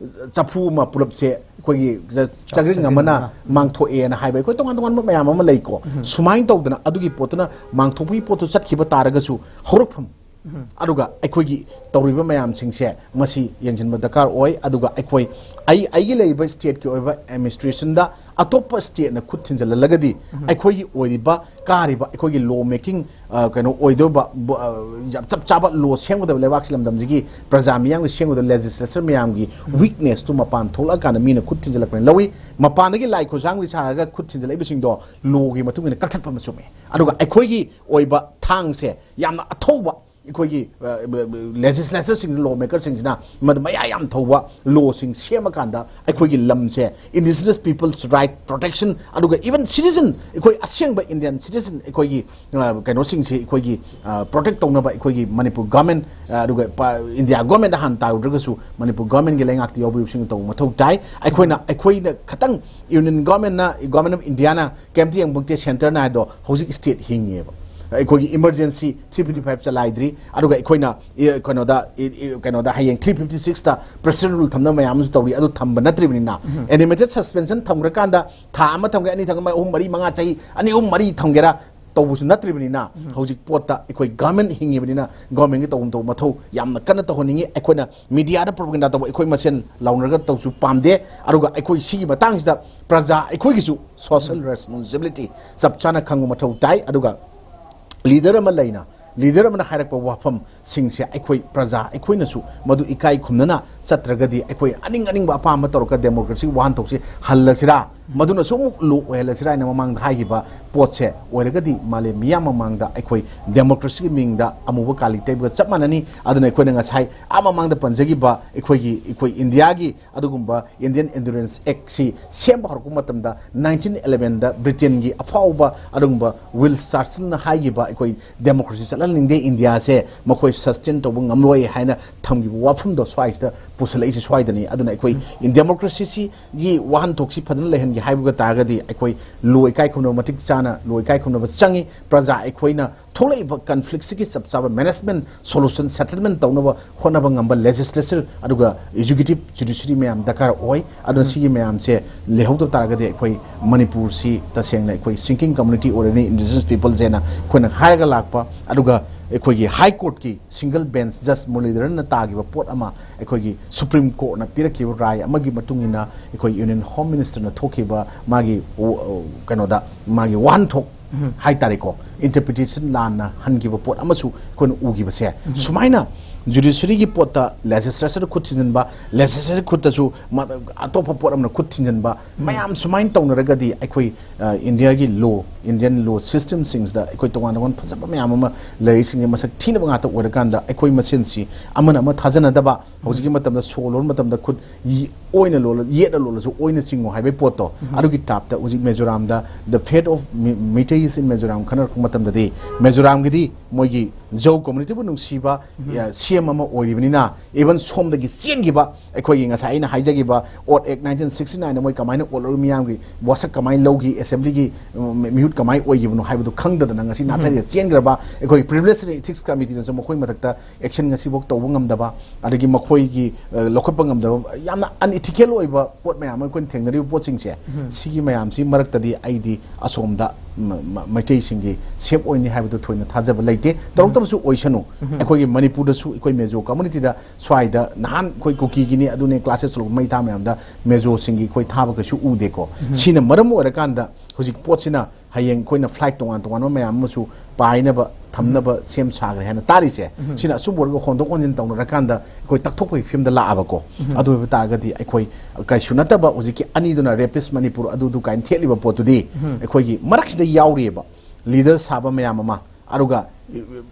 ꯆꯐꯨ ꯑꯃ ꯄꯨꯂꯞꯁꯦ ꯑꯩꯈꯣꯏꯒꯤ ꯆ-, ꯆꯒ꯭ꯔꯤꯡ ꯑꯃꯅ ꯃꯥꯡꯊꯣꯛꯑꯦꯅ ꯍꯥꯏꯕ, ꯑꯩꯈꯣꯏ ꯇꯣꯉꯥꯟ ꯇꯣꯉꯥꯟꯕ ꯃꯌꯥꯝ ꯑꯃ ꯂꯩꯀꯣ꯫ ꯁꯨꯃꯥꯏꯅ ꯇꯧꯗꯅ ꯑꯗꯨꯒꯤ ꯄꯣꯠꯇꯨꯅ ꯃꯥꯡꯊꯣꯛꯄꯒꯤ ꯄꯣꯠꯇꯨ ꯆꯠꯈꯤꯕ ꯇꯥꯔꯒꯁꯨ, ꯍꯧꯔꯛꯐꯝ ꯑꯗꯨꯒ ꯑꯩꯈꯣꯏꯒꯤ ꯇꯧꯔꯤꯕ ꯃꯌꯥꯝꯁꯤꯡꯁꯦ ꯃꯁꯤ ꯌꯦꯡꯁꯤꯟꯕ ꯗꯔꯀꯥꯔ ꯑꯣꯏ꯫ ꯑꯗꯨꯒ ꯑꯩꯈꯣꯏ, ꯑꯩ, ꯑꯩꯒꯤ ꯂꯩꯔꯤꯕ stateꯀꯤ ꯑꯣꯏꯕ administrationꯗ ꯑꯇꯣꯞꯄ stateꯅ ꯈꯨꯠ ꯊꯤꯟꯖꯤꯜꯂꯒꯗꯤ ꯑꯩꯈꯣꯏꯒꯤ ꯑꯣꯏꯔꯤꯕ, ꯀꯥꯔꯤꯕ ꯑꯩꯈꯣꯏꯒꯤ law making, ꯑ, ꯀꯩꯅꯣ ꯑꯣꯏꯗꯧꯕ, ꯕ-, ꯑ, ꯌꯥꯝ ꯆꯞ ꯆꯥꯕ law ꯁꯦꯝꯒꯗꯕ, ꯂꯩꯕꯥꯛꯁꯤ, ꯂꯝꯗꯝꯁꯤꯒꯤ ꯄ꯭ꯔꯖꯥ ꯃꯤꯌꯥꯝꯒꯤ ꯁꯦꯝꯒꯗꯕ legislature ꯃꯌꯥꯝꯒꯤ weaknessꯇꯨ ꯃꯄꯥꯟ ꯊꯣꯛꯂꯛꯑꯀꯥꯟꯗ ꯃꯤꯅ ꯈꯨꯠ ꯊꯤꯟꯖꯤꯜꯂꯛꯄꯅ ꯂꯧꯏ꯫ ꯃꯄꯥꯟꯗꯒꯤ ꯂꯥꯏ ꯈꯨꯠꯁꯥꯡꯕꯤ ꯁꯥꯔꯒ ꯈꯨꯠ ꯊꯤꯟꯖꯤꯜꯂꯛꯏꯕꯁꯤꯡꯗꯣ lawꯒꯤ ꯃꯇꯨꯡ ꯏꯟꯅ ꯀꯛꯊꯠꯄ ꯑꯃ ꯆꯨꯝꯃꯤ꯫ ꯑꯗꯨꯒ ꯑꯩꯈꯣꯏꯒꯤ ꯑꯣꯏꯕ ꯊꯥꯡꯁꯦ ꯌꯥꯝꯅ ꯑꯊꯧꯕ ꯑꯩꯈꯣꯏꯒꯤ, ꯑ, legislatorꯁꯤꯡ, law makerꯁꯤꯡꯁꯤꯅ ꯃꯗꯨ ꯃꯌꯥ ꯌꯥꯝ ꯊꯧꯕ lawꯁꯤꯡ ꯁꯦꯝꯃꯀꯥꯟꯗ ꯑꯩꯈꯣꯏꯒꯤ ꯂꯝꯁꯦ indigenous people's right protection, ꯑꯗꯨꯒ even citizen, ꯑꯩꯈꯣꯏ ꯑꯁꯦꯡꯕ Indian citizen, ꯑꯩꯈꯣꯏꯒꯤ, ꯑ, ꯀꯩꯅꯣꯁꯤꯡꯁꯦ ꯑꯩꯈꯣꯏꯒꯤ, ꯑ, protect ꯇꯧꯅꯕ ꯑꯩꯈꯣꯏꯒꯤ ꯃꯅꯤꯄꯨꯔ government, ꯑ, ꯑꯗꯨꯒ ꯄ-, India governmentꯗ ꯍꯥꯟꯅ ꯇꯥꯔꯨꯗ꯭ꯔꯒꯁꯨ ꯃꯅꯤꯄꯨꯔ governmentꯀꯤ ꯂꯩꯉꯥꯛꯇ ꯌꯥꯎꯕꯤꯕꯁꯤꯡꯅ ꯇꯧꯕ ꯃꯊꯧ ꯇꯥꯏ꯫ ꯑꯩꯈꯣꯏꯅ, ꯑꯩꯈꯣꯏꯅ ꯈꯇꯪ Union Governmentꯅ, Government of Indiaꯅ ꯀꯩꯝꯇ ꯌꯦꯡꯕ ꯅꯠꯇꯦ, centreꯅ ꯍꯥꯏꯗꯣ ꯍꯧꯖꯤꯛ state ꯍꯤꯡꯉꯤꯑꯕ꯫ ꯑꯩꯈꯣꯏꯒꯤ emergency three fifty five ꯆꯂꯥꯏꯗ꯭ꯔꯤ, ꯑꯗꯨꯒ ꯑꯩꯈꯣꯏꯅ, ꯏ-, ꯀꯩꯅꯣꯗ, ꯏ-, ꯏ-, ꯀꯩꯅꯣꯗ ꯍꯌꯦꯡ three fifty sixꯇ president rule ꯊꯝꯅꯕ ꯃꯌꯥꯝ ꯑꯃꯁꯨ ꯇꯧꯔꯤ, ꯑꯗꯨ ꯊꯝꯕ ꯅꯠꯇ꯭ꯔꯤꯕꯅꯤꯅ, ꯎꯝ꯫ Animated suspension ꯊꯝꯈ꯭ꯔꯀꯥꯟꯗ ꯊꯥ ꯑꯃ ꯊꯝꯈ꯭ꯔꯦ, ꯑꯅꯤ ꯊꯝꯈ꯭ꯔꯦ, ꯑꯍꯨꯝ, ꯃꯔꯤ, ꯃꯉꯥ, ꯆꯍꯤ ꯑꯅꯤ, ꯑꯍꯨꯝ, ꯃꯔꯤ ꯊꯝꯒꯦꯔꯥ ꯇꯧꯕꯁꯨ ꯅꯠꯇ꯭ꯔꯤꯕꯅꯤꯅ, ꯎꯝ꯫ ꯍꯧꯖꯤꯛ ꯄꯣꯠꯇ ꯑꯩꯈꯣꯏ government ꯍꯤꯡꯉꯤꯕꯅꯤꯅ governmentꯒꯤ ꯇꯧꯐꯝ ꯊꯣꯛꯄ ꯃꯊꯧ ꯌꯥꯝꯅ ꯀꯟꯅ ꯇꯧꯍꯟꯅꯤꯡꯉꯤ꯫ ꯑꯩꯈꯣꯏꯅ mediaꯗ propaganda ꯇꯧꯕ, ꯑꯩꯈꯣꯏ ꯃꯁꯦꯟ ꯂꯥꯎꯅꯔꯒ ꯇꯧꯁꯨ ꯄꯥꯝꯗꯦ꯫ ꯑꯗꯨꯒ ꯑꯩꯈꯣꯏ ꯁꯤꯒꯤ ꯃꯇꯥꯡꯁꯤꯗ ꯄ꯭ꯔꯖꯥ ꯑꯩꯈꯣꯏꯒꯤꯁꯨ social responsibility ꯆꯞ ꯆꯥꯅ ꯈꯪꯕ ꯃꯊꯧ ꯇꯥꯏ꯫ ꯑꯗꯨꯒ leader ꯑꯃ ꯂꯩꯅ, leader ꯑꯃꯅ ꯍꯥꯏꯔꯛꯄ ꯋꯥꯐꯝꯁꯤꯡꯁꯦ ꯑꯩꯈꯣꯏ ꯄ꯭ꯔꯖꯥ ꯑꯩꯈꯣꯏꯅꯁꯨ ꯃꯗꯨ ꯏꯀꯥꯏ ꯈꯨꯝꯅꯅ ꯆꯠꯇ꯭ꯔꯒꯗꯤ ꯑꯩꯈꯣꯏ ꯑꯅꯤꯡ ꯑꯅꯤꯡꯕ ꯑꯄꯥꯝꯕ ꯇꯧꯔꯒ democracy ꯋꯥꯍꯟꯊꯣꯛꯁꯤ ꯍꯜꯂꯁꯤꯔꯥ, ꯃꯗꯨꯅꯁꯨ ꯑꯃꯨꯛ law ꯑꯣꯏꯍꯜꯂꯁꯤꯔꯥ ꯍꯥꯏꯅ ꯃꯃꯥꯡꯗ ꯍꯥꯏꯈꯤꯕ ꯄꯣꯠꯁꯦ ꯑꯣꯏꯔꯒꯗꯤ ꯃꯥꯂꯦꯝ ꯃꯤꯌꯥꯝ ꯃꯃꯥꯡꯗ ꯑꯩꯈꯣꯏ democracyꯒꯤ ꯃꯤꯡꯗ ꯑꯃꯨꯕ ꯀꯥꯂꯤ ꯇꯩꯕꯒ ꯆꯞ ꯃꯥꯟꯅꯅꯤ꯫ ꯑꯗꯨꯅ ꯑꯩꯈꯣꯏꯅ ꯉꯁꯥꯏ ꯑꯥ ꯃꯃꯥꯡꯗ ꯄꯟꯖꯈꯤꯕ ꯑꯩꯈꯣꯏꯒꯤ, ꯑꯩꯈꯣꯏ ꯏꯟꯗꯤꯌꯥꯒꯤ ꯑꯗꯨꯒꯨꯝꯕ Indian Endurance Actꯁꯤ ꯁꯦꯝꯕ ꯍꯧꯔꯛꯄ ꯃꯇꯝꯗ nineteen elevenꯗ Britainꯒꯤ ꯑꯐꯥꯎꯕ ꯑꯗꯨꯒꯨꯝꯕ Will Churchillꯅ ꯍꯥꯏꯈꯤꯕ, ꯑꯩꯈꯣꯏ democracy ꯆꯠꯍꯟꯅꯤꯡꯗꯦ ꯏꯟꯗꯤꯌꯥꯁꯦ, ꯃꯈꯣꯏ sustain ꯇꯧꯕ ꯉꯝꯂꯣꯏ ꯍꯥꯏꯅ ꯊꯝꯈꯤꯕ ꯋꯥꯐꯝꯗꯣ ꯁ꯭ꯋꯥꯏꯁꯤꯗ ꯄꯨꯁꯜꯂꯛꯏꯁꯦ ꯁ꯭ꯋꯥꯏꯗꯅꯤ꯫ ꯑꯗꯨꯅ ꯑꯩꯈꯣꯏ democracyꯁꯤꯒꯤ ꯋꯥꯍꯟꯊꯣꯛꯁꯤ ꯐꯖꯅ ꯂꯩꯍꯟꯒꯦ ꯍꯥꯏꯕ ꯇꯥꯔꯒꯗꯤ ꯑꯩꯈꯣꯏ law ꯏꯀꯥꯏ ꯈꯨꯝꯅꯕ ꯃꯇꯤꯛ ꯆꯥꯅ law ꯏꯀꯥꯏ ꯈꯨꯝꯅꯕ ꯆꯪꯉꯤ꯫ ꯄ꯭ꯔꯖꯥ ꯑꯩꯈꯣꯏꯅ ꯊꯣꯛꯂꯛꯏꯕ conflictꯁꯤꯒꯤ ꯆꯞ ꯆꯥꯕ management, solution, settlement ꯇꯧꯅꯕ ꯍꯣꯠꯅꯕ ꯉꯝꯕ legislature ꯑꯗꯨꯒ executive, judiciary ꯃꯌꯥꯝ ꯗꯔꯀꯥꯔ ꯑꯣꯏ꯫ ꯑꯗꯨꯅ ꯁꯤꯒꯤ ꯃꯌꯥꯝꯁꯦ ꯂꯩꯍꯧꯗꯕ ꯇꯥꯔꯒꯗꯤ ꯑꯩꯈꯣꯏ ꯃꯅꯤꯄꯨꯔꯁꯤ ꯇꯁꯦꯡꯅ ꯑꯩꯈꯣꯏ sinking community ꯑꯣꯏꯔꯅꯤ, indigenous peopleꯁꯦꯅ ꯑꯩꯈꯣꯏꯅ ꯍꯥꯏꯔꯒ ꯂꯥꯛꯄ꯫ ꯑꯗꯨꯒ ꯑꯩꯈꯣꯏꯒꯤ ꯍꯥꯏ ꯀꯣꯔꯠꯀꯤ ꯁꯤꯡꯒꯜ ꯕꯦꯟꯁ ꯖꯁ ꯃꯨꯔꯂꯤꯙꯔꯟꯅ ꯇꯥꯈꯤꯕ ꯄꯣꯠ ꯑꯃ, ꯑꯩꯈꯣꯏꯒꯤ ꯁꯨꯄ꯭ꯔꯤꯝ ꯀꯣꯔꯠꯅ ꯄꯤꯔꯛꯈꯤꯕ ꯔꯥꯏ ꯑꯃꯒꯤ ꯃꯇꯨꯡ ꯏꯟꯅ, ꯑꯩꯈꯣꯏ ꯌꯨꯅꯤꯌꯟ ꯍꯣꯝ ꯃꯤꯅꯤꯁꯇꯔꯅ ꯊꯣꯛꯈꯤꯕ ꯃꯥꯒꯤ ꯀꯩꯅꯣꯗ, ꯃꯥꯒꯤ ꯋꯥꯍꯟꯊꯣꯛ ꯍꯥꯏꯇꯥꯔꯦꯀꯣ, ꯏꯟꯇꯔꯄ꯭ꯔꯤꯇꯦꯁꯟ ꯂꯥꯟꯅ ꯍꯟꯈꯤꯕ ꯄꯣꯠ ꯑꯃꯁꯨ ꯑꯩꯈꯣꯏꯅ ꯎꯈꯤꯕꯁꯦ꯫ ꯁꯨꯃꯥꯏꯅ ꯖꯨꯗꯤꯁꯔꯤꯒꯤ ꯄꯣꯠꯇ ꯂꯦꯖꯤꯁꯂꯦꯆꯔꯗ ꯈꯨꯠ ꯊꯤꯟꯖꯤꯟꯕ, ꯂꯦꯖꯤꯁꯂꯦꯆꯔ ꯈꯨꯠꯇꯁꯨ ꯑꯇꯣꯞꯄ ꯄꯣꯠ ꯑꯃꯅ ꯈꯨꯠ ꯊꯤꯟꯖꯤꯟꯕ, ꯃꯌꯥꯝ ꯁꯨꯃꯥꯏꯅ ꯇꯧꯅꯔꯒꯗꯤ ꯑꯩꯈꯣꯏ ꯏꯟꯗꯤꯌꯥꯒꯤ ꯂꯣ, ꯏꯟꯗꯤꯌꯟ ꯂꯣ ꯁꯤꯁꯇꯦꯝꯁꯤꯡꯁꯤꯗ ꯑꯩꯈꯣꯏ ꯇꯣꯉꯥꯟ ꯇꯣꯉꯥꯟ ꯐꯖꯕ ꯃꯌꯥꯝ ꯑꯃ ꯂꯩꯔꯤꯁꯤꯡꯁꯦ ꯃꯁꯛ ꯊꯤꯅꯕ ꯉꯥꯛꯇ ꯑꯣꯏꯔꯀꯥꯟꯗ, ꯑꯩꯈꯣꯏ ꯃꯁꯦꯟꯁꯤ ꯑꯃꯅ ꯑꯃ ꯊꯥꯖꯅꯗꯕ, ꯍꯧꯖꯤꯛꯀꯤ ꯃꯇꯝꯗ ꯁꯣ ꯂꯣꯟꯕ ꯃꯇꯝꯗ ꯈꯨꯠ ꯌꯤ-, ꯑꯣꯏꯅ ꯂꯣꯜꯂ-, ꯌꯦꯠꯅ ꯂꯣꯜꯂꯁꯨ ꯑꯣꯏꯅ ꯆꯤꯡꯉꯨ ꯍꯥꯏꯕꯒꯤ ꯄꯣꯠꯇꯣ, ꯑꯗꯨꯒꯤ ꯇꯥꯏꯞꯇ ꯍꯧꯖꯤꯛ ꯃꯤꯖꯣꯔꯥꯝꯗ the fate of Mi-, Meiteis in Mizoram ꯈꯟꯅꯔꯛꯄ ꯃꯇꯝꯗꯗꯤ, ꯃꯤꯖꯣꯔꯥꯝꯒꯤꯗꯤ ꯃꯣꯏꯒꯤ ꯖꯧ ꯀꯝꯃ꯭ꯌꯨꯅꯤꯇꯤꯕꯨ ꯅꯨꯡꯁꯤꯕ, ꯑ, ꯁꯤ ꯑꯦꯝ ꯑꯃ ꯑꯣꯏꯔꯤꯕꯅꯤꯅ, ꯏꯚꯟ ꯁꯣꯝꯗꯒꯤ ꯆꯦꯟꯈꯤꯕ, ꯑꯩꯈꯣꯏꯒꯤ ꯉꯁꯥꯏ ꯑꯩꯅ ꯍꯥꯏꯖꯈꯤꯕ ꯑꯣꯠ ꯑꯦꯛ ꯅꯥꯏꯟꯇꯤꯟ ꯁꯤꯛꯁꯇꯤ ꯅꯥꯏꯟꯗ ꯃꯣꯏ ꯀꯃꯥꯏꯅ ꯑꯣꯠ ꯑꯣꯏꯔ ꯃꯤꯌꯥꯝꯒꯤ ꯋꯥꯁꯛ ꯀꯃꯥꯏꯅ ꯂꯧꯈꯤ, ꯑꯦꯁꯦꯝꯕ꯭ꯂꯤꯒꯤ, ꯎꯝ, ꯃꯤꯍꯨꯠ ꯀꯃꯥꯏꯅ ꯑꯣꯏꯈꯤꯕꯅꯣ ꯍꯥꯏꯕꯗꯨ ꯈꯪꯗꯗꯅ ꯉꯁꯤ ꯅꯥꯊꯩꯔꯒ ꯆꯦꯟꯈ꯭ꯔꯕ ꯑꯩꯈꯣꯏꯒꯤ ꯄ꯭ꯔꯤꯚꯤꯂꯦꯖ ꯏꯊꯤꯛꯁ ꯀꯃꯤꯇꯤꯅꯁꯨ ꯃꯈꯣꯏ ꯃꯊꯛꯇ ꯑꯦꯛꯁꯟ ꯉꯁꯤꯐꯥꯎ ꯇꯧꯕ ꯉꯝꯗꯕ, ꯑꯗꯒꯤ ꯃꯈꯣꯏꯒꯤ, ꯑ, ꯂꯧꯈꯠꯄ ꯉꯝꯗꯕ, ꯌꯥꯝꯅ ꯑꯟꯏꯊꯤꯀꯦꯜ ꯑꯣꯏꯕ ꯄꯣꯠ ꯃꯌꯥꯝ ꯑꯃ ꯑꯩꯈꯣꯏꯅ ꯊꯦꯡꯅꯔꯤꯕ ꯄꯣꯠꯁꯤꯡꯁꯦ, ꯁꯤꯒꯤ ꯃꯌꯥꯝꯁꯤ ꯃꯔꯛꯇꯗꯤ ꯑꯩꯗꯤ ꯑꯁꯣꯝꯗ ꯃ-, ꯃ-, ꯃꯩꯇꯩꯁꯤꯡꯒꯤ ꯁꯦꯞ ꯑꯣꯏꯅꯤ ꯍꯥꯏꯕꯗꯨ ꯊꯣꯏꯅ ꯊꯥꯖꯕ ꯂꯩꯇꯦ꯫ ꯇꯧꯔꯛꯇꯕꯁꯨ ꯑꯣꯏꯁꯅꯨ꯫ ꯑꯩꯈꯣꯏꯒꯤ ꯃꯅꯤꯄꯨꯔꯗꯁꯨ ꯑꯩꯈꯣꯏ ꯃꯤꯖꯣ ꯀꯝꯃ꯭ꯌꯨꯅꯤꯇꯤꯗ ꯁ꯭ꯋꯥꯏꯗ ꯅꯍꯥꯟ ꯑꯩꯈꯣꯏ ꯀꯨꯀꯤꯒꯤꯅꯤ ꯑꯗꯨꯅꯦ ꯀ꯭ꯂꯥꯁꯦꯁ ꯂꯧꯕ ꯃꯩ ꯊꯥ ꯃꯌꯥꯝꯗ ꯃꯤꯖꯣꯁꯤꯡꯒꯤ ꯑꯩꯈꯣꯏ ꯊꯥꯕ ꯀꯩꯁꯨ ꯎꯗꯦꯀꯣ꯫ ꯁꯤꯅ ꯃꯔꯝ ꯑꯣꯏꯔꯀꯥꯟꯗ ꯍꯧꯖꯤꯛ ꯄꯣꯠꯁꯤꯅ ꯍꯌꯦꯡ ꯑꯩꯈꯣꯏꯅ ꯐ꯭ꯂꯥꯏꯠ ꯇꯣꯉꯥꯟ ꯇꯣꯉꯥꯟꯕ ꯃꯌꯥꯝ ꯑꯃꯁꯨ ꯄꯥꯏꯅꯕ ꯊꯝꯅꯕ ꯁꯦꯝ ꯁꯥꯈ꯭ꯔꯦ ꯍꯥꯏꯅ ꯇꯥꯔꯤꯁꯦ꯫ ꯁꯤꯅ ꯑꯆꯨꯝꯕ ꯑꯣꯏꯔꯒ ꯍꯣꯟꯗꯣꯛ ꯍꯣꯟꯖꯤꯟ ꯇꯧꯅꯔꯀꯥꯟꯗ ꯑꯩꯈꯣꯏ ꯇꯛꯊꯣꯛꯄꯒꯤ ꯐꯤꯕꯝꯗ ꯂꯥꯛꯑꯕꯀꯣ꯫ ꯑꯗꯨ ꯑꯣꯏꯕ ꯇꯥꯔꯒꯗꯤ ꯑꯩꯈꯣꯏ ꯀꯩꯁꯨ ꯅꯠꯇꯕ ꯍꯧꯖꯤꯛꯀꯤ ꯑꯅꯤꯗꯨꯅ ꯔꯦꯄꯤꯁ ꯃꯅꯤꯄꯨꯔ ꯑꯗꯨꯗꯨ ꯀꯥꯏꯅ ꯊꯦꯠꯂꯤꯕ ꯄꯣꯠꯇꯨꯗꯤ ꯑꯩꯈꯣꯏꯒꯤ ꯃꯔꯛꯁꯤꯗ ꯌꯥꯎꯔꯤꯑꯕ ꯂꯤꯗꯔ ꯁꯥꯕ ꯃꯌꯥꯝ ꯑꯃ, ꯑꯗꯨꯒ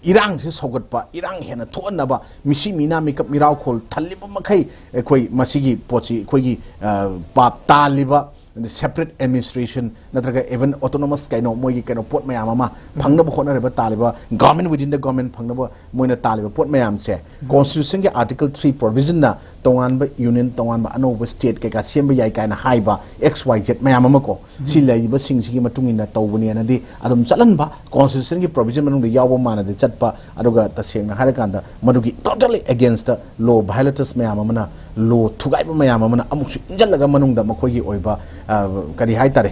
ꯏꯔꯥꯡꯁꯤ ꯁꯧꯒꯠꯄ, ꯏꯔꯥꯡ ꯍꯦꯟꯅ ꯊꯣꯛꯍꯟꯅꯕ, ꯃꯤꯁꯤ ꯃꯤꯅꯥ ꯃꯤꯀꯞ ꯃꯤꯔꯥꯎꯈꯣꯜ ꯊꯜꯂꯤꯕ ꯃꯈꯩ ꯑꯩꯈꯣꯏ ꯃꯁꯤꯒꯤ ꯄꯣꯠꯁꯤ ꯑꯩꯈꯣꯏꯒꯤ, ꯑ, ꯄꯥꯞ ꯇꯥꯜꯂꯤꯕ separate administration ꯅꯠꯇ꯭ꯔꯒ even autonomous ꯀꯩꯅꯣ ꯃꯣꯏꯒꯤ ꯀꯩꯅꯣ ꯄꯣꯠ ꯃꯌꯥꯝ ꯑꯃ ꯐꯪꯅꯕ ꯍꯣꯠꯅꯔꯤꯕ ꯇꯥꯜꯂꯤꯕ government within the government ꯐꯪꯅꯕ ꯃꯣꯏꯅ ꯇꯥꯜꯂꯤꯕ ꯄꯣꯠ ꯃꯌꯥꯝꯁꯦ constitution ꯒꯤ article three provision ꯅ ꯇꯣꯉꯥꯟꯕ union, ꯇꯣꯉꯥꯟꯕ ꯑꯅꯧꯕ state ꯀꯩꯀꯥ ꯁꯦꯝꯕ ꯌꯥꯏ ꯀꯥꯏꯅ ꯍꯥꯏꯕ X Y Z ꯃꯌꯥꯝ ꯑꯃ ꯀꯣ, ꯁꯤ ꯂꯩꯔꯤꯕꯁꯤꯡꯁꯤꯒꯤ ꯃꯇꯨꯡ ꯏꯟꯅ ꯇꯧꯕꯅꯦꯅꯗꯤ ꯑꯗꯨꯝ ꯆꯠꯍꯟꯕ, constitution ꯒꯤ provision ꯃꯅꯨꯡꯗ ꯌꯥꯎꯕ ꯃꯥꯟꯅꯗꯤ ꯆꯠꯄ, ꯑꯗꯨꯒ ꯇꯁꯦꯡꯅ ꯍꯥꯏꯔꯀꯥꯟꯗ ꯃꯗꯨꯒꯤ totally against law violators ꯃꯌꯥꯝ ꯑꯃꯅ law ꯊꯨꯒꯥꯏꯕ ꯃꯌꯥꯝ ꯑꯃꯅ ꯑꯃꯨꯛꯁꯨ ꯏꯟꯖꯜꯂꯒ ꯃꯅꯨꯡꯗ ꯃꯈꯣꯏꯒꯤ ꯑꯣꯏꯕ, ꯑ, ꯀꯔꯤ ꯍꯥꯏꯇꯥꯔꯦ,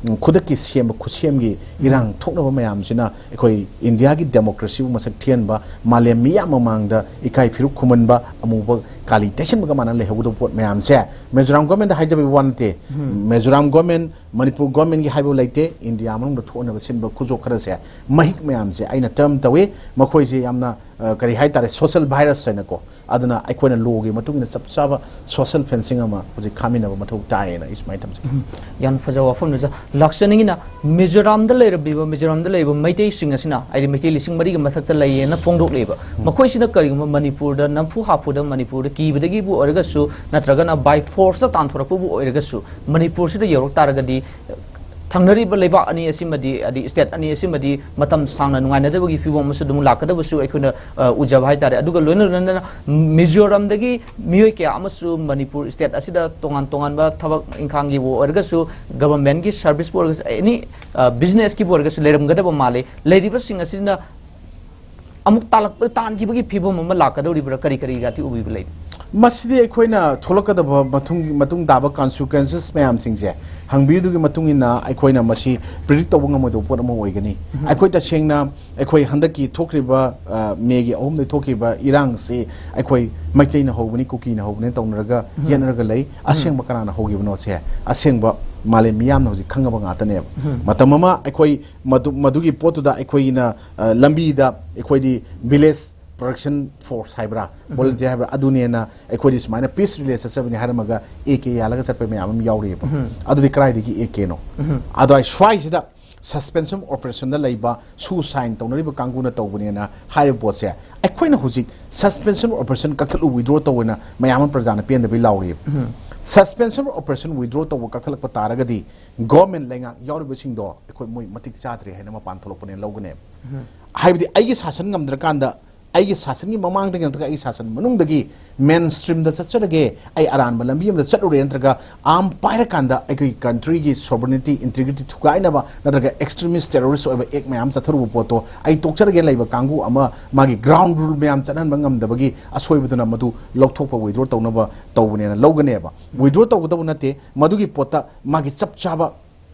ꯎꯝ, ꯈꯨꯗꯛꯀꯤ ꯁꯦꯝꯕ ꯈꯨꯠꯁꯦꯝꯒꯤ ꯏꯔꯥꯡ ꯊꯣꯛꯅꯕ ꯃꯌꯥꯝꯁꯤꯅ ꯑꯩꯈꯣꯏ ꯏꯟꯗꯤꯌꯥꯒꯤ ꯗꯦꯃꯣꯀ꯭ꯔꯦꯁꯤꯕꯨ ꯃꯁꯛ ꯊꯤꯍꯟꯕ, ꯃꯥꯂꯦꯝ ꯃꯤꯌꯥꯝ ꯃꯃꯥꯡꯗ ꯏꯀꯥꯏ ꯐꯤꯔꯨꯛ ꯈꯨꯝꯍꯟꯕ, ꯑꯃꯨꯕ ꯀꯥꯂꯤ ꯇꯩꯁꯟꯕꯒ ꯃꯥꯟꯅ ꯂꯩꯍꯧꯒꯗꯕ ꯄꯣꯠ ꯃꯌꯥꯝꯁꯦ ꯃꯤꯖꯣꯔꯥꯝ ꯒꯣꯔꯃꯦꯟꯗ ꯍꯥꯏꯖꯕꯒꯤ ꯋꯥ ꯅꯠꯇꯦ꯫ ꯃꯤꯖꯣꯔꯥꯝ ꯒꯣꯔꯃꯦꯟ, ꯃꯅꯤꯄꯨꯔ ꯒꯣꯔꯃꯦꯟꯒꯤ ꯍꯥꯏꯕ ꯂꯩꯇꯦ꯫ ꯏꯟꯗꯤꯌꯥ ꯃꯅꯨꯡꯗ ꯊꯣꯛꯅꯕ ꯁꯤꯟꯕ ꯈꯨꯖꯣꯞ ꯈꯔꯁꯦ, ꯃꯍꯤꯛ ꯃꯌꯥꯝꯁꯦ ꯑꯩꯅ ꯇꯔꯝ ꯇꯧꯏ꯫ ꯃꯈꯣꯏꯁꯦ ꯌꯥꯝꯅ, ꯑ, ꯀꯔꯤ ꯍꯥꯏꯇꯥꯔꯦ, ꯁꯣꯁꯦꯜ ꯚꯥꯏꯔꯁ ꯍꯥꯏꯅꯀꯣ꯫ ꯑꯗꯨꯅ ꯑꯩꯈꯣꯏꯅ ꯂꯣꯒꯤ ꯃꯇꯨꯡ ꯏꯟꯅ ꯆꯞ ꯆꯥꯕ ꯁꯣꯁꯦꯜ ꯐꯦꯟꯁꯤꯡ ꯑꯃ ꯍꯧꯖꯤꯛ ꯈꯥꯃꯤꯟꯅꯕ ꯃꯊꯧ ꯇꯥꯏꯌꯦꯅ ꯑꯩ ꯁꯨꯃꯥꯏꯅ ꯊꯝꯖꯒꯦ꯫ ꯌꯥꯝꯅ ꯐꯖꯕ ꯋꯥꯐꯝꯅꯤ, ꯑꯣꯖꯥ꯫ ꯂꯥꯛꯆꯅꯤꯡꯉꯤꯅ, ꯃꯤꯖꯣꯔꯥꯝꯗ ꯂꯩꯔꯝꯃꯤꯕ, ꯃꯤꯖꯣꯔꯥꯝꯗ ꯂꯩꯔꯤꯕ ꯃꯩꯇꯩꯁꯤꯡ ꯑꯁꯤꯅ, ꯍꯥꯏꯗꯤ ꯃꯩꯇꯩ ꯂꯤꯁꯤꯡ ꯃꯔꯤꯒ ꯃꯊꯛꯇ ꯂꯩꯌꯦꯅ ꯐꯣꯡꯗꯣꯛꯂꯤꯕ, ꯃꯈꯣꯏꯁꯤꯅ ꯀꯔꯤꯒꯨꯝꯕ ꯃꯅꯤꯄꯨꯔꯗ ꯅꯝꯐꯨ ꯍꯥꯐꯨꯗ, ꯃꯅꯤꯄꯨꯔꯗ ꯀꯤꯕꯗꯒꯤꯕꯨ ꯑꯣꯏꯔꯒꯁꯨ, ꯅꯠꯇ꯭ꯔꯒꯅ by force ꯇ ꯇꯥꯟꯊꯣꯔꯛꯄꯕꯨ ꯑꯣꯏꯔꯒꯁꯨ, ꯃꯅꯤꯄꯨꯔꯁꯤꯗ ꯌꯧꯔꯛ ꯇꯥꯔꯒꯗꯤ ꯊꯪꯅꯔꯤꯕ ꯂꯩꯕꯥꯛ ꯑꯅꯤ ꯑꯁꯤꯃꯗꯤ, ꯍꯥꯏꯗꯤ state ꯑꯅꯤ ꯑꯁꯤꯃꯗꯤ ꯃꯇꯝ ꯁꯥꯡꯅ ꯅꯨꯡꯉꯥꯏꯅꯗꯕꯒꯤ ꯐꯤꯕꯝ ꯑꯃꯁꯨ ꯑꯗꯨꯝ ꯂꯥꯛꯀꯗꯕꯁꯨ ꯑꯩꯈꯣꯏꯅ, ꯑ, ꯎꯖꯕ ꯍꯥꯏꯇꯥꯔꯦ꯫ ꯑꯗꯨꯒ ꯂꯣꯏꯅ ꯂꯣꯏꯅꯅ ꯃꯤꯖꯣꯔꯥꯝꯗꯒꯤ ꯃꯤꯑꯣꯏ ꯀꯌꯥ ꯑꯃꯁꯨ ꯃꯅꯤꯄꯨꯔ state ꯑꯁꯤꯗ ꯇꯣꯉꯥꯟ ꯇꯣꯉꯥꯟꯕ ꯊꯕꯛ ꯏꯪꯈꯥꯡꯒꯤꯕꯨ ꯑꯣꯏꯔꯒꯁꯨ, government ꯀꯤ service ꯄꯨ ꯑꯣꯏꯔꯒꯁꯨ, any, ꯑ, business ꯀꯤꯕꯨ ꯑꯣꯏꯔꯒꯁꯨ ꯂꯩꯔꯝꯒꯗꯕ ꯃꯥꯜꯂꯤ꯫ ꯂꯩꯔꯤꯕꯁꯤꯡ ꯑꯁꯤꯅ ꯑꯃꯨꯛ ꯇꯥꯜꯂꯛꯄ, ꯇꯥꯟꯈꯤꯕꯒꯤ ꯐꯤꯕꯝ ꯑꯃ ꯂꯥꯛꯀꯗꯧꯔꯤꯕ꯭ꯔꯥ? ꯀꯔꯤ ꯀꯔꯤꯒꯗꯤ ꯎꯕꯤꯕ ꯂꯩ? ꯃꯁꯤꯗꯤ ꯑꯩꯈꯣꯏꯅ ꯊꯣꯛꯂꯛꯀꯗꯕ ꯃꯇꯨꯡ, ꯃꯇꯨꯡ ꯇꯥꯕ consequences ꯃꯌꯥꯝꯁꯤꯡꯁꯦ ꯍꯪꯕꯤꯗꯨꯒꯤ ꯃꯇꯨꯡ ꯏꯟꯅ ꯑꯩꯈꯣꯏꯅ ꯃꯁꯤ predict ꯇꯧꯕ ꯉꯝꯃꯣꯏꯗꯕ ꯄꯣꯠ ꯑꯃ ꯑꯣꯏꯒꯅꯤ꯫ ꯑꯩꯈꯣꯏ ꯇꯁꯦꯡꯅ ꯑꯩꯈꯣꯏ ꯍꯟꯗꯛꯀꯤ ꯊꯣꯛꯈ꯭ꯔꯤꯕ, ꯑ, ꯃꯦꯒꯤ ꯑꯍꯨꯝꯗ ꯊꯣꯛꯈꯤꯕ ꯏꯔꯥꯡꯁꯤ ꯑꯩꯈꯣꯏ ꯃꯩꯇꯩꯅ ꯍꯧꯕꯅꯤ, ꯀꯨꯀꯤꯅ ꯍꯧꯕꯅꯤ ꯇꯧꯅꯔꯒ ꯌꯦꯠꯅꯔꯒ ꯂꯩ꯫ ꯑꯁꯦꯡꯕ ꯀꯅꯥꯅ ꯍꯧꯈꯤꯕꯅꯣꯁꯦ ꯑꯁꯦꯡꯕ ꯃꯥꯂꯦꯝ ꯃꯤꯌꯥꯝꯅ ꯍꯧꯖꯤꯛ ꯈꯪꯉꯕ ꯉꯥꯛꯇꯅꯦꯕ꯫ ꯃꯇꯝ ꯑꯃ ꯑꯩꯈꯣꯏ ꯃꯗꯨ, ꯃꯗꯨꯒꯤ ꯄꯣꯠꯇꯨꯗ ꯑꯩꯈꯣꯏꯅ, ꯑ, ꯂꯝꯕꯤꯗ ꯑꯩꯈꯣꯏꯗꯤ village protection force ꯍꯥꯏꯕ꯭ꯔꯥ, volunteer ꯍꯥꯏꯕ꯭ꯔꯥ, ꯑꯗꯨꯅꯦꯅ ꯑꯩꯈꯣꯏꯗꯤ ꯁꯨꯃꯥꯏꯅ peace relay ꯆꯠꯆꯕꯅꯤ ꯍꯥꯏꯔꯝꯃꯒ A K ꯌꯥꯜꯂꯒ ꯆꯠꯄ ꯃꯌꯥꯝ ꯑꯃ ꯌꯥꯎꯔꯤꯑꯕ꯫ ꯑꯗꯨꯗꯤ ꯀꯗꯥꯏꯗꯒꯤ A K ꯅꯣ? ꯑꯗꯨꯋꯥꯏ ꯁ꯭ꯋꯥꯏꯁꯤꯗ suspension of operation ꯗ ꯂꯩꯕ ꯁꯨ ꯁꯥꯏꯟ ꯇꯧꯅꯔꯤꯕ ꯀꯥꯡꯕꯨꯅ ꯇꯧꯕꯅꯦꯅ ꯍꯥꯏꯔꯤꯕ ꯄꯣꯠꯁꯦ, ꯑꯩꯈꯣꯏꯅ ꯍꯧꯖꯤꯛ suspension of operation ꯀꯛꯊꯠꯂꯨ, withdraw ꯇꯧꯑꯣꯅ ꯃꯌꯥꯝ ꯑꯃ ꯄ꯭ꯔꯖꯥꯅ ꯄꯦꯟꯗꯕꯩ ꯂꯥꯎꯔꯤꯑꯕ꯫ Suspension of operation withdraw ꯇꯧꯕ ꯀꯛꯊꯠꯂꯛꯄ ꯇꯥꯔꯒꯗꯤ government ꯂꯩꯉꯥꯛ ꯌꯥꯎꯔꯤꯕꯁꯤꯡꯗꯣ ꯑꯩꯈꯣꯏ ꯃꯣꯏ ꯃꯇꯤꯛ ꯆꯥꯗ꯭ꯔꯦ ꯍꯥꯏꯅ ꯃꯄꯥꯟ ꯊꯣꯛꯂꯛꯄꯅꯦꯅ ꯂꯧꯒꯅꯦꯕ꯫ ꯍꯥꯏꯕꯗꯤ ꯑꯩꯒꯤ ꯁꯥꯁꯟ ꯉꯝꯗ꯭ꯔꯀꯥꯟꯗ, ꯑꯩꯒꯤ ꯁꯥꯁꯟꯒꯤ ꯃꯃꯥꯡꯗꯒꯤ ꯅꯠꯇ꯭ꯔꯒ ꯑꯩꯒꯤ ꯁꯥꯁꯟ ꯃꯅꯨꯡꯗꯒꯤ main stream ꯗ ꯆꯠꯆꯔꯒꯦ, ꯑꯩ ꯑꯔꯥꯟꯕ ꯂꯝꯕꯤ ꯑꯃꯗ ꯆꯠꯂꯨꯔꯦ ꯅꯠꯇ꯭ꯔꯒ arm ꯄꯥꯏꯔꯀꯥꯟꯗ ꯑꯩꯈꯣꯏꯒꯤ country ꯒꯤ sovereignty, integrity ꯊꯨꯒꯥꯏꯅꯕ ꯅꯠꯇ꯭ꯔꯒ extremist, terrorist ꯑꯣꯏꯕ act ꯃꯌꯥꯝ ꯆꯠꯊꯔꯨꯕ ꯄꯣꯠꯇꯣ ꯑꯩ ꯇꯣꯛꯆꯔꯒꯦ ꯂꯩꯕ ꯀꯥꯡꯕꯨ ꯑꯃ ꯃꯥꯒꯤ ground rule ꯃꯌꯥꯝ ꯆꯠꯍꯟꯕ ꯉꯝꯗꯕꯒꯤ ꯑꯁꯣꯏꯕꯗꯨꯅ ꯃꯗꯨ ꯂꯧꯊꯣꯛꯄ, withdraw ꯇꯧꯅꯕ ꯇꯧꯕꯅꯦꯅ ꯂꯧꯒꯅꯦꯕ꯫ Withdraw ꯇꯧꯒꯗꯕ ꯅꯠꯇꯦ, ꯃꯗꯨꯒꯤ ꯄꯣꯠꯇ ꯃꯥꯒꯤ ꯆꯞ ꯆꯥꯕ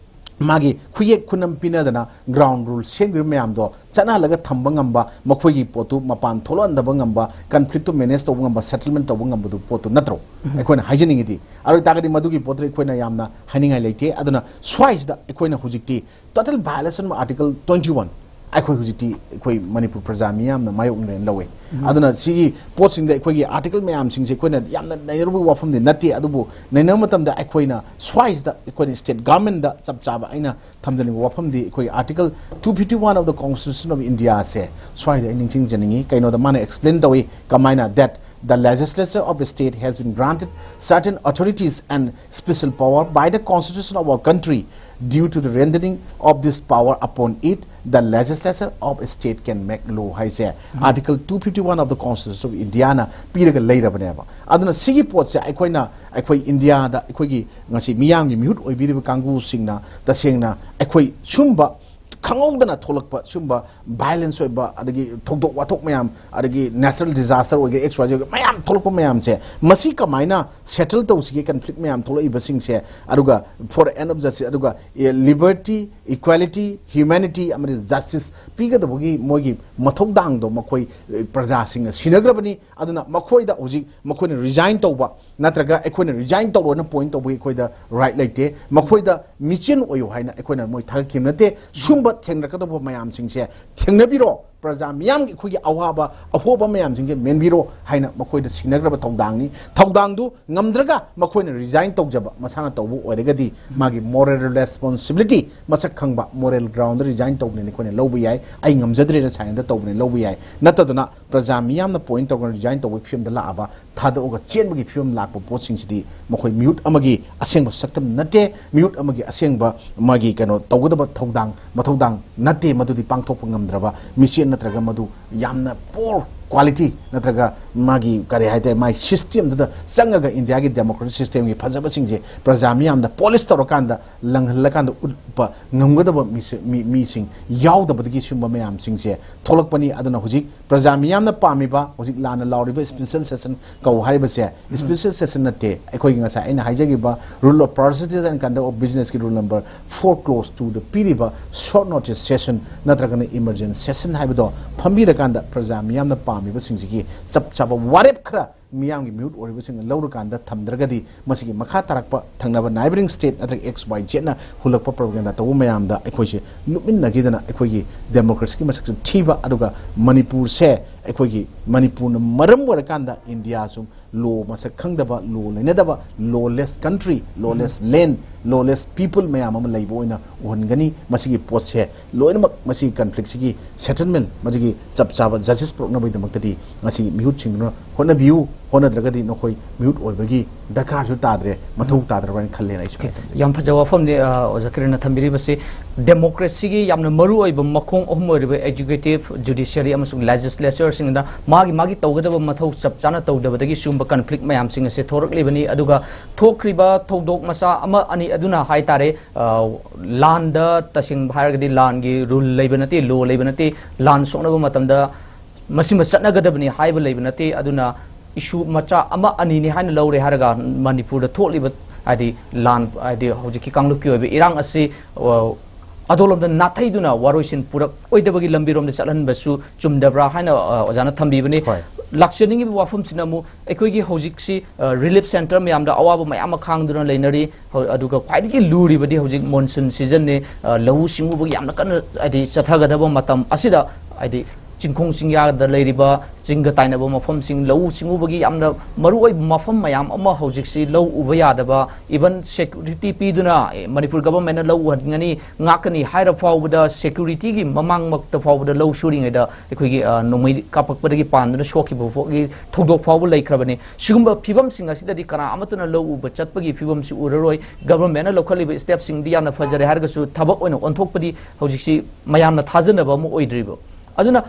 ꯃꯥꯒꯤ ꯈꯨꯌꯦꯛ ꯈꯨꯅꯝ ꯄꯤꯅꯗꯅ ꯒ꯭ꯔꯥꯎꯟ ꯔꯨꯜ ꯁꯦꯝꯈꯤꯕ ꯃꯌꯥꯝꯗꯣ ꯆꯠꯅꯍꯜꯂꯒ ꯊꯝꯕ ꯉꯝꯕ, ꯃꯈꯣꯏꯒꯤ ꯄꯣꯠꯇꯨ ꯃꯄꯥꯟ ꯊꯣꯛꯂꯛꯍꯟꯗꯕ ꯉꯝꯕ, ꯀꯟꯐ꯭ꯂꯤꯛꯇꯨ ꯃꯦꯅꯦꯖ ꯇꯧꯕ ꯉꯝꯕ, ꯁꯦꯇꯜꯃꯦꯟ ꯇꯧꯕ ꯉꯝꯕꯗꯨ ꯄꯣꯠꯇꯨ ꯅꯠꯇ꯭ꯔꯣ ꯑꯩꯈꯣꯏꯅ ꯍꯥꯏꯖꯅꯤꯡꯉꯤꯗꯤ? ꯑꯗꯨ ꯑꯣꯏꯇꯥꯔꯒꯗꯤ ꯃꯗꯨꯒꯤ ꯄꯣꯠꯇꯨꯗ ꯑꯩꯈꯣꯏꯅ ꯌꯥꯝꯅ ꯍꯥꯏꯅꯤꯡꯉꯥꯏ ꯂꯩꯇꯦ꯫ ꯑꯗꯨꯅ ꯁ꯭ꯋꯥꯏꯁꯤꯗ ꯑꯩꯈꯣꯏꯅ ꯍꯧꯖꯤꯛꯇꯤ total violation of Article twenty one ꯑꯩꯈꯣꯏ ꯍꯧꯖꯤꯛꯇꯤ ꯑꯩꯈꯣꯏ ꯃꯅꯤꯄꯨꯔ ꯄ꯭ꯔꯖꯥ ꯃꯤꯌꯥꯝꯅ ꯃꯥꯌꯣꯛꯅꯔꯦꯅ ꯂꯧꯋꯤ꯫ ꯑꯗꯨꯅ ꯁꯤꯒꯤ ꯄꯣꯠꯁꯤꯡꯗ ꯑꯩꯈꯣꯏꯒꯤ ꯑꯥꯔꯇꯤꯀꯜ ꯃꯌꯥꯝꯁꯤꯡꯁꯦ ꯑꯩꯈꯣꯏꯅ ꯌꯥꯝꯅ ꯅꯩꯅꯔꯨꯕꯒꯤ ꯋꯥꯐꯝꯗꯤ ꯅꯠꯇꯦ, ꯑꯗꯨꯕꯨ ꯅꯩꯅꯕ ꯃꯇꯝꯗ ꯑꯩꯈꯣꯏꯅ ꯁ꯭ꯋꯥꯏꯁꯤꯗ ꯑꯩꯈꯣꯏꯅ ꯁ꯭ꯇꯦꯠ ꯒꯚꯔꯟꯃꯦꯟꯗ ꯆꯞ ꯆꯥꯕ ꯑꯩꯅ ꯊꯝꯖꯅꯤꯡꯕ ꯋꯥꯐꯝꯗꯤ ꯑꯩꯈꯣꯏꯒꯤ Article two fifty one of the Constitution of Indiaꯁꯦ ꯁ꯭ꯋꯥꯏꯗ ꯑꯩ ꯅꯤꯡꯁꯤꯡꯖꯅꯤꯡꯉꯤ꯫ ꯀꯩꯅꯣꯗ ꯃꯥꯅ explain ꯇꯧꯏ ꯀꯃꯥꯏꯅ, that the legislature of a state has been granted certain authorities and special power by the Constitution of our country. Due to the rendering of this power upon it, the legislature of a state can make law ꯍꯥꯏꯁꯦ Article two fifty one of the Constitution of Indiaꯅ ꯄꯤꯔꯒ ꯂꯩꯔꯕꯅꯦꯕ꯫ ꯑꯗꯨꯅ ꯁꯤꯒꯤ ꯄꯣꯠꯁꯦ ꯑꯩꯈꯣꯏꯅ, ꯑꯩꯈꯣꯏ ꯏꯟꯗꯤꯌꯥꯗ ꯑꯩꯈꯣꯏꯒꯤ ꯉꯁꯤ ꯃꯤꯌꯥꯝꯒꯤ ꯃꯤꯍꯨꯠ ꯑꯣꯏꯕꯤꯔꯤꯕ ꯀꯥꯡꯕꯨꯁꯤꯡꯅ ꯇꯁꯦꯡꯅ ꯑꯩꯈꯣꯏ ꯁꯨꯝꯕ ꯈꯪꯍꯧꯗꯅ ꯊꯣꯛꯂꯛꯄ ꯁꯨꯝꯕ violence ꯑꯣꯏꯕ, ꯑꯗꯒꯤ ꯊꯧꯗꯣꯛ ꯋꯥꯊꯣꯛ ꯃꯌꯥꯝ, ꯑꯗꯒꯤ natural disaster ꯑꯣꯏꯒꯦꯔꯥ, X Y Z ꯑꯣꯏꯒꯦꯔꯥ, ꯃꯌꯥꯝ ꯊꯣꯛꯂꯛꯄ ꯃꯌꯥꯝꯁꯦ, ꯃꯁꯤ ꯀꯃꯥꯏꯅ ꯁꯦꯇꯜ ꯇꯧꯁꯤꯒꯦ, ꯀꯟꯐ꯭ꯂꯤꯛ ꯃꯌꯥꯝ ꯊꯣꯛꯂꯛꯏꯕꯁꯤꯡꯁꯦ? ꯑꯗꯨꯒ for the end of justice, ꯑꯗꯨꯒ, ꯑꯦ, liberty, equality, humanity ꯑꯃꯗꯤ justice ꯄꯤꯒꯗꯕꯒꯤ ꯃꯣꯏꯒꯤ ꯃꯊꯧꯗꯥꯡꯗꯣ ꯃꯈꯣꯏ, ꯑꯦ, ꯄ꯭ꯔꯖꯥꯁꯤꯡꯅ ꯁꯤꯟꯅꯈ꯭ꯔꯕꯅꯤ꯫ ꯑꯗꯨꯅ ꯃꯈꯣꯏꯗ ꯍꯧꯖꯤꯛ ꯃꯈꯣꯏꯅ resign ꯇꯧꯕ ꯅꯠꯇ꯭ꯔꯒ ꯑꯩꯈꯣꯏꯅ resign ꯇꯧꯔꯣꯅ point ꯇꯧꯕꯒꯤ ꯑꯩꯈꯣꯏꯗ right ꯂꯩꯇꯦ꯫ ꯃꯈꯣꯏꯗ ꯃꯤꯆꯦꯟ ꯑꯣꯏꯌꯨ ꯍꯥꯏꯅ ꯑꯩꯈꯣꯏꯅ ꯃꯣꯏ ꯊꯥꯒꯠꯈꯤꯕ ꯅꯠꯇꯦ꯫ ꯁꯨꯝꯕ ꯊꯦꯡꯅꯔꯛꯀꯗꯧꯕ ꯃꯌꯥꯝꯁꯤꯡꯁꯦ ꯊꯦꯡꯅꯕꯤꯔꯣ, ꯄ꯭ꯔꯖꯥ ꯃꯤꯌꯥꯝꯒꯤ ꯑꯩꯈꯣꯏꯒꯤ ꯑꯋꯥꯕ ꯑꯍꯣꯕ ꯃꯌꯥꯝꯁꯤꯡꯁꯦ ꯃꯦꯟꯕꯤꯔꯣ ꯍꯥꯏꯅ ꯃꯈꯣꯏꯗ ꯁꯤꯟꯅꯈ꯭ꯔꯕ ꯊꯧꯗꯥꯡꯅꯤ꯫ ꯊꯧꯗꯥꯡꯗꯨ ꯉꯝꯗ꯭ꯔꯒ ꯃꯈꯣꯏꯅ resign ꯇꯧꯖꯕ, ꯃꯁꯥꯅ ꯇꯧꯕ ꯑꯣꯏꯔꯒꯗꯤ ꯃꯥꯒꯤ moral responsibility, ꯃꯁꯛ ꯈꯪꯕ moral groundꯗ resign ꯇꯧꯕꯅꯦꯅ ꯑꯩꯈꯣꯏꯅ ꯂꯧꯕ ꯌꯥꯏ꯫ ꯑꯩ ꯉꯝꯖꯗ꯭ꯔꯦꯅ surrender ꯇꯧꯕꯅꯦꯅ ꯂꯧꯕ ꯌꯥꯏ꯫ ꯅꯠꯇꯗꯨꯅ ꯄ꯭ꯔꯖꯥ ꯃꯤꯌꯥꯝꯅ point ꯇꯧꯔꯒ resign ꯇꯧꯕꯒꯤ ꯐꯤꯕꯝꯗ ꯂꯥꯛꯑꯕ, ꯊꯥꯗꯣꯛꯑꯒ ꯆꯦꯟꯕꯒꯤ ꯐꯤꯕꯝ ꯂꯥꯛꯄ ꯄꯣꯠꯁꯤꯡꯁꯤꯗꯤ ꯃꯈꯣꯏ ꯃꯤꯍꯨꯠ ꯑꯃꯒꯤ ꯑꯁꯦꯡꯕ ꯁꯛꯇꯝ ꯅꯠꯇꯦ, ꯃꯤꯍꯨꯠ ꯑꯃꯒꯤ ꯑꯁꯦꯡꯕ ꯃꯥꯒꯤ ꯀꯩꯅꯣ ꯇꯧꯒꯗꯕ ꯊꯧꯗꯥꯡ, ꯃꯊꯧꯗꯥꯡ ꯅꯠꯇꯦ꯫ ꯃꯗꯨꯗꯤ ꯄꯥꯡꯊꯣꯛꯄ ꯉꯝꯗ꯭ꯔꯕ ꯃꯤꯆꯦꯟ ꯅꯠꯇ꯭ꯔꯒ ꯃꯗꯨ ꯌꯥꯝꯅ poor ꯀ꯭ꯋꯥꯂꯤꯇꯤ ꯅꯠꯇ꯭ꯔꯒ ꯃꯥꯒꯤ ꯀꯔꯤ ꯍꯥꯏꯇꯥꯔꯦ, ꯃꯥꯒꯤ ꯁꯤꯁꯇꯦꯝꯗꯨꯗ ꯆꯪꯉꯒ ꯏꯟꯗꯤꯌꯥꯒꯤ ꯗꯦꯃꯣꯀ꯭ꯔꯦꯁꯤꯛ ꯁꯤꯁꯇꯦꯝꯒꯤ ꯐꯖꯕꯁꯤꯡꯁꯦ ꯄ꯭ꯔꯖꯥ ꯃꯤꯌꯥꯝꯗ ꯄꯣꯂꯤꯁ ꯇꯧꯔꯀꯥꯟꯗ, ꯂꯪꯍꯜꯂꯀꯥꯟꯗ ꯎꯠꯄ ꯉꯝꯒꯗꯕ ꯃꯤꯁ-, ꯃꯤ-, ꯃꯤꯁꯤꯡ ꯌꯥꯎꯗꯕꯗꯒꯤ ꯁꯤꯒꯨꯝꯕ ꯃꯌꯥꯝꯁꯤꯡꯁꯦ ꯊꯣꯛꯂꯛꯄꯅꯤ꯫ ꯑꯗꯨꯅ ꯍꯧꯖꯤꯛ ꯄ꯭ꯔꯖꯥ ꯃꯤꯌꯥꯝꯅ ꯄꯥꯝꯃꯤꯕ, ꯍꯧꯖꯤꯛ ꯂꯥꯟꯅ ꯂꯥꯎꯔꯤꯕ ꯁ꯭ꯄꯦꯁꯦꯜ ꯁꯦꯁꯟ ꯀꯧ ꯍꯥꯏꯔꯤꯕꯁꯦ, ꯁ꯭ꯄꯦꯁꯦꯜ ꯁꯦꯁꯟ ꯅꯠꯇꯦ꯫ ꯑꯩꯈꯣꯏꯒꯤ ꯉꯁꯥꯏ ꯑꯩꯅ ꯍꯥꯏꯖꯈꯤꯕ Rule of Procedure and Conduct of Business ꯀꯤ rule number four clause two ꯗ ꯄꯤꯔꯤꯕ short notice session ꯅꯠꯇ꯭ꯔꯒꯅ emergency session ꯍꯥꯏꯕꯗꯣ ꯐꯝꯕꯤꯔꯀꯥꯟꯗ ꯄ꯭ꯔꯖꯥ ꯃꯤꯌꯥꯝꯅ ꯄꯥꯝꯃꯤꯕꯁꯤꯡꯁꯤꯒꯤ ꯆꯞ ꯆꯥꯕ ꯋꯥꯔꯦꯞ ꯈꯔ ꯃꯤꯌꯥꯝꯒꯤ ꯃꯤꯍꯨꯠ ꯑꯣꯏꯔꯤꯕꯁꯤꯡꯅ ꯂꯧꯔꯀꯥꯟꯗ ꯊꯝꯗ꯭ꯔꯒꯗꯤ, ꯃꯁꯤꯒꯤ ꯃꯈꯥ ꯇꯥꯔꯛꯄ ꯊꯪꯅꯕ neighbouring state ꯅꯠꯇ꯭ꯔꯒ X Y Z ꯅ ꯍꯨꯜꯂꯛꯄ propaganda ꯇꯧꯕ ꯃꯌꯥꯝꯗ ꯑꯩꯈꯣꯏꯁꯦ ꯂꯨꯞꯃꯤꯟꯅꯈꯤꯗꯅ ꯑꯩꯈꯣꯏꯒꯤ ꯗꯦꯃꯣꯀ꯭ꯔꯦꯁꯤꯒꯤ ꯃꯁꯛꯁꯨ ꯊꯤꯕ, ꯑꯗꯨꯒ ꯃꯅꯤꯄꯨꯔꯁꯦ, ꯑꯩꯈꯣꯏꯒꯤ ꯃꯅꯤꯄꯨꯔꯅ ꯃꯔꯝ ꯑꯣꯏꯔꯀꯥꯟꯗ ꯏꯟꯗꯤꯌꯥꯁꯨ ꯂꯣ ꯃꯁꯛ ꯈꯪꯗꯕ, ꯂꯣ ꯂꯩꯅꯗꯕ, lawless country, lawless land, lawless people ꯃꯌꯥꯝ ꯑꯃ ꯂꯩꯕ ꯑꯣꯏꯅ ꯎꯍꯟꯒꯅꯤ꯫ ꯃꯁꯤꯒꯤ ꯄꯣꯠꯁꯦ ꯂꯣꯏꯅꯃꯛ, ꯃꯁꯤꯒꯤ ꯀꯟꯐ꯭ꯂꯤꯛꯁꯤꯒꯤ ꯁꯦꯇꯜꯃꯦꯟ, ꯃꯁꯤꯒꯤ ꯆꯞ ꯆꯥꯕ ꯖꯁꯇꯤꯁ ꯄꯨꯔꯛꯅꯕꯒꯤꯗꯃꯛꯇꯗꯤ ꯉꯁꯤ ꯃꯤꯍꯨꯠꯁꯤꯡꯗꯨꯅ ꯍꯣꯠꯅꯕꯤꯌꯨ꯫ ꯍꯣꯠꯅꯗ꯭ꯔꯒꯗꯤ ꯅꯈꯣꯏ ꯃꯤꯍꯨꯠ ꯑꯣꯏꯕꯒꯤ ꯗꯔꯀꯥꯔꯁꯨ ꯇꯥꯗ꯭ꯔꯦ, ꯃꯊꯧ ꯇꯥꯗ꯭ꯔꯕ ꯍꯥꯏꯅ ꯈꯜꯂꯦꯅ ꯑꯩꯁꯨ ꯈꯜꯂꯤ꯫ ꯌꯥꯝ ꯐꯖꯕ ꯋꯥꯐꯝꯅꯤ, ꯑ, ꯑꯣꯖꯥ ꯀꯤꯔꯟꯅ ꯊꯝꯕꯤꯔꯤꯕꯁꯤ꯫ ꯗꯦꯃꯣꯀ꯭ꯔꯦꯁꯤꯒꯤ ꯌꯥꯝꯅ ꯃꯔꯨ ꯑꯣꯏꯕ ꯃꯈꯣꯡ ꯑꯍꯨꯝ ꯑꯣꯏꯔꯤꯕ executive, judiciary ꯑꯃꯁꯨꯡ legislatureꯁꯤꯡꯅ ꯃꯥꯒꯤ ꯃꯥꯒꯤ ꯇꯧꯒꯗꯕ ꯃꯊꯧ ꯆꯞ ꯆꯥꯅ ꯇꯧꯗꯕꯗꯒꯤ ꯁꯤꯒꯨꯝꯕ ꯀꯟꯐ꯭ꯂꯤꯛ ꯃꯌꯥꯝꯁꯤꯡ ꯑꯁꯤ ꯊꯣꯔꯛꯂꯤꯕꯅꯤ꯫ ꯑꯗꯨꯒ ꯊꯣꯛꯈ꯭ꯔꯤꯕ ꯊꯧꯗꯣꯛ ꯃꯆꯥ ꯑꯃ ꯑꯅꯤ ꯑꯗꯨꯅ ꯍꯥꯏꯇꯥꯔꯦ, ꯑ, ꯂꯥꯟꯗ, ꯇꯁꯦꯡꯕ ꯍꯥꯏꯔꯒꯗꯤ ꯂꯥꯟꯒꯤ ꯔꯨꯜ ꯂꯩꯕ ꯅꯠꯇꯦ, ꯂꯣ ꯂꯩꯕ ꯅꯠꯇꯦ꯫ ꯂꯥꯟ ꯁꯣꯛꯅꯕ ꯃꯇꯝꯗ ꯃꯁꯤꯃ ꯆꯠꯅꯒꯗꯕꯅꯤ ꯍꯥꯏꯕ ꯂꯩꯕ ꯅꯠꯇꯦ꯫ ꯑꯗꯨꯅ ꯏꯁꯨ ꯃꯆꯥ ꯑꯃ ꯑꯅꯤꯅꯤ ꯍꯥꯏꯅ ꯂꯧꯔꯦ ꯍꯥꯏꯔꯒ ꯃꯅꯤꯄꯨꯔꯗ ꯊꯣꯛꯂꯤꯕ, ꯍꯥꯏꯗꯤ ꯂꯥꯟ, ꯍꯥꯏꯗꯤ ꯍꯧꯖꯤꯛꯀꯤ ꯀꯥꯡꯂꯨꯞꯀꯤ ꯑꯣꯏꯕ ꯏꯔꯥꯡ ꯑꯁꯤ, ꯑ, ꯑꯗꯣꯂꯣꯝꯗ ꯅꯥꯊꯩꯗꯨꯅ ꯋꯥꯔꯣꯏꯁꯤꯟ ꯄꯨꯔꯛꯑꯣꯏꯗꯕꯒꯤ ꯂꯝꯕꯤꯔꯣꯝꯗ ꯆꯠꯍꯟꯕꯁꯨ ꯆꯨꯝꯗꯕ꯭ꯔꯥ ꯍꯥꯏꯅ, ꯑ, ꯑꯣꯖꯥꯅ ꯊꯝꯕꯤꯕꯅꯤ꯫ ꯍꯣꯏ꯫ ꯂꯥꯛꯆꯅꯤꯡꯉꯤꯕ ꯋꯥꯐꯝꯁꯤꯅ ꯑꯃꯨꯛ ꯑꯩꯈꯣꯏꯒꯤ ꯍꯧꯖꯤꯛꯁꯤ, ꯑ, relief centre ꯃꯌꯥꯝꯗ ꯑꯋꯥꯕ ꯃꯌꯥꯝ ꯑꯃ ꯈꯥꯡꯗꯨꯅ ꯂꯩꯅꯔꯤ꯫ ꯍꯧ-, ꯑꯗꯨꯒ ꯈ꯭ꯋꯥꯏꯗꯒꯤ ꯂꯨꯔꯤꯕꯗꯤ ꯍꯧꯖꯤꯛ monsoon seasonꯅꯤ, ꯑ, ꯂꯧꯎ ꯁꯤꯡꯎꯕꯒꯤ ꯌꯥꯝꯅ ꯀꯟꯅ, ꯍꯥꯏꯗꯤ, ꯆꯠꯊꯒꯗꯕ ꯃꯇꯝ ꯑꯁꯤꯗ, ꯍꯥꯏꯗꯤ, ꯆꯤꯡꯈꯣꯡ ꯆꯤꯡꯌꯥꯗ ꯂꯩꯔꯤꯕ ꯆꯤꯡꯒ ꯇꯥꯏꯅꯕ ꯃꯐꯝꯁꯤꯡ, ꯂꯧꯎ ꯁꯤꯡꯎꯕꯒꯤ ꯌꯥꯝꯅ ꯃꯔꯨꯑꯣꯏꯕ ꯃꯐꯝ ꯃꯌꯥꯝ ꯑꯃ ꯍꯧꯖꯤꯛꯁꯤ ꯂꯧ ꯎꯕ ꯌꯥꯗꯕ, even security ꯄꯤꯗꯨꯅ, ꯑꯦ, ꯃꯅꯤꯄꯨꯔ governmentꯅ ꯂꯧ ꯎꯍꯟꯒꯅꯤ, ꯉꯥꯛꯀꯅꯤ ꯍꯥꯏꯔ ꯐꯥꯎꯕꯗ securityꯒꯤ ꯃꯃꯥꯡꯃꯛꯇ ꯐꯥꯎꯕꯗ ꯂꯧ ꯁꯨꯔꯤꯉꯩꯗ ꯑꯩꯈꯣꯏꯒꯤ, ꯑ, ꯅꯣꯡꯃꯩ ꯀꯥꯞꯄꯛꯄꯗꯒꯤ ꯄꯥꯟꯗꯨꯅ ꯁꯣꯛꯈꯤꯕ ꯐꯥꯎꯒꯤ ꯊꯧꯗꯣꯛ ꯐꯥꯎꯕ ꯂꯩꯈ꯭ꯔꯕꯅꯤ꯫ ꯁꯤꯒꯨꯝꯕ ꯐꯤꯕꯝꯁꯤꯡ ꯑꯁꯤꯗꯗꯤ ꯀꯅꯥ ꯑꯃꯠꯇꯅ ꯂꯧ ꯎꯕ ꯆꯠꯄꯒꯤ ꯐꯤꯕꯝꯁꯤ ꯎꯔꯔꯣꯏ꯫ Governmentꯅ ꯂꯧꯈꯠꯂꯤꯕ stepꯁꯤꯡꯗꯤ ꯌꯥꯝꯅ ꯐꯖꯔꯦ ꯍꯥꯏꯔꯒꯁꯨ ꯊꯕꯛ ꯑꯣꯏꯅ ꯑꯣꯟꯊꯣꯛꯄꯗꯤ ꯍꯧꯖꯤꯛꯁꯤ ꯃꯌꯥꯝꯅ ꯊꯥꯖꯅꯕ ꯑꯃ ꯑꯣꯏꯗ꯭ꯔꯤꯕ꯫ ꯑꯗꯨꯅ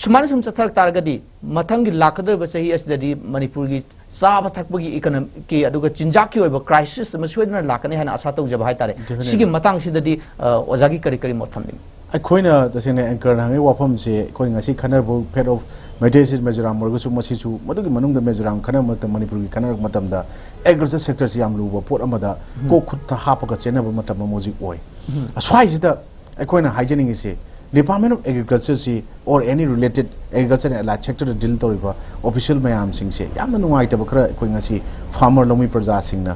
ꯁꯨꯃꯥꯏꯅ ꯁꯨꯝ ꯆꯠꯊꯔꯛ ꯇꯥꯔꯒꯗꯤ ꯃꯊꯪꯒꯤ ꯂꯥꯛꯀꯗꯧꯔꯤꯕ ꯆꯍꯤ ꯑꯁꯤꯗꯗꯤ ꯃꯅꯤꯄꯨꯔꯒꯤ ꯆꯥꯕ ꯊꯛꯄꯒꯤ, ꯏꯀꯣꯅꯣꯃꯤꯛꯀꯤ ꯑꯗꯨꯒ ꯆꯤꯟꯖꯥꯛꯀꯤ ꯑꯣꯏꯕ ꯀ꯭ꯔꯥꯏꯁꯤꯁ ꯑꯃ ꯁꯣꯏꯗꯅ ꯂꯥꯛꯀꯅꯤ ꯍꯥꯏꯅ ꯑꯁꯥ ꯇꯧꯖꯕ ꯍꯥꯏꯇꯥꯔꯦ꯫ ꯁꯤꯒꯤ ꯃꯇꯥꯡꯁꯤꯗꯗꯤ ꯑ, ꯑꯣꯖꯥꯒꯤ ꯀꯔꯤ ꯀꯔꯤ ꯃꯣꯠ ꯊꯝꯕꯤꯅꯤ? ꯑꯩꯈꯣꯏꯅ ꯇꯁꯦꯡꯅ ꯑꯦꯡꯀꯔꯅ ꯍꯪꯉꯤ ꯋꯥꯐꯝꯁꯦ, ꯑꯩꯈꯣꯏ ꯉꯁꯤ ꯈꯟꯅꯔꯤꯕ ꯐꯦꯠ ꯑꯣꯐ ꯃꯩꯇꯩꯁꯤ ꯃꯤꯖꯣꯔꯥꯝ ꯑꯣꯏꯔꯒꯁꯨ, ꯃꯁꯤꯁꯨ ꯃꯗꯨꯒꯤ ꯃꯅꯨꯡꯗ ꯃꯤꯖꯣꯔꯥꯝ ꯈꯟꯅꯕ ꯃꯇꯝ, ꯃꯅꯤꯄꯨꯔꯒꯤ ꯈꯟꯅꯔꯛꯄ ꯃꯇꯝꯗ ꯑꯦꯒ꯭ꯔꯤꯀꯜꯆꯔ ꯁꯦꯛꯇꯔꯁꯤ ꯌꯥꯝ ꯂꯨꯕ ꯄꯣꯠ ꯑꯃꯗ ꯀꯣꯛ ꯈꯨꯠꯇ ꯍꯥꯞꯄꯒ ꯆꯦꯟꯅꯕ ꯃꯇꯝ ꯑꯃ ꯍꯧꯖꯤꯛ ꯑꯣꯏ꯫ ꯑꯁ꯭ꯋꯥꯏꯁꯤꯗ ꯑꯩꯈꯣꯏꯅ ꯍꯥꯏꯖꯅꯤꯡꯉꯤꯁꯤ, Department of Agriculture ꯁꯤ or any related agriculture and allied sector ꯗ ꯗꯤꯜ ꯇꯧꯔꯤꯕ ꯑꯣꯐꯤꯁꯤꯌꯦꯜ ꯃꯌꯥꯝꯁꯤꯡꯁꯦ ꯌꯥꯝꯅ ꯅꯨꯡꯉꯥꯏꯇꯕ ꯈꯔ ꯑꯩꯈꯣꯏ ꯉꯁꯤ ꯐꯥꯔꯃꯔ, ꯂꯧꯃꯤ ꯄ꯭ꯔꯖꯥꯁꯤꯡꯅ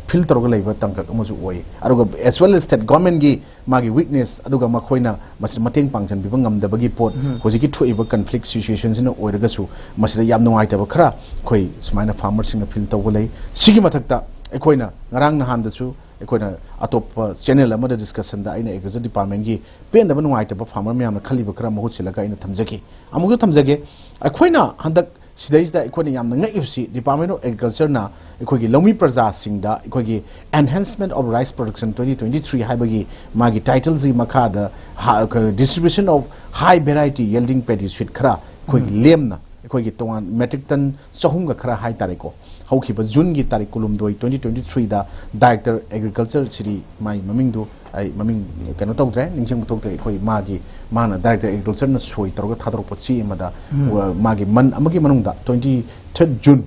ꯐꯤꯜ ꯇꯧꯔꯒ ꯂꯩꯕ ꯇꯥꯡꯀꯛ ꯑꯃꯁꯨ ꯑꯣꯏ꯫ ꯑꯗꯨꯒ as well as state government ꯀꯤ ꯃꯥꯒꯤ ꯋꯤꯛꯅꯦꯁ, ꯑꯗꯨꯒ ꯃꯈꯣꯏꯅ ꯃꯁꯤꯗ ꯃꯇꯦꯡ ꯄꯥꯡꯁꯤꯟꯕꯤꯕ ꯉꯝꯗꯕꯒꯤ ꯄꯣꯠ, ꯍꯧꯖꯤꯛꯀꯤ ꯊꯣꯛꯏꯕ ꯀꯟꯐ꯭ꯂꯤꯛ ꯁꯤꯆꯨꯋꯦꯁꯟꯁꯤꯅ ꯑꯣꯏꯔꯒꯁꯨ, ꯃꯁꯤꯗ ꯌꯥꯝ ꯅꯨꯡꯉꯥꯏꯇꯕ ꯈꯔ ꯑꯩꯈꯣꯏ ꯁꯨꯃꯥꯏꯅ ꯐꯥꯔꯃꯔꯁꯤꯡꯅ ꯐꯤꯜ ꯇꯧꯕ ꯂꯩ꯫ ꯁꯤꯒꯤ ꯃꯊꯛꯇ ꯑꯩꯈꯣꯏꯅ ꯉꯔꯥꯡ ꯅꯍꯥꯟꯗꯁꯨ ꯑꯩꯈꯣꯏꯅ ꯑꯇꯣꯞꯄ ꯆꯦꯅꯦꯜ ꯑꯃꯗ ꯗꯤꯁꯀꯁꯟꯗ ꯑꯩꯅ ꯑꯦꯒ꯭ꯔꯤꯀꯜꯆꯔ ꯗꯤꯄꯥꯔꯠꯃꯦꯟꯒꯤ ꯄꯦꯟꯗꯕ ꯅꯨꯡꯉꯥꯏꯇꯕ ꯐꯥꯔꯃꯔ ꯃꯌꯥꯝꯅ ꯈꯜꯂꯤꯕ ꯈꯔ ꯃꯍꯨꯠ ꯁꯤꯜꯂꯒ ꯑꯩꯅ ꯊꯝꯖꯈꯤ꯫ ꯑꯃꯨꯛꯁꯨ ꯊꯝꯖꯒꯦ, ꯑꯩꯈꯣꯏꯅ ꯍꯟꯗꯛ ꯁꯤꯗꯩꯁꯤꯗ ꯑꯩꯈꯣꯏꯅ ꯌꯥꯝꯅ ꯉꯛꯏꯕꯁꯤ, Department of Agriculture ꯅ ꯑꯩꯈꯣꯏꯒꯤ ꯂꯧꯃꯤ ꯄ꯭ꯔꯖꯥꯁꯤꯡꯗ ꯑꯩꯈꯣꯏꯒꯤ Enhancement of Rice Production twenty twenty-three ꯍꯥꯏꯕꯒꯤ ꯃꯥꯒꯤ ꯇꯥꯏꯇꯜꯁꯤꯒꯤ ꯃꯈꯥꯗ ꯍꯥ-, ꯑꯩꯈꯣꯏ distribution of high variety yielding paddy seed ꯈꯔ ꯑꯩꯈꯣꯏꯒꯤ ꯂꯦꯝꯅ, ꯑꯩꯈꯣꯏꯒꯤ ꯇꯣꯉꯥꯟ ꯃꯦꯇ꯭ꯔꯤꯛ ꯇꯟ ꯆꯍꯨꯝꯒ ꯈꯔ ꯍꯥꯏꯇꯥꯔꯦꯀꯣ, ꯍꯧꯈꯤꯕ ꯖꯨꯟꯒꯤ ꯇꯥꯔꯤꯛ ꯀꯨꯟꯍꯨꯝꯗꯣꯏ, twenty twenty-three ꯗ Director Agriculture ꯁꯤꯗꯤ ꯃꯥꯒꯤ ꯃꯃꯤꯡꯗꯨ ꯑꯩ ꯃꯃꯤꯡ ꯀꯩꯅꯣ ꯇꯧꯗ꯭ꯔꯦ, ꯅꯤꯡꯁꯤꯡꯕ ꯊꯣꯛꯇ꯭ꯔꯦ꯫ ꯑꯩꯈꯣꯏ ꯃꯥꯒꯤ, ꯃꯥꯅ Director Agriculture ꯅ ꯁꯣꯏ ꯇꯧꯔꯒ ꯊꯥꯗꯣꯔꯛꯄ ꯆꯦ ꯑꯃꯗ, ꯎꯝ꯫ ꯋ-, ꯃꯥꯒꯤ ꯃꯟ ꯑꯃꯒꯤ ꯃꯅꯨꯡꯗ twenty third June,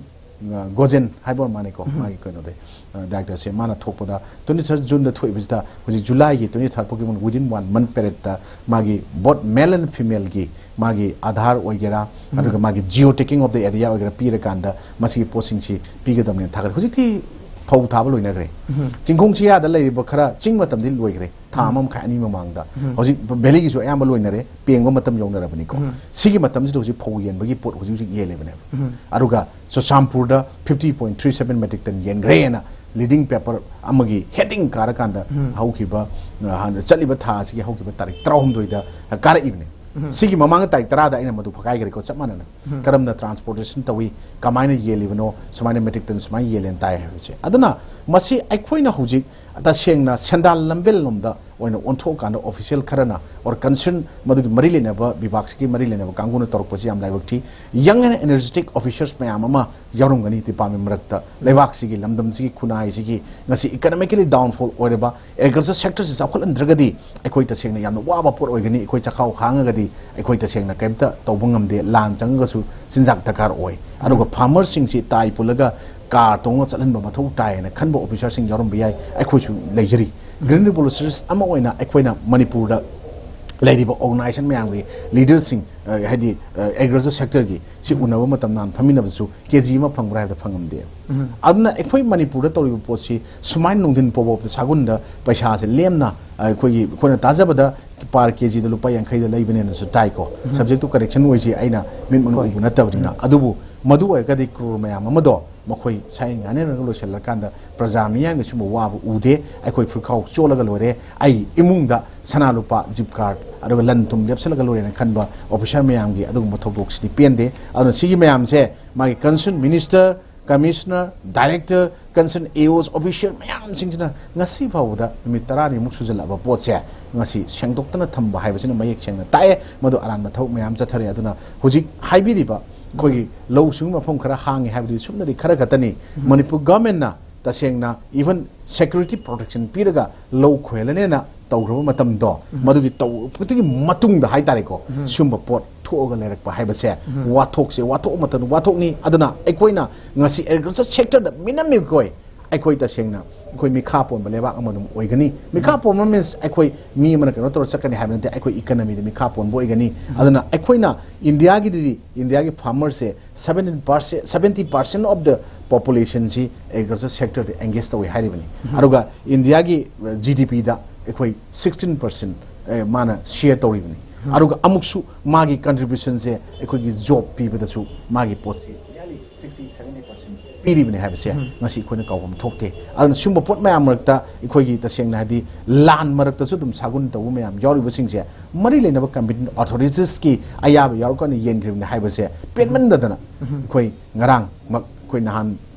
ꯑ, ꯒꯣꯖꯦꯟ ꯍꯥꯏꯕ ꯑꯣꯏꯔ ꯃꯥꯅꯦꯀꯣ, ꯎꯝ꯫ ꯃꯥꯒꯤ ꯀꯩꯅꯣꯗꯤ, ꯑ, Director ꯁꯦ ꯃꯥꯅ ꯊꯣꯛꯄꯗ twenty third June ꯗ ꯊꯣꯛꯏꯕꯁꯤꯗ ꯍꯧꯖꯤꯛ July ꯒꯤ twenty third ꯐꯥꯎꯒꯤ ꯃꯅꯨꯡꯗ within one month period ꯇ ꯃꯥꯒꯤ both male and female ꯒꯤ ꯃꯥꯒꯤ ꯑꯥꯙꯥꯔ ꯑꯣꯏꯒꯦꯔꯥ, ꯎꯝ꯫ ꯑꯗꯨꯒ ꯃꯥꯒꯤ geo tagging of the area ꯑꯣꯏꯒꯦꯔꯥ ꯄꯤꯔꯀꯥꯟꯗ ꯃꯁꯤꯒꯤ ꯄꯣꯠꯁꯤꯡꯁꯤ ꯄꯤꯒꯗꯕꯅꯦꯅ ꯊꯥꯒꯠꯂꯦ꯫ ꯍꯧꯖꯤꯛꯇꯤ ꯐꯧ ꯊꯥꯕ ꯂꯣꯏꯅꯈ꯭ꯔꯦ꯫ ꯎꯝ꯫ ꯆꯤꯡꯈꯣꯡ ꯆꯤꯌꯥꯗ ꯂꯩꯔꯤꯕ ꯈꯔ ꯆꯤꯡ ꯃꯇꯝꯗꯤ ꯂꯣꯏꯈ꯭ꯔꯦ꯫ ꯊꯥ ꯎꯝ꯫ ꯑꯃ ꯃꯈꯥꯏ ꯑꯅꯤ ꯃꯃꯥꯡꯗ꯫ ꯎꯝ꯫ ꯍꯧꯖꯤꯛ ꯚꯦꯂꯤꯒꯤꯁꯨ ꯑꯌꯥꯝꯕ ꯂꯣꯏꯅꯔꯦ, ꯄꯦꯡꯕ ꯃꯇꯝ ꯌꯧꯅꯔꯕꯅꯤꯀꯣ꯫ ꯎꯝ꯫ ꯁꯤꯒꯤ ꯃꯇꯝꯁꯤꯗ ꯍꯧꯖꯤꯛ ꯐꯧ ꯌꯦꯟꯕꯒꯤ ꯄꯣꯠ ꯍꯧꯖꯤꯛ ꯍꯧꯖꯤꯛ ꯌꯦꯜꯂꯤꯕꯅꯦꯕ꯫ ꯎꯝ꯫ ꯑꯗꯨꯒ ꯆꯨꯔꯆꯥꯟꯄꯨꯔꯗ fifty point three seven metric ton ꯌꯦꯟꯈ꯭ꯔꯦꯅ leading paper ꯑꯃꯒꯤ heading ꯀꯥꯔꯀꯥꯟꯗ ꯎꯝ꯫ ꯍꯧꯈꯤꯕ, ꯑ, ꯍꯥꯟꯅ ꯆꯠꯂꯤꯕ ꯊꯥ ꯑꯁꯤꯒꯤ ꯍꯧꯈꯤꯕ ꯇꯥꯔꯤꯛ ꯇꯔꯥꯍꯨꯝꯗꯣꯏꯗ ꯀꯥꯔꯛꯏꯕꯅꯦ꯫ ꯎꯝ꯫ ꯁꯤꯒꯤ ꯃꯃꯥꯡꯗ ꯇꯥꯔꯤꯛ ꯇꯔꯥꯗ ꯑꯩꯅ ꯃꯗꯨ ꯐꯥꯒꯥꯏꯈ꯭ꯔꯦꯀꯣ, ꯆꯞ ꯃꯥꯟꯅꯅ꯫ ꯎꯝ꯫ ꯀꯔꯝꯅ transportation ꯇꯧꯏ, ꯀꯃꯥꯏꯅ ꯌꯦꯜꯂꯤꯕꯅꯣ, ꯁꯨꯃꯥꯏꯅ metric ton ꯁꯨꯃꯥꯏꯅ ꯌꯦꯜꯂꯦꯅ ꯇꯥꯏ ꯍꯥꯏꯕꯁꯦ꯫ ꯑꯗꯨꯅ ꯃꯁꯤ ꯑꯩꯈꯣꯏꯅ ꯍꯧꯖꯤꯛ ꯇꯁꯦꯡꯅ ꯁꯦꯟꯗꯥꯟ ꯂꯝꯕꯦꯜ ꯂꯣꯝꯗ ꯑꯣꯏꯅ ꯑꯣꯟꯊꯣꯛꯑꯀꯥꯟꯗ ꯑꯣꯐꯤꯁꯤꯌꯦꯜ ꯈꯔꯅ or concern ꯃꯗꯨꯒꯤ ꯃꯔꯤ ꯂꯩꯅꯕ ꯕꯤꯚꯥꯒꯁꯤꯒꯤ ꯃꯔꯤ ꯂꯩꯅꯕ ꯀꯥꯡꯕꯨꯅ ꯇꯧꯔꯛꯄꯁꯤ ꯌꯥꯝ ꯂꯥꯏꯕꯛ ꯊꯤ꯫ Young and energetic officers ꯃꯌꯥꯝ ꯑꯃ ꯌꯥꯎꯔꯝꯒꯅꯤ ꯗꯤꯄꯥꯔꯠꯃꯦꯟ ꯃꯔꯛꯇ꯫ ꯂꯩꯕꯥꯛꯁꯤꯒꯤ ꯂꯝꯗꯝꯁꯤꯒꯤ ꯈꯨꯟꯅꯥꯏꯁꯤꯒꯤ ꯉꯁꯤ economically downfall ꯑꯣꯏꯔꯕ agriculture sectorꯁꯤ ꯆꯥꯎꯈꯠꯍꯟꯗ꯭ꯔꯒꯗꯤ ꯑꯩꯈꯣꯏ ꯇꯁꯦꯡꯅ ꯌꯥꯝꯅ ꯋꯥꯕ ꯄꯣꯠ ꯑꯣꯏꯒꯅꯤ꯫ ꯑꯩꯈꯣꯏ ꯆꯥꯛꯈꯥꯎ ꯈꯥꯡꯉꯒꯗꯤ ꯑꯩꯈꯣꯏ ꯇꯁꯦꯡꯅ ꯀꯔꯤꯝꯇ ꯇꯧꯕ ꯉꯝꯗꯦ꯫ ꯂꯥꯟ ꯆꯪꯉꯒꯁꯨ ꯆꯤꯟꯖꯥꯛ ꯗꯔꯀꯥꯔ ꯑꯣꯏ꯫ ꯑꯗꯨꯒ farmerꯁꯤꯡꯁꯤ ꯇꯥꯏ ꯄꯨꯜꯂꯒ ꯀꯥꯔ ꯇꯣꯡꯉꯒ ꯆꯠꯍꯟꯕ ꯃꯊꯧ ꯇꯥꯏ ꯍꯥꯏꯅ ꯈꯟꯕ ꯑꯣꯐꯤꯁꯥꯔꯁꯤꯡ ꯌꯥꯎꯔꯝꯕ ꯌꯥꯏ꯫ ꯑꯩꯈꯣꯏꯁꯨ ꯂꯩꯖꯔꯤ꯫ Green revolutionist ꯑꯃ ꯑꯣꯏꯅ ꯑꯩꯈꯣꯏꯅ ꯃꯅꯤꯄꯨꯔꯗ ꯂꯩꯔꯤꯕ organization ꯃꯌꯥꯝꯒꯤ ꯂꯤꯗꯔꯁꯤꯡ, ꯑ, ꯍꯥꯏꯗꯤ, ꯑ, agriculture sectorꯒꯤ ꯁꯤ ꯎꯅꯕ ꯃꯇꯝ ꯅꯍꯥꯟ ꯐꯝꯃꯤꯟꯅꯕꯁꯨ ꯀꯦ ꯖꯤ ꯑꯃ ꯐꯪꯕ꯭ꯔꯥ ꯍꯥꯏꯕꯗ ꯐꯪꯉꯝꯗꯦ꯫ ꯑꯗꯨꯅ ꯑꯩꯈꯣꯏ ꯃꯅꯤꯄꯨꯔꯗ ꯇꯧꯔꯤꯕ ꯄꯣꯠꯁꯤ ꯁꯨꯃꯥꯏꯅ ꯅꯨꯡꯊꯤꯟ ꯄꯣꯕꯣꯞꯇ ꯁꯥꯒꯨꯟꯗ ꯄꯩꯁꯥꯁꯦ ꯂꯦꯝꯅ, ꯑ, ꯑꯩꯈꯣꯏꯒꯤ, ꯑꯩꯈꯣꯏꯅ ꯇꯥꯖꯕꯗ per ꯀꯦ ꯖꯤꯗ ꯂꯨꯄꯥ ꯌꯥꯡꯈꯩꯗ ꯂꯩꯕꯅꯦꯅꯁꯨ ꯇꯥꯏꯀꯣ꯫ Subject to correction ꯑꯣꯏꯁꯤ, ꯑꯩꯅ ꯃꯤꯠ ꯃꯅꯨꯡ ꯎꯕ ꯅꯠꯇꯕꯅꯤꯅ꯫ ꯑꯗꯨꯕꯨ ꯃꯗꯨ ꯑꯣꯏꯔꯒꯗꯤ ꯀ꯭ꯔꯣꯔ ꯃꯌꯥꯝ ꯑꯃꯗꯣ ꯃꯈꯣꯏ ꯁꯥꯏ ꯉꯥꯅꯦꯔꯒ ꯂꯣꯏꯁꯤꯜꯂꯀꯥꯟꯗ ꯄ꯭ꯔꯖꯥ ꯃꯤꯌꯥꯝꯒꯤ ꯁꯨꯝꯕ ꯋꯥꯕ ꯎꯗꯦ꯫ ꯑꯩꯈꯣꯏ ꯐꯨꯔꯤꯠꯈꯥꯎ ꯆꯣꯠꯂꯒ ꯂꯣꯏꯔꯦ, ꯑꯩ ꯏꯃꯨꯡꯗ ꯁꯅꯥ ꯂꯨꯄꯥ, ꯖꯤꯞ ꯀꯥꯔꯠ, ꯑꯗꯨꯒ ꯂꯟ ꯊꯨꯝ ꯂꯦꯞꯁꯤꯜꯂꯒ ꯂꯣꯏꯔꯦꯅ ꯈꯟꯕ ꯑꯣꯐꯤꯁꯥꯔ ꯃꯌꯥꯝꯒꯤ ꯑꯗꯨꯒꯨꯝꯕ ꯊꯧꯗꯣꯛꯁꯤꯗꯤ ꯄꯦꯟꯗꯦ꯫ ꯑꯗꯨꯅ ꯁꯤꯒꯤ ꯃꯌꯥꯝꯁꯦ ꯃꯥꯒꯤ concern minister, commissioner, director, concern A Os, official ꯃꯌꯥꯝꯁꯤꯡꯁꯤꯅ ꯉꯁꯤ ꯐꯥꯎꯕꯗ ꯅꯨꯃꯤꯠ ꯇꯔꯥꯅꯤꯃꯨꯛ ꯁꯨꯖꯜꯂꯛꯑꯕ ꯄꯣꯠꯁꯦ ꯉꯁꯤ ꯁꯦꯡꯗꯣꯛꯇꯅ ꯊꯝꯕ ꯍꯥꯏꯕꯁꯤꯅ ꯃꯌꯦꯛ ꯁꯦꯡꯅ ꯇꯥꯛꯑꯦ꯫ ꯃꯗꯨ ꯑꯔꯥꯟꯕ ꯊꯕꯛ ꯃꯌꯥꯝ ꯆꯠꯊꯔꯦ꯫ ꯑꯗꯨꯅ ꯍꯧꯖꯤꯛ ꯍꯥꯏꯕꯤꯔꯤꯕ ꯑꯩꯈꯣꯏꯒꯤ ꯂꯧ ꯁꯤꯡꯎ ꯃꯐꯝ ꯈꯔ ꯍꯥꯡꯉꯤ ꯍꯥꯏꯕꯗꯨꯗꯤ ꯁꯨꯞꯅꯗꯤ ꯈꯔ ꯈꯛꯇꯅꯤ꯫ ꯃꯅꯤꯄꯨꯔ ꯒꯚꯔꯟꯃꯦꯟꯠꯅ ꯇꯁꯦꯡꯅ even security protection ꯄꯤꯔꯒ ꯂꯧ ꯈꯣꯏꯍꯜꯂꯅꯦꯅ ꯇꯧꯈ꯭ꯔꯕ ꯃꯇꯝꯗꯣ, ꯃꯗꯨꯒꯤ ꯇꯧꯕꯗꯨꯒꯤ ꯃꯇꯨꯡꯗ ꯍꯥꯏꯇꯥꯔꯦꯀꯣ, ꯁꯤꯒꯨꯝꯕ ꯄꯣꯠ ꯊꯣꯛꯑꯒ ꯂꯩꯔꯛꯄ ꯍꯥꯏꯕꯁꯦ ꯋꯥꯊꯣꯛꯁꯦ, ꯋꯥꯊꯣꯛ ꯑꯃꯇ ꯋꯥꯊꯣꯛꯅꯤ꯫ ꯑꯗꯨꯅ ꯑꯩꯈꯣꯏꯅ ꯉꯁꯤ agriculture sectorꯗ ꯃꯤꯅꯝꯃꯤꯕꯈꯣꯏ, ꯑꯩꯈꯣꯏ ꯇꯁꯦꯡꯅ ꯑꯩꯈꯣꯏ ꯃꯤꯈꯥ ꯄꯣꯟꯕ ꯂꯩꯕꯥꯛ ꯑꯃ ꯑꯗꯨꯝ ꯑꯣꯏꯒꯅꯤ꯫ ꯃꯤꯈꯥ ꯄꯣꯟꯕ means ꯑꯩꯈꯣꯏ ꯃꯤ ꯑꯃꯅ ꯀꯩꯅꯣ ꯇꯧꯔ ꯆꯠꯀꯅꯤ ꯍꯥꯏꯕ ꯅꯠꯇꯦ, ꯑꯩꯈꯣꯏ economyꯗ ꯃꯤꯈꯥ ꯄꯣꯟꯕ ꯑꯣꯏꯒꯅꯤ꯫ ꯑꯗꯨꯅ ꯑꯩꯈꯣꯏꯅ ꯏꯟꯗꯤꯌꯥꯒꯤꯗꯤ, ꯏꯟꯗꯤꯌꯥꯒꯤ farmerꯁꯦ seventeen percent, seventy percent of the populationꯁꯤ agriculture sectorꯗ engage ꯇꯧꯏ ꯍꯥꯏꯔꯤꯕꯅꯤ꯫ ꯑꯗꯨꯒ ꯏꯟꯗꯤꯌꯥꯒꯤ, ꯑ, GDPꯗ ꯑꯩꯈꯣꯏ sixteen percent, ꯑꯦ, ꯃꯥꯅ share ꯇꯧꯔꯤꯕꯅꯤ꯫ ꯑꯗꯨꯒ ꯑꯃꯨꯛꯁꯨ ꯃꯥꯒꯤ contributionꯁꯦ ꯑꯩꯈꯣꯏꯒꯤ job ꯄꯤꯕꯗꯁꯨ ꯃꯥꯒꯤ ꯄꯣꯠꯁꯤ nearly sixty, seventy percent ꯄꯤꯔꯤꯕꯅꯤ ꯍꯥꯏꯕꯁꯦ ꯉꯁꯤ ꯑꯩꯈꯣꯏꯅ ꯀꯥꯎꯐꯝ ꯊꯣꯛꯇꯦ꯫ ꯑꯗꯨꯅ ꯁꯤꯒꯨꯝꯕ ꯄꯣꯠ ꯃꯌꯥꯝ ꯃꯔꯛꯇ ꯑꯩꯈꯣꯏꯒꯤ ꯇꯁꯦꯡꯅ ꯍꯥꯏꯗꯤ ꯂꯥꯟ ꯃꯔꯛꯇꯁꯨ ꯑꯗꯨꯝ ꯁꯥꯒꯨꯟ ꯇꯧꯕ ꯃꯌꯥꯝ ꯌꯥꯎꯔꯤꯕꯁꯤꯡꯁꯦ ꯃꯔꯤ ꯂꯩꯅꯕ competent authoritiesꯀꯤ ꯑꯌꯥꯕ ꯌꯥꯎꯔꯀꯥꯟꯗ ꯌꯦꯟꯈ꯭ꯔꯤꯕꯅꯤ ꯍꯥꯏꯕꯁꯦ ꯄꯦꯟꯃꯟꯗꯗꯅ ꯑꯩꯈꯣꯏ ꯉꯔꯥꯡꯃꯛ ꯑꯩꯈꯣꯏ ꯅꯍꯥꯟ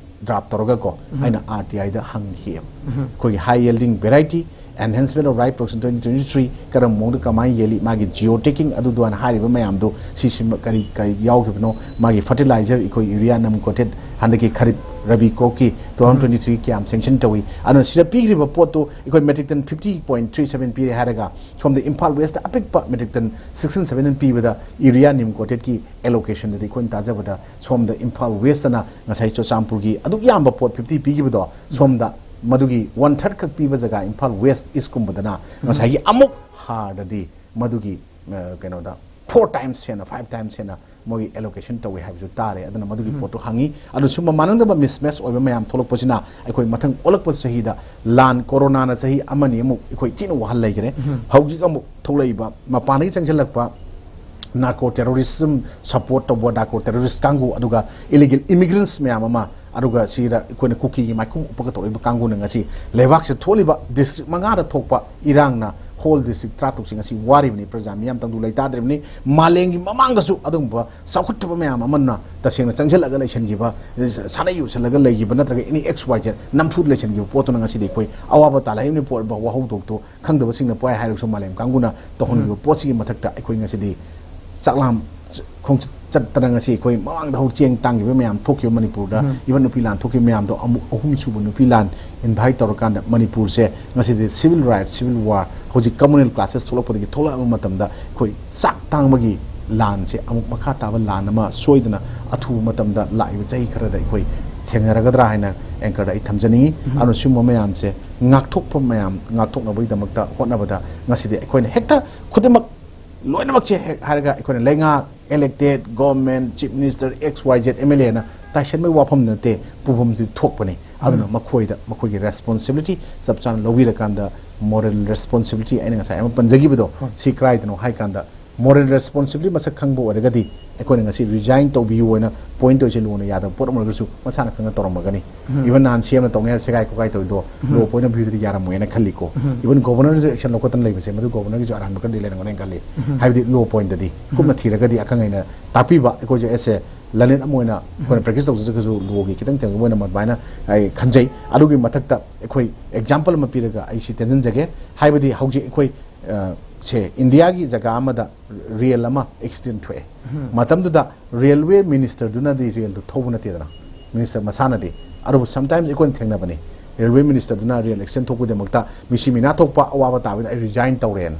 draft ꯇꯧꯔꯒꯀꯣ ꯑꯩꯅ RTIꯗ ꯍꯪꯈꯤꯑꯕ꯫ ꯑꯩꯈꯣꯏꯒꯤ high yielding variety Enhancement of Rice Production twenty twenty-three ꯀꯔꯝꯕ ꯃꯑꯣꯡꯗ ꯀꯃꯥꯏꯅ ꯌꯦꯜꯂꯤ, ꯃꯥꯒꯤ geotaging ꯑꯗꯨ ꯑꯗꯨꯅ ꯍꯥꯏꯔꯤꯕ ꯃꯌꯥꯝꯗꯣ ꯁꯤꯁꯤꯃ ꯀꯔꯤ ꯀꯔꯤ ꯌꯥꯎꯈꯤꯕꯅꯣ, ꯃꯥꯒꯤ fertilizer ꯑꯩꯈꯣꯏ urea ꯅꯝ coated ꯍꯟꯗꯛꯀꯤ ꯈꯔꯤꯞ ꯔꯕꯤ crop ꯀꯤ two thousand twenty three ꯀꯌꯥꯝ sanction ꯇꯧꯏ, ꯑꯗꯨꯅ ꯁꯤꯗ ꯄꯤꯈ꯭ꯔꯤꯕ ꯄꯣꯠꯇꯨ ꯑꯩꯈꯣꯏ metric ton fifty point three seven ꯄꯤꯔꯦ ꯍꯥꯏꯔꯒ ꯁꯣꯝꯗ ꯏꯝꯐꯥꯜ West ꯇ ꯑꯄꯤꯛꯄ metric ton sixteen seven ꯄꯤꯕꯗ urea ꯅꯝ coated ꯀꯤ allocation ꯗꯗꯤ ꯑꯩꯈꯣꯏꯅ ꯇꯥꯖꯕꯗ ꯁꯣꯝꯗ ꯏꯝꯐꯥꯜ West ꯇꯅ ꯉꯁꯥꯏ ꯆꯨꯔꯆꯥꯟꯄꯨꯔꯒꯤ ꯑꯗꯨꯛ ꯌꯥꯝꯕ ꯄꯣꯠ fifty ꯄꯤꯈꯤꯕꯗꯣ ꯁꯣꯝꯗ ꯃꯗꯨꯒꯤ one third ꯈꯛ ꯄꯤꯕ ꯖꯒꯥ ꯏꯝꯐꯥꯜ West East ꯀꯨꯝꯕꯗꯅ ꯉꯁꯥꯏꯒꯤ ꯑꯃꯨꯛ ꯍꯥꯔꯗꯗꯤ ꯃꯗꯨꯒꯤ ꯑ, ꯀꯩꯅꯣꯗ four times ꯍꯦꯟꯅ, five times ꯍꯦꯟꯅ ꯃꯣꯏꯒꯤ allocation ꯇꯧꯏ ꯍꯥꯏꯕꯁꯨ ꯇꯥꯔꯦ꯫ ꯑꯗꯨꯅ ꯃꯗꯨꯒꯤ ꯄꯣꯠꯇꯣ ꯍꯪꯉꯤ꯫ ꯑꯗꯨ ꯁꯨꯝꯕ ꯃꯥꯟꯅꯗꯕ mismatch ꯑꯣꯏꯕ ꯃꯌꯥꯝ ꯊꯣꯛꯂꯛꯄꯁꯤꯅ ꯑꯩꯈꯣꯏ ꯃꯊꯪ ꯑꯣꯜꯂꯛꯄ ꯆꯍꯤꯗ ꯂꯥꯟ, ꯀꯣꯔꯣꯅꯥꯅ ꯆꯍꯤ ꯑꯃꯅꯤ ꯑꯃꯨꯛ ꯑꯩꯈꯣꯏ ꯊꯤꯅ ꯋꯥꯍꯜ ꯂꯩꯈ꯭ꯔꯦ꯫ ꯍꯧꯖꯤꯛ ꯑꯃꯨꯛ ꯊꯣꯛꯂꯛꯏꯕ ꯃꯄꯥꯟꯗꯒꯤ ꯆꯪꯁꯤꯜꯂꯛꯄ narco terrorism support ꯇꯧꯕ narco terrorist ꯀꯥꯡꯕꯨ, ꯑꯗꯨꯒ illegal immigrants ꯃꯌꯥꯝ ꯑꯃ, ꯑꯗꯨꯒ ꯁꯤꯗ ꯑꯩꯈꯣꯏꯅ ꯀꯨꯀꯤꯒꯤ ꯃꯥꯏꯈꯨꯝ ꯎꯞꯄꯒ ꯇꯧꯔꯤꯕ ꯀꯥꯡꯕꯨꯅ ꯉꯁꯤ ꯂꯩꯕꯥꯛꯁꯤꯗ ꯊꯣꯛꯂꯤꯕ district ꯃꯉꯥꯗ ꯊꯣꯛꯄ ꯏꯔꯥꯡꯅ whole district ꯇꯔꯥꯇꯔꯨꯛꯁꯤ ꯉꯁꯤ ꯋꯥꯔꯤꯕꯅꯤ꯫ ꯄ꯭ꯔꯖꯥ ꯃꯤꯌꯥꯝ ꯇꯪꯗꯨ ꯂꯩꯇꯥꯗ꯭ꯔꯤꯕꯅꯤ꯫ ꯃꯥꯂꯦꯝꯒꯤ ꯃꯃꯥꯡꯗꯁꯨ ꯑꯗꯨꯒꯨꯝꯕ ꯆꯥꯎꯈꯠꯇꯕ ꯃꯌꯥꯝ ꯑꯃꯅ ꯇꯁꯦꯡꯅ ꯆꯪꯁꯤꯜꯂꯒ ꯂꯩꯁꯤꯟꯈꯤꯕ, ꯁꯥꯟꯅ ꯌꯣꯠꯁꯤꯜꯂꯒ ꯂꯩꯈꯤꯕ, ꯅꯠꯇ꯭ꯔꯒ any X Y Z ꯅꯝꯐꯨꯗ ꯂꯩꯁꯤꯟꯈꯤꯕ ꯄꯣꯠꯇꯨꯅ ꯉꯁꯤꯗꯤ ꯑꯩꯈꯣꯏ ꯑꯋꯥꯕ ꯇꯥꯜꯂꯛꯏꯕꯅꯤ꯫ ꯄꯣꯠ ꯋꯥꯍꯧꯗꯣꯛꯇꯣ ꯈꯪꯗꯕꯁꯤꯡꯅ ꯄꯣꯛꯑꯦ ꯍꯥꯏꯔꯒꯁꯨ ꯃꯥꯂꯦꯝ ꯀꯥꯡꯕꯨꯅ ꯇꯧꯍꯟꯈꯤꯕ ꯄꯣꯠꯁꯤꯒꯤ ꯃꯊꯛꯇ ꯑꯩꯈꯣꯏ ꯉꯁꯤꯗꯤ ꯆꯥꯛꯂꯥꯝ ꯈꯣꯡꯆꯠ ꯆꯠꯇꯅ ꯉꯁꯤ ꯑꯩꯈꯣꯏ ꯃꯃꯥꯡꯗ ꯍꯧ ꯆꯦꯡ ꯇꯥꯡꯈꯤꯕ ꯃꯌꯥꯝ ꯊꯣꯛꯈꯤꯕ ꯃꯅꯤꯄꯨꯔꯗ, even ꯅꯨꯄꯤ ꯂꯥꯟ ꯊꯣꯛꯈꯤꯕ ꯃꯌꯥꯝꯗꯣ ꯑꯃꯨꯛ ꯑꯍꯨꯝꯁꯨꯕ ꯅꯨꯄꯤ ꯂꯥꯟ invite ꯇꯧꯔꯀꯥꯟꯗ ꯃꯅꯤꯄꯨꯔꯁꯦ ꯉꯁꯤꯗꯤ civil right, civil war, ꯍꯧꯖꯤꯛ communal crisis ꯊꯣꯛꯂꯛꯄꯗꯒꯤ ꯊꯣꯛꯂꯛꯑꯕ ꯃꯇꯝꯗ ꯑꯩꯈꯣꯏ ꯆꯥꯛ ꯇꯥꯡꯕꯒꯤ ꯂꯥꯟꯁꯦ ꯑꯃꯨꯛ ꯃꯈꯥ ꯇꯥꯕ ꯂꯥꯟ ꯑꯃ ꯁꯣꯏꯗꯅ ꯑꯊꯨꯕ ꯃꯇꯝꯗ ꯂꯥꯛꯏꯕ ꯆꯍꯤ ꯈꯔꯗ ꯑꯩꯈꯣꯏ ꯊꯦꯡꯅꯔꯒꯗ꯭ꯔꯥ ꯍꯥꯏꯅ anchor ꯗ ꯑꯩ ꯊꯝꯖꯅꯤꯡꯉꯤ꯫ ꯑꯗꯨꯅ ꯁꯤꯒꯨꯝꯕ ꯃꯌꯥꯝꯁꯦ ꯉꯥꯛꯊꯣꯛꯄ ꯃꯌꯥꯝ ꯉꯥꯛꯊꯣꯛꯅꯕꯒꯤꯗꯃꯛꯇ ꯍꯣꯠꯅꯕꯗ ꯉꯁꯤꯗꯤ ꯑꯩꯈꯣꯏꯅ ꯍꯦꯛꯇ ꯈꯨꯗꯤꯡꯃꯛ ꯂꯣꯏꯅꯃꯛꯁꯦ ꯍꯦꯛ ꯍꯥꯏꯔꯒ ꯑꯩꯈꯣꯏꯅ ꯂꯩꯉꯥꯛ, elected government, chief minister, X Y Z, M L A ꯅ ꯇꯥꯏꯁꯟꯕꯒꯤ ꯋꯥꯐꯝ ꯅꯠꯇꯦ, ꯄꯨꯐꯝꯗꯤ ꯊꯣꯛꯄꯅꯤ꯫ ꯑꯗꯨꯅ ꯃꯈꯣꯏꯗ ꯃꯈꯣꯏꯒꯤ responsibility ꯆꯞ ꯆꯥꯅ ꯂꯧꯕꯤꯔꯀꯥꯟꯗ moral responsibility ꯑꯩꯅ ꯉꯁꯥꯏ ꯑꯃ ꯄꯟꯖꯈꯤꯕꯗꯣ ꯁꯤ ꯀꯗꯥꯏꯗꯅꯣ ꯍꯥꯏ ꯀꯥꯟꯗ moral responsibility ꯃꯁꯛ ꯈꯪꯕ ꯑꯣꯏꯔꯒꯗꯤ ꯑꯩꯈꯣꯏꯅ ꯉꯁꯤ resign ꯇꯧꯕꯤꯌꯨ ꯍꯥꯏꯅ point ꯇꯧꯔꯤꯁꯦ ꯂꯨꯅ ꯌꯥꯗꯕ ꯄꯣꯠ ꯑꯃ ꯑꯣꯏꯔꯒꯁꯨ ꯃꯁꯥꯅ ꯈꯪꯅ ꯇꯧꯔꯝꯃꯒꯅꯤ꯫ Even ꯅꯍꯥꯟ C M ꯅ ꯇꯧꯅꯤ ꯍꯥꯏꯔ ꯁꯦꯒꯥꯏ ꯈꯣꯠꯀꯥꯏ ꯇꯧꯔꯤꯗꯣ law point of view ꯗꯗꯤ ꯌꯥꯔꯝꯃꯣꯏꯅ ꯈꯜꯂꯤꯀꯣ꯫ Even governor ꯁꯨ action ꯂꯧꯈꯠꯇꯅ ꯂꯩꯕꯁꯦ ꯃꯗꯨ governor ꯒꯤꯁꯨ ꯑꯔꯥꯟꯕ ꯈꯔꯗꯤ ꯂꯩꯔꯝꯒꯅꯤ ꯈꯜꯂꯤ꯫ ꯍꯥꯏꯕꯗꯤ law point ꯇꯗꯤ ꯀꯨꯞꯅ ꯊꯤꯔꯒꯗꯤ ꯑꯈꯪ ꯑꯍꯩꯅ ꯇꯥꯛꯄꯤꯕ ꯑꯩꯈꯣꯏꯁꯨ as a ꯂꯥꯂꯦꯟ ꯑꯃ ꯑꯣꯏꯅ ꯑꯩꯈꯣꯏꯅ ꯄ꯭ꯔꯦꯛꯇꯤꯁ ꯇꯧꯖꯗ꯭ꯔꯒꯁꯨ ꯂꯣꯒꯤ ꯈꯤꯇꯪ ꯊꯦꯡꯕ ꯑꯣꯏꯅ ꯑꯗꯨꯃꯥꯏꯅ ꯑꯩ ꯈꯟꯖꯩ꯫ ꯑꯗꯨꯒꯤ ꯃꯊꯛꯇ ꯑꯩꯈꯣꯏ ꯑꯦꯛꯖꯥꯝꯄꯜ ꯑꯃ ꯄꯤꯔꯒ ꯑꯩ ꯁꯤ ꯇꯦꯟꯁꯤꯟꯖꯒꯦ꯫ ꯍꯥꯏꯕꯗꯤ ꯍꯧꯖꯤꯛ ꯑꯩꯈꯣꯏ ꯑ, ꯁꯦ ꯏꯟꯗꯤꯌꯥꯒꯤ ꯖꯒꯥ ꯑꯃꯗ ꯔꯦꯜ ꯑꯃ ꯑꯦꯛꯁꯤꯗꯦꯟ ꯊꯣꯛꯑꯦ꯫ ꯃꯇꯝꯗꯨꯗ ꯔꯦꯜꯋꯦ ꯃꯤꯅꯤꯁꯇꯔꯗꯨꯅꯗꯤ ꯔꯦꯜꯗꯨ ꯊꯧꯕ ꯅꯠꯇꯦꯗꯅ, ꯃꯤꯅꯤꯁꯇꯔ ꯃꯁꯥꯅꯗꯤ꯫ ꯑꯗꯨꯕꯨ ꯁꯝꯇꯥꯏꯝꯁ ꯑꯩꯈꯣꯏꯅ ꯊꯦꯡꯅꯕꯅꯤ, ꯔꯦꯜꯋꯦ ꯃꯤꯅꯤꯁꯇꯔꯗꯨꯅ ꯔꯦꯜ ꯑꯦꯛꯁꯤꯗꯦꯟ ꯊꯣꯛꯄꯒꯤꯗꯃꯛꯇ ꯃꯤꯁꯤ ꯃꯤꯅꯥ ꯊꯣꯛꯄ ꯑꯋꯥꯕ ꯇꯥꯕꯗ ꯑꯩ ꯔꯤꯖꯥꯏꯟ ꯇꯧꯔꯦꯅ꯫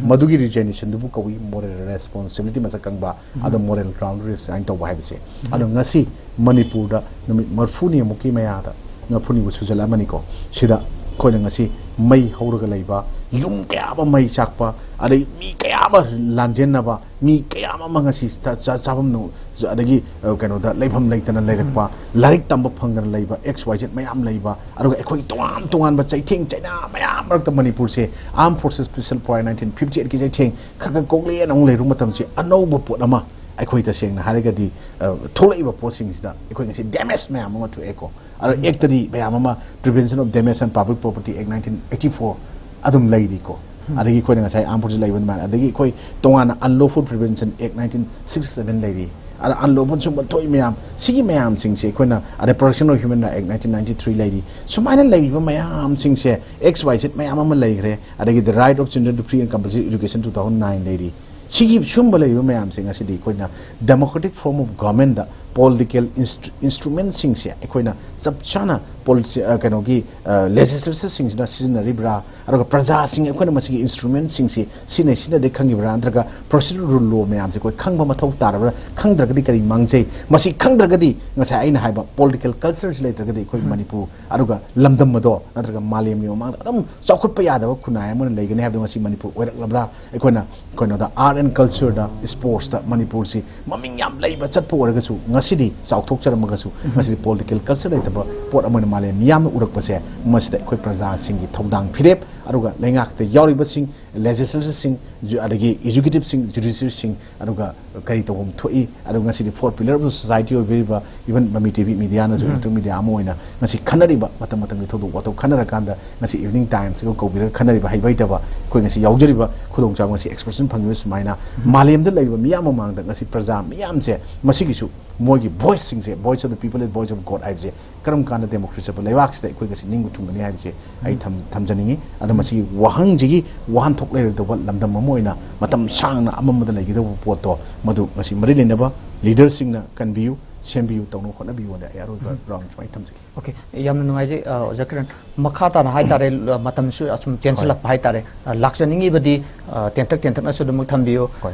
ꯃꯗꯨꯒꯤ ꯔꯤꯖꯥꯏꯅꯦꯁꯟꯗꯨꯕꯨ ꯀꯧꯏ ꯃꯣꯔꯦꯜ ꯔꯦꯁꯄꯣꯟꯁꯤꯕꯤꯂꯤꯇꯤ ꯃꯁꯛ ꯈꯪꯕ꯫ ꯑꯗꯣ ꯃꯣꯔꯦꯜ ꯒ꯭ꯔꯥꯎꯟꯗ ꯔꯤꯖꯥꯏꯟ ꯇꯧꯕ ꯍꯥꯏꯕꯁꯦ꯫ ꯑꯗꯣ ꯉꯁꯤ ꯃꯅꯤꯄꯨꯔꯗ ꯅꯨꯃꯤꯠ ꯃꯔꯤꯐꯨꯅꯤꯃꯨꯛꯀꯤ ꯃꯌꯥꯗ, ꯃꯔꯤꯐꯨꯅꯤꯕꯨ ꯁꯨꯖꯜꯂꯛꯑꯃꯅꯤꯀꯣ, ꯁꯤꯗ ꯑꯩꯈꯣꯏꯅ ꯉꯁꯤ ꯃꯩ ꯍꯧꯔꯒ ꯂꯩꯕ, ꯌꯨꯝ ꯀꯌꯥ ꯑꯃ ꯃꯩ ꯆꯥꯛꯄ, ꯑꯗꯩ ꯃꯤ ꯀꯌꯥ ꯑꯃ ꯂꯥꯟꯖꯦꯟꯅꯕ, ꯃꯤ ꯀꯌꯥ ꯑꯃ ꯉꯁꯤ ꯆꯥ-, ꯆꯥ-, ꯆꯥꯐꯝ ꯅꯨ-, ꯑꯗꯒꯤ, ꯑ, ꯀꯩꯅꯣꯗ ꯂꯩꯐꯝ ꯂꯩꯇꯅ ꯂꯩꯔꯛꯄ, ꯂꯥꯏꯔꯤꯛ ꯇꯝꯕ ꯐꯪꯗꯅ ꯂꯩꯕ, ꯑꯦꯛꯁ ꯋꯥꯏ ꯖꯦꯠ ꯃꯌꯥꯝ ꯂꯩꯕ, ꯑꯗꯨꯒ ꯑꯩꯈꯣꯏ ꯇꯣꯉꯥꯟ ꯇꯣꯉꯥꯟꯕ ꯆꯩꯊꯦꯡ ꯆꯩꯅꯥ ꯃꯌꯥꯝ ꯃꯔꯛꯇ ꯃꯅꯤꯄꯨꯔꯁꯦ Armed Forces Special Force nineteen fifty eight ꯀꯤ ꯆꯩꯊꯦꯡ ꯈꯔ ꯈꯔ ꯀꯣꯛꯂꯦꯅ ꯑꯃꯨꯛ ꯂꯩꯔꯨꯕ ꯃꯇꯝꯁꯤ ꯑꯅꯧꯕ ꯄꯣꯠ ꯑꯃ ꯑꯩꯈꯣꯏ ꯇꯁꯦꯡꯅ ꯍꯥꯏꯔꯒꯗꯤ, ꯑ, ꯊꯣꯛꯂꯛꯏꯕ ꯄꯣꯠꯁꯤꯡꯁꯤꯗ ꯑꯩꯈꯣꯏ ꯉꯁꯤ ꯗꯦꯃꯦꯖ ꯃꯌꯥꯝ ꯑꯃ ꯊꯣꯛꯑꯦꯀꯣ꯫ ꯑꯗꯣ ꯑꯦꯛꯇꯗꯤ ꯃꯌꯥꯝ ꯑꯃ Prevention of Damage and Public Property Act nineteen eighty four ꯑꯗꯨꯝ ꯂꯩꯔꯤꯀꯣ꯫ ꯑꯗꯒꯤ ꯑꯩꯈꯣꯏꯅ ꯉꯁꯥꯏ Armed Forces ꯂꯩꯕ ꯑꯗꯨꯃꯥꯏꯅ, ꯑꯗꯒꯤ ꯑꯩꯈꯣꯏ ꯇꯣꯉꯥꯟꯅ Unlawful Prevention Act nineteen sixty seven ꯂꯩꯔꯤ, ꯑꯗ unlawful ꯁꯨꯝꯕ ꯊꯣꯛꯏ ꯃꯌꯥꯝ ꯁꯤꯒꯤ ꯃꯌꯥꯝꯁꯤꯡꯁꯦ ꯑꯩꯈꯣꯏꯅ, ꯑꯗꯩ Protection of Human Rights Act nineteen ninety three ꯂꯩꯔꯤ꯫ ꯁꯨꯃꯥꯏꯅ ꯂꯩꯔꯤꯕ ꯃꯌꯥꯝꯁꯤꯡꯁꯦ, ꯑꯦꯛꯁ ꯋꯥꯏ ꯖꯦꯠ ꯃꯌꯥꯝ ꯑꯃ ꯂꯩꯈ꯭ꯔꯦ꯫ ꯑꯗꯒꯤ The Right of Children to Free and Compulsory Education two thousand nine ꯂꯩꯔꯤ꯫ ꯁꯤꯒꯤ ꯁꯨꯝꯕ ꯂꯩꯔꯤꯕ ꯃꯌꯥꯝꯁꯦ ꯉꯁꯤꯗꯤ ꯑꯩꯈꯣꯏꯅ democratic form of governmentꯗ political instru-, instrumentꯁꯤꯡꯁꯦ ꯑꯩꯈꯣꯏꯅ ꯆꯞ ꯆꯥꯅ ꯄꯣꯂꯤꯁꯤ, ꯑ, ꯀꯩꯅꯣꯒꯤ, ꯑ, legislatorꯁꯤꯡꯁꯤꯅ ꯁꯤꯖꯤꯟꯅꯔꯤꯕ꯭ꯔꯥ, ꯑꯗꯨꯒ ꯄ꯭ꯔꯖꯥꯁꯤꯡ ꯑꯩꯈꯣꯏꯅ ꯃꯁꯤꯒꯤ instrumentꯁꯤꯡꯁꯦ ꯁꯤꯖꯤꯟꯅꯩ ꯁꯤꯖꯤꯟꯅꯗꯦ ꯈꯪꯉꯤꯕ꯭ꯔꯥ, ꯅꯠꯇ꯭ꯔꯒ procedural law ꯃꯌꯥꯝꯁꯦ ꯑꯩꯈꯣꯏ ꯈꯪꯕ ꯃꯊꯧ ꯇꯥꯔꯕ꯭ꯔꯥ? ꯈꯪꯗ꯭ꯔꯒꯗꯤ ꯀꯔꯤ ꯃꯥꯡꯖꯩ? ꯃꯁꯤ ꯈꯪꯗ꯭ꯔꯒꯗꯤ ꯉꯁꯥꯏ ꯑꯩꯅ ꯍꯥꯏꯕ political cultureꯁꯤ ꯂꯩꯇ꯭ꯔꯒꯗꯤ ꯑꯩꯈꯣꯏ ꯃꯅꯤꯄꯨꯔ ꯑꯗꯨꯒ ꯂꯝꯗꯝ ꯑꯗꯣ ꯅꯠꯇ꯭ꯔꯒ ꯃꯥꯂꯦꯝꯒꯤ ꯃꯃꯥꯡꯗ ꯑꯗꯨꯝ ꯆꯥꯎꯈꯠꯄ ꯌꯥꯗꯕ ꯈꯨꯟꯅꯥꯏ ꯑꯃ ꯑꯣꯏꯅ ꯂꯩꯒꯅꯤ ꯍꯥꯏꯕꯗꯣ ꯉꯁꯤ ꯃꯅꯤꯄꯨꯔ ꯑꯣꯏꯔꯛꯂꯕ꯭ꯔꯥ? ꯑꯩꯈꯣꯏꯅ ꯀꯩꯅꯣꯗ art and cultureꯗ, sportsꯇ ꯃꯅꯤꯄꯨꯔꯁꯤ ꯃꯃꯤꯡ ꯌꯥꯝ ꯂꯩꯕ ꯆꯠꯄ ꯑꯣꯏꯔꯒꯁꯨ ꯉꯁꯤꯗꯤ ꯆꯥꯎꯊꯣꯛꯆꯔꯝꯃꯒꯁꯨ ꯉꯁꯤꯗꯤ political culture ꯂꯩꯇꯕ ꯄꯣꯠ ꯑꯃ ꯑꯣꯏꯅ ꯃꯥꯂꯦꯝ ꯃꯤꯌꯥꯝꯅ ꯎꯔꯛꯄꯁꯦ, ꯃꯁꯤꯗ ꯑꯩꯈꯣꯏ ꯄ꯭ꯔꯖꯥꯁꯤꯡꯒꯤ ꯊꯧꯗꯥꯡ ꯐꯤꯔꯦꯞ ꯑꯗꯨꯒ ꯂꯩꯉꯥꯛꯇ ꯌꯥꯎꯔꯤꯕꯁꯤꯡ, ꯂꯦꯖꯤꯁꯂꯦꯆꯔꯁꯤꯡ, ꯖꯨ-, ꯑꯗꯒꯤ ꯑꯦꯖꯨꯀꯦꯇꯤꯞꯁꯤꯡ, ꯖꯨꯗꯤꯁꯤꯌꯔꯤꯁꯤꯡ, ꯑꯗꯨꯒ ꯀꯔꯤ ꯇꯧꯐꯝ ꯊꯣꯛꯏ, ꯑꯗꯨꯒ ꯉꯁꯤꯗꯤ fourth pillar of the society ꯑꯣꯏꯕꯤꯔꯤꯕ, even ꯃꯃꯤ ꯇꯤꯚꯤ ꯃꯤꯗꯤꯌꯥꯅꯁꯨ, electronic media ꯑꯃ ꯑꯣꯏꯅ ꯉꯁꯤ ꯈꯟꯅꯔꯤꯕ, ꯃꯇꯝ ꯃꯇꯝꯒꯤ ꯊꯧꯗꯣꯛ ꯋꯥꯊꯣꯛ ꯈꯟꯅꯔꯀꯥꯟꯗ ꯉꯁꯤ evening timesꯒ ꯀꯧꯕꯤꯔꯒ ꯈꯟꯅꯔꯤꯕ ꯍꯩꯕ ꯍꯩꯇꯕ, ꯑꯩꯈꯣꯏ ꯉꯁꯤ ꯌꯥꯎꯖꯔꯤꯕ ꯈꯨꯗꯣꯡꯆꯥꯕ ꯉꯁꯤ expression ꯐꯪꯉꯤꯕ ꯁꯨꯃꯥꯏꯅ ꯃꯥꯂꯦꯝꯗ ꯂꯩꯔꯤꯕ ꯃꯤꯌꯥꯝ ꯃꯃꯥꯡꯗ ꯉꯁꯤ ꯄ꯭ꯔꯖꯥ ꯃꯤꯌꯥꯝꯁꯦ ꯃꯁꯤꯒꯤꯁꯨ ꯃꯣꯏꯒꯤ voiceꯁꯤꯡꯁꯦ, voice of the people is voice of God ꯍꯥꯏꯕꯁꯦ, ꯀꯔꯝ ꯀꯥꯟꯗ democracy ꯆꯠꯄ ꯂꯩꯕꯥꯛꯁꯤꯗ ꯑꯩꯈꯣꯏ ꯉꯁꯤ ꯅꯤꯡꯕ ꯊꯨꯡꯒꯅꯤ ꯍꯥꯏꯕꯁꯦ ꯑꯩ ꯊꯝ-, ꯊꯝꯖꯅꯤꯡꯉꯤ꯫ ꯑꯗꯣ ꯃꯁꯤꯒꯤ ꯋꯥꯍꯪꯁꯤꯒꯤ ꯋꯥꯍꯟꯊꯣꯛ ꯂꯩꯔꯣꯏꯗꯧꯕ ꯂꯝꯗꯝ ꯑꯃ ꯑꯣꯏꯅ ꯃꯇꯝ ꯁꯥꯡꯅ ꯑꯃꯝꯕꯗ ꯂꯩꯒꯗꯧꯕ ꯄꯣꯠꯇꯣ, ꯃꯗꯨ ꯉꯁꯤ ꯃꯔꯤ ꯂꯩꯅꯕ ꯂꯤꯗꯔꯁꯤꯡꯅ ꯀꯟꯕꯤꯌꯨ, ꯁꯦꯝꯕꯤꯌꯨ, ꯇꯧꯅꯕ ꯍꯣꯠꯅꯕꯤꯌꯨꯅ ꯑꯩ ꯑꯔꯣꯏꯕ ꯔꯥꯎꯟ ꯁꯨꯃꯥꯏꯅ ꯊꯝꯖꯒꯦ꯫ ꯑꯣꯀꯦ, ꯌꯥꯝꯅ ꯅꯨꯡꯉꯥꯏꯖꯩ꯫ ꯑ, ꯑꯣꯖꯥ ꯀꯤꯔꯟ, ꯃꯈꯥ ꯇꯥꯅ ꯍꯥꯏꯇꯥꯔꯦ, ꯃꯇꯝꯁꯨ ꯑꯁꯨꯝ ꯇꯦꯟꯁꯤꯜꯂꯛꯄ ꯍꯥꯏꯇꯥꯔꯦ꯫ ꯑ, ꯂꯥꯛꯆꯅꯤꯡꯉꯤꯕꯗꯤ, ꯑ, ꯇꯦꯟꯇꯛ ꯇꯦꯟꯇꯛꯅꯁꯨ ꯑꯗꯨꯃꯛ ꯊꯝꯕꯤꯌꯨ꯫ ꯍꯣꯏ꯫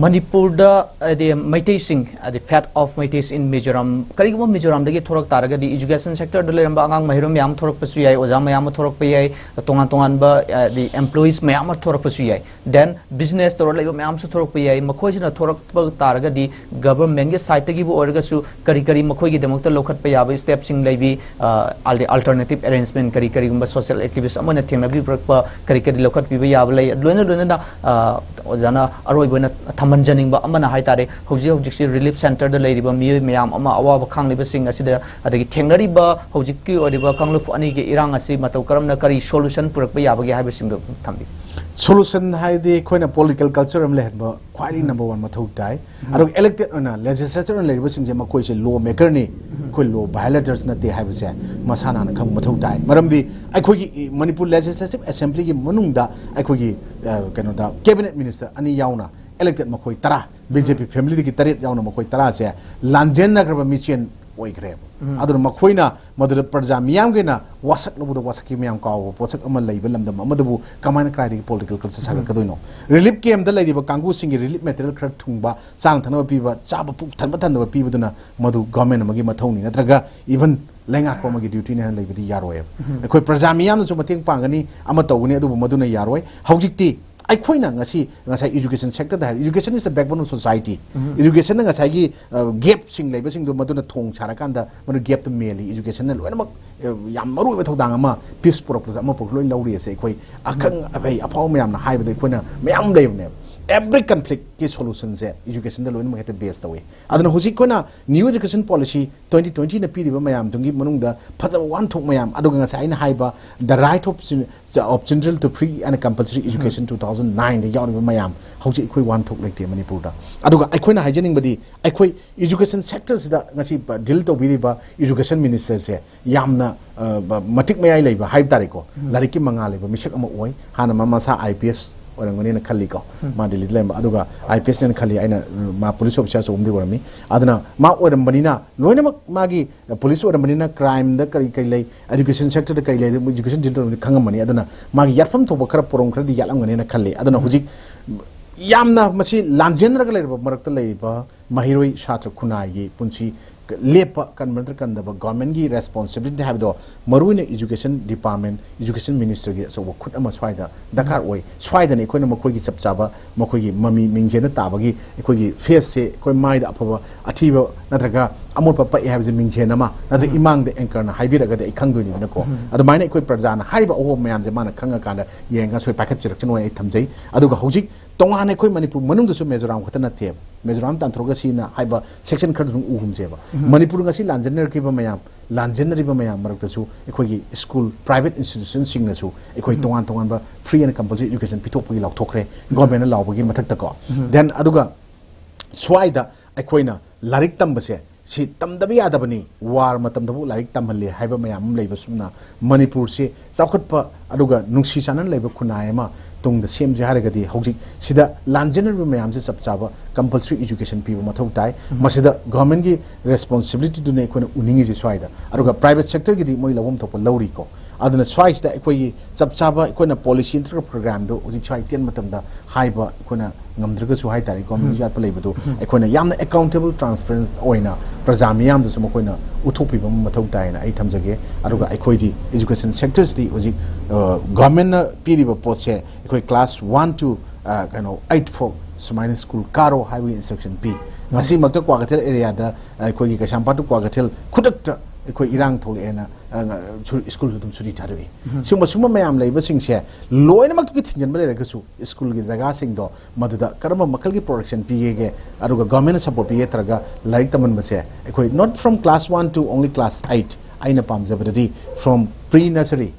ꯃꯅꯤꯄꯨꯔꯗ ꯍꯥꯏꯗꯤ ꯃꯩꯇꯩꯁꯤꯡ, ꯍꯥꯏꯗꯤ fate of Meiteis in Mizoram, ꯀꯔꯤꯒꯨꯝꯕ ꯃꯤꯖꯣꯔꯥꯝꯗꯒꯤ ꯊꯣꯔꯛ ꯇꯥꯔꯒꯗꯤ education sectorꯗ ꯂꯩꯔꯝꯕ ꯑꯉꯥꯡ ꯃꯍꯩꯔꯣꯏ ꯃꯌꯥꯝ ꯑꯃ ꯊꯣꯔꯛꯄꯁꯨ ꯌꯥꯏ, ꯑꯣꯖꯥ ꯃꯌꯥꯝ ꯑꯃ ꯊꯣꯔꯛꯄ ꯌꯥꯏ, ꯇꯣꯉꯥꯟ ꯇꯣꯉꯥꯟꯕ ꯍꯥꯏꯗꯤ employees ꯃꯌꯥꯝ ꯑꯃ ꯊꯣꯔꯛꯄꯁꯨ ꯌꯥꯏ, then business ꯇꯧꯔ ꯂꯩꯕ ꯃꯌꯥꯝ ꯑꯃꯁꯨ ꯊꯣꯔꯛꯄ ꯌꯥꯏ꯫ ꯃꯈꯣꯏꯁꯤꯅ ꯊꯣꯔꯛꯄ ꯇꯥꯔꯒꯗꯤ governmentꯀꯤ sideꯇꯒꯤꯕꯨ ꯑꯣꯏꯔꯒꯁꯨ ꯀꯔꯤ ꯀꯔꯤ ꯃꯈꯣꯏꯒꯤꯗꯃꯛꯇ ꯂꯧꯈꯠꯄ ꯌꯥꯕ stepꯁꯤꯡ ꯂꯩꯕꯤ, ꯑ, ꯑꯗꯩ alternative arrangement ꯀꯔꯤ ꯀꯔꯤꯒꯨꯝꯕ social activist ꯑꯃ ꯑꯣꯏꯅ ꯊꯦꯡꯅꯕꯤꯔꯛꯄ ꯀꯔꯤ ꯀꯔꯤ ꯂꯧꯈꯠꯄꯤꯕ ꯌꯥꯕ ꯂꯩ? ꯂꯣꯏꯅ ꯂꯣꯏꯅꯅ, ꯑ, ꯑꯣꯖꯥꯅ ꯑꯔꯣꯏꯕ ꯑꯣꯏꯅ ꯊꯝꯍꯟꯖꯅꯤꯡꯕ ꯑꯃꯅ ꯍꯥꯏꯇꯥꯔꯦ, ꯍꯧꯖꯤꯛ ꯍꯧꯖꯤꯛꯁꯤ relief centreꯗ ꯂꯩꯔꯤꯕ ꯃꯤꯑꯣꯏ ꯃꯌꯥꯝ ꯑꯃ, ꯑꯋꯥꯕ ꯈꯥꯡꯂꯤꯕꯁꯤꯡ ꯑꯁꯤꯗ, ꯑꯗꯒꯤ ꯊꯦꯡꯅꯔꯤꯕ ꯍꯧꯖꯤꯛꯀꯤ ꯑꯣꯏꯔꯤꯕ ꯀꯥꯡꯂꯨꯞ ꯑꯅꯤꯒꯤ ꯏꯔꯥꯡ ꯑꯁꯤ ꯃꯇꯧ ꯀꯔꯝꯅ ꯀꯔꯤ solution ꯄꯨꯔꯛꯄ ꯌꯥꯕꯒꯦ ꯍꯥꯏꯕꯁꯤꯡꯗꯣ ꯊꯝꯕꯤꯌꯨ꯫ Solution ꯍꯥꯏꯗꯤ ꯑꯩꯈꯣꯏꯅ political culture ꯑꯃ ꯂꯩꯍꯟꯕ ꯈ꯭ꯋꯥꯏꯗꯒꯤ number one ꯃꯊꯧ ꯇꯥꯏ꯫ ꯑꯗꯨꯒ elected ꯑꯣꯏꯅ legislature ꯑꯣꯏꯅ ꯂꯩꯔꯤꯕꯁꯤꯡꯁꯦ ꯃꯈꯣꯏꯁꯦ law makerꯅꯤ, ꯑꯩꯈꯣꯏ law violators ꯅꯠꯇꯦ ꯍꯥꯏꯕꯁꯦ ꯃꯁꯥ ꯅꯥꯟꯅ ꯈꯪꯕ ꯃꯊꯧ ꯇꯥꯏ꯫ ꯃꯔꯝꯗꯤ ꯑꯩꯈꯣꯏꯒꯤ ꯃꯅꯤꯄꯨꯔ Legislative Assemblyꯒꯤ ꯃꯅꯨꯡꯗ ꯑꯩꯈꯣꯏꯒꯤ, ꯑ, ꯀꯩꯅꯣꯗ cabinet minister ꯑꯅꯤ ꯌꯥꯎꯅ elected ꯃꯈꯣꯏ ꯇꯔꯥ, BJP familyꯗꯒꯤ ꯇꯔꯦꯠ ꯌꯥꯎꯅ ꯃꯈꯣꯏ ꯇꯔꯥꯁꯦ ꯂꯥꯟꯖꯦꯟꯅꯈ꯭ꯔꯕ ꯃꯤꯆꯦꯟ ꯑꯣꯏꯈ꯭ꯔꯦꯕ꯫ ꯑꯗꯨꯅ ꯃꯈꯣꯏꯅ ꯃꯗꯨꯗ ꯄ꯭ꯔꯖꯥ ꯃꯤꯌꯥꯝꯒꯤ ꯑꯣꯏꯅ ꯋꯥꯁꯛ ꯂꯧꯕꯗ ꯋꯥꯁꯛꯈꯤꯕ ꯃꯌꯥꯝ ꯀꯥꯎꯕ ꯄꯣꯠꯁꯛ ꯑꯃ ꯂꯩꯕ ꯂꯝꯗꯝ ꯑꯃꯗꯕꯨ ꯀꯃꯥꯏꯅ ꯀꯗꯥꯏꯗꯒꯤ political culture ꯁꯥꯒꯠꯀꯗꯣꯏꯅꯣ? Relief campꯇ ꯂꯩꯔꯤꯕ ꯀꯥꯡꯕꯨꯁꯤꯡꯒꯤ relief material ꯈꯔ ꯊꯨꯡꯕ, ꯆꯥꯅ ꯊꯛꯅꯕ ꯄꯤꯕ, ꯆꯥꯕ ꯄꯨꯛ ꯊꯟꯕ ꯊꯟꯗꯕ ꯄꯤꯕꯗꯨꯅ ꯃꯗꯨ government ꯑꯃꯒꯤ ꯃꯊꯧꯅꯤ, ꯅꯠꯇ꯭ꯔꯒ even ꯂꯩꯉꯥꯛꯄ ꯑꯃꯒꯤ dutyꯅꯤ ꯍꯥꯏꯅ ꯂꯩꯕꯗꯤ ꯌꯥꯔꯣꯏꯕ꯫ ꯑꯩꯈꯣꯏ ꯄ꯭ꯔꯖꯥ ꯃꯤꯌꯥꯝꯅꯁꯨ ꯃꯇꯦꯡ ꯄꯥꯡꯒꯅꯤ, ꯑꯃ ꯇꯧꯒꯅꯤ, ꯑꯗꯨꯕꯨ ꯃꯗꯨꯅ ꯌꯥꯔꯣꯏ꯫ ꯍꯧꯖꯤꯛꯇꯤ ꯑꯩꯈꯣꯏꯅ ꯉꯁꯤ, ꯉꯁꯥꯏ education sector ꯗ ꯍꯥꯏꯔꯦ, education is the backbone of society. Education ꯅ ꯉꯁꯥꯏꯒꯤ, ꯑ, gap ꯁꯤꯡ ꯂꯩꯕꯁꯤꯡꯗꯣ ꯃꯗꯨꯅ ꯊꯣꯡ ꯁꯥꯔꯀꯥꯟꯗ ꯃꯗꯨ gap ꯇꯨ ꯃꯦꯜꯂꯤ꯫ Education ꯅ ꯂꯣꯏꯅꯃꯛ, ꯑ, ꯌꯥꯝ ꯃꯔꯨ ꯑꯣꯏꯕ ꯊꯧꯗꯥꯡ ꯑꯃ peace ꯄꯨꯔꯛꯄꯗ ꯑꯃ ꯄꯨꯔꯛꯄ ꯂꯣꯏ ꯂꯧꯔꯤ꯫ ꯑꯁꯦ ꯑꯩꯈꯣꯏ ꯑꯈꯪ ꯑꯍꯩ ꯑꯐꯥꯎ ꯃꯌꯥꯝꯅ ꯍꯥꯏꯕꯗ ꯑꯩꯈꯣꯏꯅ ꯃꯌꯥꯝ ꯂꯩꯕꯅꯦꯕ꯫ Every conflict ꯀꯤ solution ꯁꯦ education ꯗ ꯂꯣꯏꯅꯃꯛ ꯍꯦꯛꯇ base ꯇꯧꯏ꯫ ꯑꯗꯨꯅ ꯍꯧꯖꯤꯛ ꯑꯩꯈꯣꯏꯅ new education policy twenty twenty ꯅ ꯄꯤꯔꯤꯕ ꯃꯌꯥꯝꯗꯨꯒꯤ ꯃꯅꯨꯡꯗ ꯐꯖꯕ ꯋꯥꯍꯟꯊꯣꯛ ꯃꯌꯥꯝ, ꯑꯗꯨꯒ ꯉꯁꯥꯏ ꯑꯩꯅ ꯍꯥꯏꯕ the right of chil-, of children to free and compulsory education two thousand nine ꯗ ꯌꯥꯎꯔꯤꯕ ꯃꯌꯥꯝ, ꯍꯧꯖꯤꯛ ꯑꯩꯈꯣꯏ ꯋꯥꯍꯟꯊꯣꯛ ꯂꯩꯇꯦ ꯃꯅꯤꯄꯨꯔꯗ꯫ ꯑꯗꯨꯒ ꯑꯩꯈꯣꯏꯅ ꯍꯥꯏꯖꯅꯤꯡꯕꯗꯤ, ꯑꯩꯈꯣꯏ education sector ꯁꯤꯗ ꯉꯁꯤ deal ꯇꯧꯕꯤꯔꯤꯕ education minister ꯁꯦ ꯌꯥꯝꯅ, ꯑ, ꯕ-, ꯃꯇꯤꯛ ꯃꯌꯥꯏ ꯂꯩꯕ ꯍꯥꯏꯕ ꯇꯥꯔꯦꯀꯣ, ꯂꯥꯏꯔꯤꯛꯀꯤ ꯃꯉꯥꯜ ꯂꯩꯕ ꯃꯤꯁꯛ ꯑꯃ ꯑꯣꯏ꯫ ꯍꯥꯟꯅ ꯃꯥ ꯃꯁꯥ I P S ꯑꯣꯏꯔꯝꯒꯅꯤꯅ ꯈꯜꯂꯤꯀꯣ, ꯃꯥ ꯗꯤꯜꯂꯤꯗ ꯂꯩꯔꯝꯕ꯫ ꯑꯗꯨꯒ I P S ꯅꯦꯅ ꯈꯜꯂꯤ ꯑꯩꯅ, ꯎꯝ, ꯃꯥ police officer ꯑꯆꯧꯕ ꯑꯃꯗꯤ ꯑꯣꯏꯔꯝꯃꯤ꯫ ꯑꯗꯨꯅ ꯃꯥ ꯑꯣꯏꯔꯝꯕꯅꯤꯅ ꯂꯣꯏꯅꯃꯛ ꯃꯥꯒꯤ, ꯑ, police ꯑꯣꯏꯔꯝꯕꯅꯤꯅ crime ꯗ ꯀꯔꯤ ꯀꯔꯤ ꯂꯩ, education sector ꯗ ꯀꯔꯤ ꯂꯩ, education deal ꯇꯧꯔꯝꯕꯅꯤ ꯈꯪꯉꯝꯃꯅꯤ꯫ ꯑꯗꯨꯅ ꯃꯥꯒꯤ ꯌꯥꯠꯐꯝ ꯊꯣꯛꯄ ꯈꯔ ꯄꯣꯔꯣꯝ ꯈꯔꯗꯤ ꯌꯥꯠꯂꯝꯒꯅꯤꯅ ꯈꯜꯂꯤ꯫ ꯑꯗꯨꯅ ꯍꯧꯖꯤꯛ ꯌꯥꯝꯅ ꯃꯁꯤ ꯂꯥꯟꯖꯦꯟꯅꯔꯒ ꯂꯩꯔꯕ ꯃꯔꯛꯇ ꯂꯩꯔꯤꯕ ꯃꯍꯩꯔꯣꯏ ꯁꯥꯇ꯭ꯔ ꯈꯨꯟꯅꯥꯏꯒꯤ ꯄꯨꯟꯁꯤ ꯂꯦꯞꯄ ꯀꯟꯕ ꯅꯠꯇ꯭ꯔ ꯀꯟꯗꯕ, government ꯀꯤ responsibility ꯍꯥꯏꯕꯗꯣ ꯃꯔꯨꯑꯣꯏꯅ education department, education minister ꯒꯤ ꯑꯆꯧꯕ ꯈꯨꯠ ꯑꯃ ꯁ꯭ꯋꯥꯏꯗ ꯗꯔꯀꯥꯔ ꯑꯣꯏ꯫ ꯁ꯭ꯋꯥꯏꯗꯅ ꯑꯩꯈꯣꯏꯅ ꯃꯈꯣꯏꯒꯤ ꯆꯞ ꯆꯥꯕ, ꯃꯈꯣꯏꯒꯤ ꯃꯃꯤ ꯃꯤꯡꯖꯦꯜꯗ ꯇꯥꯕꯒꯤ ꯑꯩꯈꯣꯏꯒꯤ face ꯁꯦ ꯑꯩꯈꯣꯏ ꯃꯥꯏꯗ ꯑꯐꯕ, ꯑꯊꯤꯕ ꯅꯠꯇ꯭ꯔꯒ ꯑꯃꯣꯠꯄ ꯄꯛꯑꯦ ꯍꯥꯏꯕꯁꯦ ꯃꯤꯡꯖꯦꯜ ꯑꯃ ꯅꯠꯇ꯭ꯔꯒ ꯏꯃꯥꯡꯗ anchor ꯅ ꯍꯥꯏꯕꯤꯔꯒꯗꯤ ꯑꯩ ꯈꯪꯗꯣꯏꯅꯤꯗꯅꯀꯣ꯫ ꯑꯗꯨꯃꯥꯏꯅ ꯑꯩꯈꯣꯏ ꯄ꯭ꯔꯖꯥꯅ ꯍꯥꯏꯔꯤꯕ ꯑꯍꯣꯕ ꯃꯌꯥꯝꯁꯦ ꯃꯥꯅ ꯈꯪꯉꯀꯥꯟꯗ ꯌꯦꯡꯉꯒ ꯁꯣꯏ ꯄꯥꯏꯈꯠꯆꯔꯛꯁꯅꯨ ꯍꯥꯏꯅ ꯑꯩ ꯊꯝꯖꯩ꯫ ꯑꯗꯨꯒ ꯍꯧꯖꯤꯛ ꯇꯣꯉꯥꯟꯅ ꯑꯩꯈꯣꯏ ꯃꯅꯤꯄꯨꯔ ꯃꯅꯨꯡꯗꯁꯨ ꯃꯤꯖꯣꯔꯥꯝ ꯈꯛꯇ ꯅꯠꯇꯦꯕ, ꯃꯤꯖꯣꯔꯥꯝ ꯇꯥꯟꯊꯣꯔꯛꯑꯒ ꯁꯤꯅ ꯍꯥꯏꯕ section ꯈꯔꯗꯨ ꯑꯗꯨꯝ ꯎꯍꯨꯝꯁꯦꯕ꯫ ꯃꯅꯤꯄꯨꯔ ꯉꯁꯤ ꯂꯥꯟꯖꯦꯟꯅꯔꯛꯈꯤꯕ ꯃꯌꯥꯝ, ꯂꯥꯟꯖꯦꯟꯅꯔꯤꯕ ꯃꯌꯥꯝ ꯃꯔꯛꯇꯁꯨ ꯑꯩꯈꯣꯏꯒꯤ school, private institution ꯁꯤꯡꯅꯁꯨ ꯑꯩꯈꯣꯏ ꯇꯣꯉꯥꯟ ꯇꯣꯉꯥꯟꯕ free and compulsory education ꯄꯤꯊꯣꯛꯄꯒꯤ ꯂꯥꯎꯊꯣꯛꯈ꯭ꯔꯦ, government ꯅ ꯂꯥꯎꯕꯒꯤ ꯃꯊꯛꯇꯀꯣ꯫ Then ꯑꯗꯨꯒ ꯁ꯭ꯋꯥꯏꯗ ꯑꯩꯈꯣꯏꯅ ꯂꯥꯏꯔꯤꯛ ꯇꯝꯕꯁꯦ ꯁꯤ ꯇꯝꯗꯕ ꯌꯥꯗꯕꯅꯤ, war ꯃꯇꯝꯗꯐꯥꯎ ꯂꯥꯏꯔꯤꯛ ꯇꯝꯍꯜꯂꯤ ꯍꯥꯏꯕ ꯃꯌꯥꯝ ꯑꯃ ꯂꯩꯕ ꯁꯨꯝꯅ ꯃꯅꯤꯄꯨꯔꯁꯦ ꯆꯥꯎꯈꯠꯄ ꯑꯗꯨꯒ ꯅꯨꯡꯁꯤ ꯆꯥꯟꯅꯅ ꯂꯩꯕ ꯈꯨꯟꯅꯥꯏ ꯑꯃ ꯇꯨꯡꯗ ꯁꯦꯝꯁꯦ ꯍꯥꯏꯔꯒꯗꯤ ꯍꯧꯖꯤꯛ ꯁꯤꯗ ꯂꯥꯟꯖꯦꯟꯅꯔꯤꯕ ꯃꯌꯥꯝꯁꯦ ꯆꯞ ꯆꯥꯕ compulsory education ꯄꯤꯕ ꯃꯊꯧ ꯇꯥꯏ꯫ ꯃꯁꯤꯗ government ꯀꯤ responsibility ꯗꯨꯅꯤ ꯑꯩꯈꯣꯏꯅ ꯎꯅꯤꯡꯉꯤꯁꯦ ꯁ꯭ꯋꯥꯏꯗ꯫ ꯑꯗꯨꯒ private sector ꯒꯤꯗꯤ ꯃꯣꯏ ꯂꯧꯐꯝ ꯊꯣꯛꯄ ꯂꯧꯔꯤꯀꯣ꯫ ꯑꯗꯨꯅ ꯁ꯭ꯋꯥꯏꯁꯤꯗ ꯑꯩꯈꯣꯏꯒꯤ ꯆꯞ ꯆꯥꯕ ꯑꯩꯈꯣꯏꯅ ꯄꯣꯂꯤꯁꯤ ꯅꯠꯇ꯭ꯔꯒ ꯄ꯭ꯔꯣꯒ꯭ꯔꯥꯝꯗꯣ ꯍꯧꯖꯤꯛ ꯁ꯭ꯋꯥꯏ ꯇꯦꯟ ꯃꯇꯝꯗ ꯍꯥꯏꯕ ꯑꯩꯈꯣꯏꯅ ꯉꯝꯗ꯭ꯔꯒꯁꯨ ꯍꯥꯏꯇꯥꯔꯦꯀꯣ, ꯃꯤꯌꯥꯠꯄ ꯂꯩꯕꯗꯨ ꯑꯩꯈꯣꯏꯅ ꯌꯥꯝꯅ ꯑꯦꯀꯥꯎꯟꯇꯦꯕꯜ, ꯇ꯭ꯔꯥꯟꯁꯄꯦꯔꯦꯟ ꯑꯣꯏꯅ ꯄ꯭ꯔꯖꯥ ꯃꯤꯌꯥꯝꯗꯁꯨ ꯃꯈꯣꯏꯅ ꯎꯠꯊꯣꯛꯄꯤꯕ ꯑꯃ ꯃꯊꯧ ꯇꯥꯏꯅ ꯑꯩ ꯊꯝꯖꯒꯦ꯫ ꯑꯗꯨꯒ ꯑꯩꯈꯣꯏꯗꯤ ꯏꯖꯨꯀꯦꯁꯟ ꯁꯦꯛꯇꯔꯁꯤꯗꯤ ꯍꯧꯖꯤꯛ ꯒꯚꯔꯟꯃꯦꯟꯠꯅ ꯄꯤꯔꯤꯕ ꯄꯣꯠꯁꯦ ꯑꯩꯈꯣꯏ ꯀ꯭ꯂꯥꯁ ꯋꯥꯟ ꯇꯨ ꯀꯩꯅꯣ ꯑꯩꯠ ꯐꯥꯎ ꯁꯨꯃꯥꯏꯅ ꯁ꯭ꯀꯨꯜ ꯀꯥꯔꯣ ꯍꯥꯏꯕꯒꯤ ꯏꯟꯁꯇ꯭ꯔꯛꯁꯟ ꯄꯤ꯫ ꯉꯁꯤꯃꯛꯇ ꯀ꯭ꯋꯥꯀꯩꯊꯦꯜ ꯑꯦꯔꯤꯌꯥꯗ ꯑꯩꯈꯣꯏꯒꯤ ꯀꯩꯁꯥꯝꯄꯥꯠꯇ ꯀ꯭ꯋꯥꯀꯩꯊꯦꯜ ꯈꯨꯗꯛꯇ ꯑꯩꯈꯣꯏ ꯏꯔꯥꯡ ꯊꯣꯛꯂꯛꯑꯦꯅ ꯑ, ꯁꯨ-, ꯁ꯭ꯀꯨꯜꯁꯨ ꯑꯗꯨꯝ ꯁꯨꯇꯤ ꯊꯥꯗꯣꯛꯏ꯫ ꯁꯤꯒꯨꯝꯕ, ꯁꯤꯒꯨꯝꯕ ꯃꯌꯥꯝ ꯂꯩꯕꯁꯤꯡꯁꯦ ꯂꯣꯏꯅꯃꯛꯇꯨꯒꯤ ꯊꯤꯡꯖꯤꯟꯕ ꯂꯩꯔꯒꯁꯨ ꯁ꯭ꯀꯨꯜꯒꯤ ꯖꯒꯥꯁꯤꯡꯗꯣ ꯃꯗꯨꯗ ꯀꯔꯝꯕ ꯃꯈꯜꯒꯤ ꯄ꯭ꯔꯣꯇꯦꯛꯁꯟ ꯄꯤꯒꯦꯒꯦ, ꯑꯗꯨꯒ ꯒꯚꯔꯟꯃꯦꯟꯠꯅ ꯁꯞꯄꯣꯔꯠ ꯄꯤꯒꯦ ꯅꯠꯇ꯭ꯔꯒ ꯂꯥꯏꯔꯤꯛ ꯇꯝꯍꯟꯕꯁꯦ ꯑꯩꯈꯣꯏ not from class one to only class eight, ꯑꯩꯅ ꯄꯥꯝꯖꯕꯗꯗꯤ from pre nursery,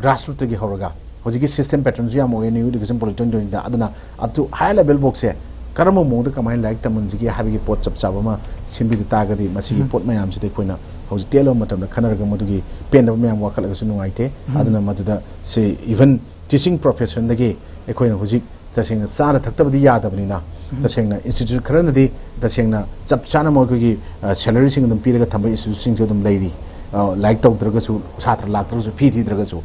ꯒ꯭ꯔꯥꯁꯔꯨꯠꯇꯒꯤ ꯍꯧꯔꯒ ꯍꯧꯖꯤꯛꯀꯤ ꯁꯤꯁꯇꯦꯝ ꯄꯦꯇꯔꯟꯁꯨ ꯌꯥꯝ ꯑꯣꯏꯌꯦ ꯅ꯭ꯌꯨ ꯏꯗꯨꯀꯦꯁꯟ ꯄꯣꯂꯤꯁꯤ ꯇ꯭ꯋꯦꯟꯇꯤ ꯇ꯭ꯋꯦꯟꯇꯤꯗ꯫ ꯑꯗꯨꯅ up to higher level ꯐꯥꯎꯁꯦ ꯀꯔꯝꯕ ꯃꯑꯣꯡꯗ ꯀꯃꯥꯏꯅ ꯂꯥꯏꯔꯤꯛ ꯇꯝꯍꯟꯁꯤꯒꯦ ꯍꯥꯏꯕꯒꯤ ꯄꯣꯠ ꯆꯞ ꯆꯥꯕ ꯑꯃ ꯁꯤꯟꯕꯤꯗ ꯇꯥꯔꯒꯗꯤ ꯃꯁꯤꯒꯤ ꯄꯣꯠ ꯃꯌꯥꯝꯁꯤꯗ ꯑꯩꯈꯣꯏꯅ ꯍꯧꯖꯤꯛ ꯇꯦꯜꯂꯕ ꯃꯇꯝꯗ ꯈꯟꯅꯔꯒ ꯃꯗꯨꯒꯤ ꯄꯦꯟꯗꯕ ꯃꯌꯥꯝ ꯋꯥꯈꯠꯂꯒꯁꯨ ꯅꯨꯡꯉꯥꯏꯇꯦ꯫ ꯑꯗꯨꯅ ꯃꯗꯨꯗ ꯁꯤ even teaching professionꯗꯒꯤ ꯑꯩꯈꯣꯏꯅ ꯍꯧꯖꯤꯛ ꯇꯁꯦꯡꯅ ꯆꯥꯅ ꯊꯛꯇꯕꯗꯤ ꯌꯥꯗꯕꯅꯤꯅ ꯇꯁꯦꯡꯅ ꯏꯟꯁꯇꯤꯇ꯭ꯌꯨꯁꯟ ꯈꯔꯅꯗꯤ ꯇꯁꯦꯡꯅ ꯆꯞ ꯆꯥꯅ ꯃꯈꯣꯏꯒꯤ, ꯑ, ꯁꯦꯂꯔꯤꯁꯤꯡ ꯑꯗꯨꯝ ꯄꯤꯔꯒ ꯊꯝꯕ ꯏꯟꯁꯇꯤꯇ꯭ꯌꯨꯁꯟꯁꯤꯡꯁꯨ ꯑꯗꯨꯝ ꯂꯩꯔꯤ꯫ ꯑ, ꯂꯥꯏꯔꯤꯛ ꯇꯧꯗ꯭ꯔꯒꯁꯨ, ꯁꯥꯇ꯭ꯔ ꯂꯥꯛꯇ꯭ꯔꯒꯁꯨ, ꯐꯤ ꯊꯤꯗ꯭ꯔꯒꯁꯨ꯫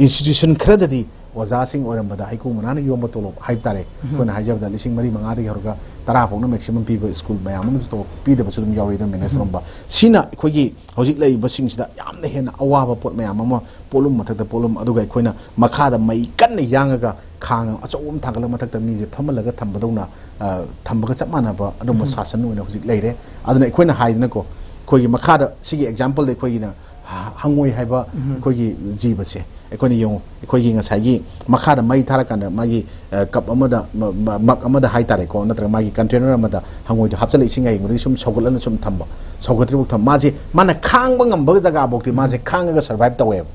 ꯏꯟꯁꯇꯤꯇ꯭ꯌꯨꯁꯟ ꯈꯔꯗꯗꯤ ꯑꯣꯖꯥꯁꯤꯡ ꯑꯣꯏꯔꯝꯕꯗ ꯍꯩꯀ꯭ꯔꯨ ꯃꯅꯥꯅ ꯌꯣꯝꯕ ꯇꯣꯂꯣꯞ ꯍꯥꯏꯕ ꯇꯥꯔꯦ, ꯑꯩꯈꯣꯏꯅ ꯍꯥꯏꯖꯕꯗ ꯂꯤꯁꯤꯡ ꯃꯔꯤ ꯃꯉꯥꯗꯒꯤ ꯍꯧꯔꯒ ꯇꯔꯥ ꯐꯥꯎꯅ ꯃꯦꯛꯁꯤꯃꯝ ꯄꯤꯕ ꯁ꯭ꯀꯨꯜ ꯃꯌꯥꯝ ꯑꯃꯁꯨ ꯇꯣꯂꯣꯞ ꯄꯤꯗꯕꯁꯨ ꯑꯗꯨꯝ ꯌꯥꯎꯔꯤ꯫ ꯑꯗꯨꯝ ꯃꯦꯅꯦꯖ ꯇꯧꯔꯝꯕ ꯁꯤꯅ ꯑꯩꯈꯣꯏꯒꯤ ꯍꯧꯖꯤꯛ ꯂꯩꯔꯤꯕꯁꯤꯡꯁꯤꯗ ꯌꯥꯝꯅ ꯍꯦꯟꯅ ꯑꯋꯥꯕ ꯄꯣꯠ ꯃꯌꯥꯝ ꯑꯃ ꯄꯣꯠꯂꯨꯝ ꯃꯊꯛꯇ ꯄꯣꯠꯂꯨꯝ, ꯑꯗꯨꯒ ꯑꯩꯈꯣꯏꯅ ꯃꯈꯥꯗ ꯃꯩ ꯀꯟꯅ ꯌꯥꯡꯉꯒ ꯈꯥꯡ ꯑꯆꯧꯕ ꯑꯃ ꯊꯥꯡꯒꯠꯂꯒ ꯃꯊꯛꯇ ꯃꯤꯁꯦ ꯐꯝꯍꯜꯂꯒ ꯊꯝꯕꯗꯧꯅ, ꯑ, ꯊꯝꯕꯒ ꯆꯞ ꯃꯥꯟꯅꯕ ꯑꯗꯨꯝꯕ ꯁꯥꯁꯟ ꯑꯣꯏꯅ ꯍꯧꯖꯤꯛ ꯂꯩꯔꯦ꯫ ꯑꯗꯨꯅ ꯑꯩꯈꯣꯏꯅ ꯍꯥꯏꯗꯅꯀꯣ, ꯑꯩꯈꯣꯏꯒꯤ ꯃꯈꯥꯗ ꯁꯤꯒꯤ ꯑꯦꯛꯖꯥꯝꯄꯜꯗ ꯑꯩꯈꯣꯏꯒꯤꯅ ꯍ-, ꯍꯪꯉꯣꯏ ꯍꯥꯏꯕ ꯑꯩꯈꯣꯏꯒꯤ ꯖꯤꯕꯁꯦ ꯑꯩꯈꯣꯏꯅ ꯌꯦꯡꯉꯨ, ꯑꯩꯈꯣꯏꯒꯤ ꯉꯁꯥꯏꯒꯤ ꯃꯈꯥꯗ ꯃꯩ ꯊꯥꯔꯀꯥꯟꯗ ꯃꯥꯒꯤ, ꯑ, ꯀꯞ ꯑꯃꯗ, ꯃ-, ꯃ-, ꯃꯛ ꯑꯃꯗ ꯍꯥꯏꯇꯥꯔꯦꯀꯣ, ꯅꯠꯇ꯭ꯔꯒ ꯃꯥꯒꯤ ꯀꯟꯇꯦꯅꯔ ꯑꯃꯗ ꯍꯪꯉꯣꯏꯗꯣ ꯍꯥꯞꯆꯤꯜꯂ ꯏꯁꯤꯡ ꯑꯌꯤꯡꯕꯗꯒꯤ ꯁꯨꯝ ꯁꯧꯒꯠꯂꯒ ꯁꯨꯝ ꯊꯝꯕ, ꯁꯧꯒꯠꯇ꯭ꯔꯤꯐꯥꯎ ꯊꯝꯕ꯫ ꯃꯥꯁꯦ, ꯃꯥꯅ ꯈꯥꯡꯕ ꯉꯝꯕ ꯖꯒꯥꯐꯥꯎꯗꯤ ꯃꯥꯁꯦ ꯈꯥꯡꯉꯒ ꯁꯔꯚꯥꯏꯚ ꯇꯧꯋꯦꯕ꯫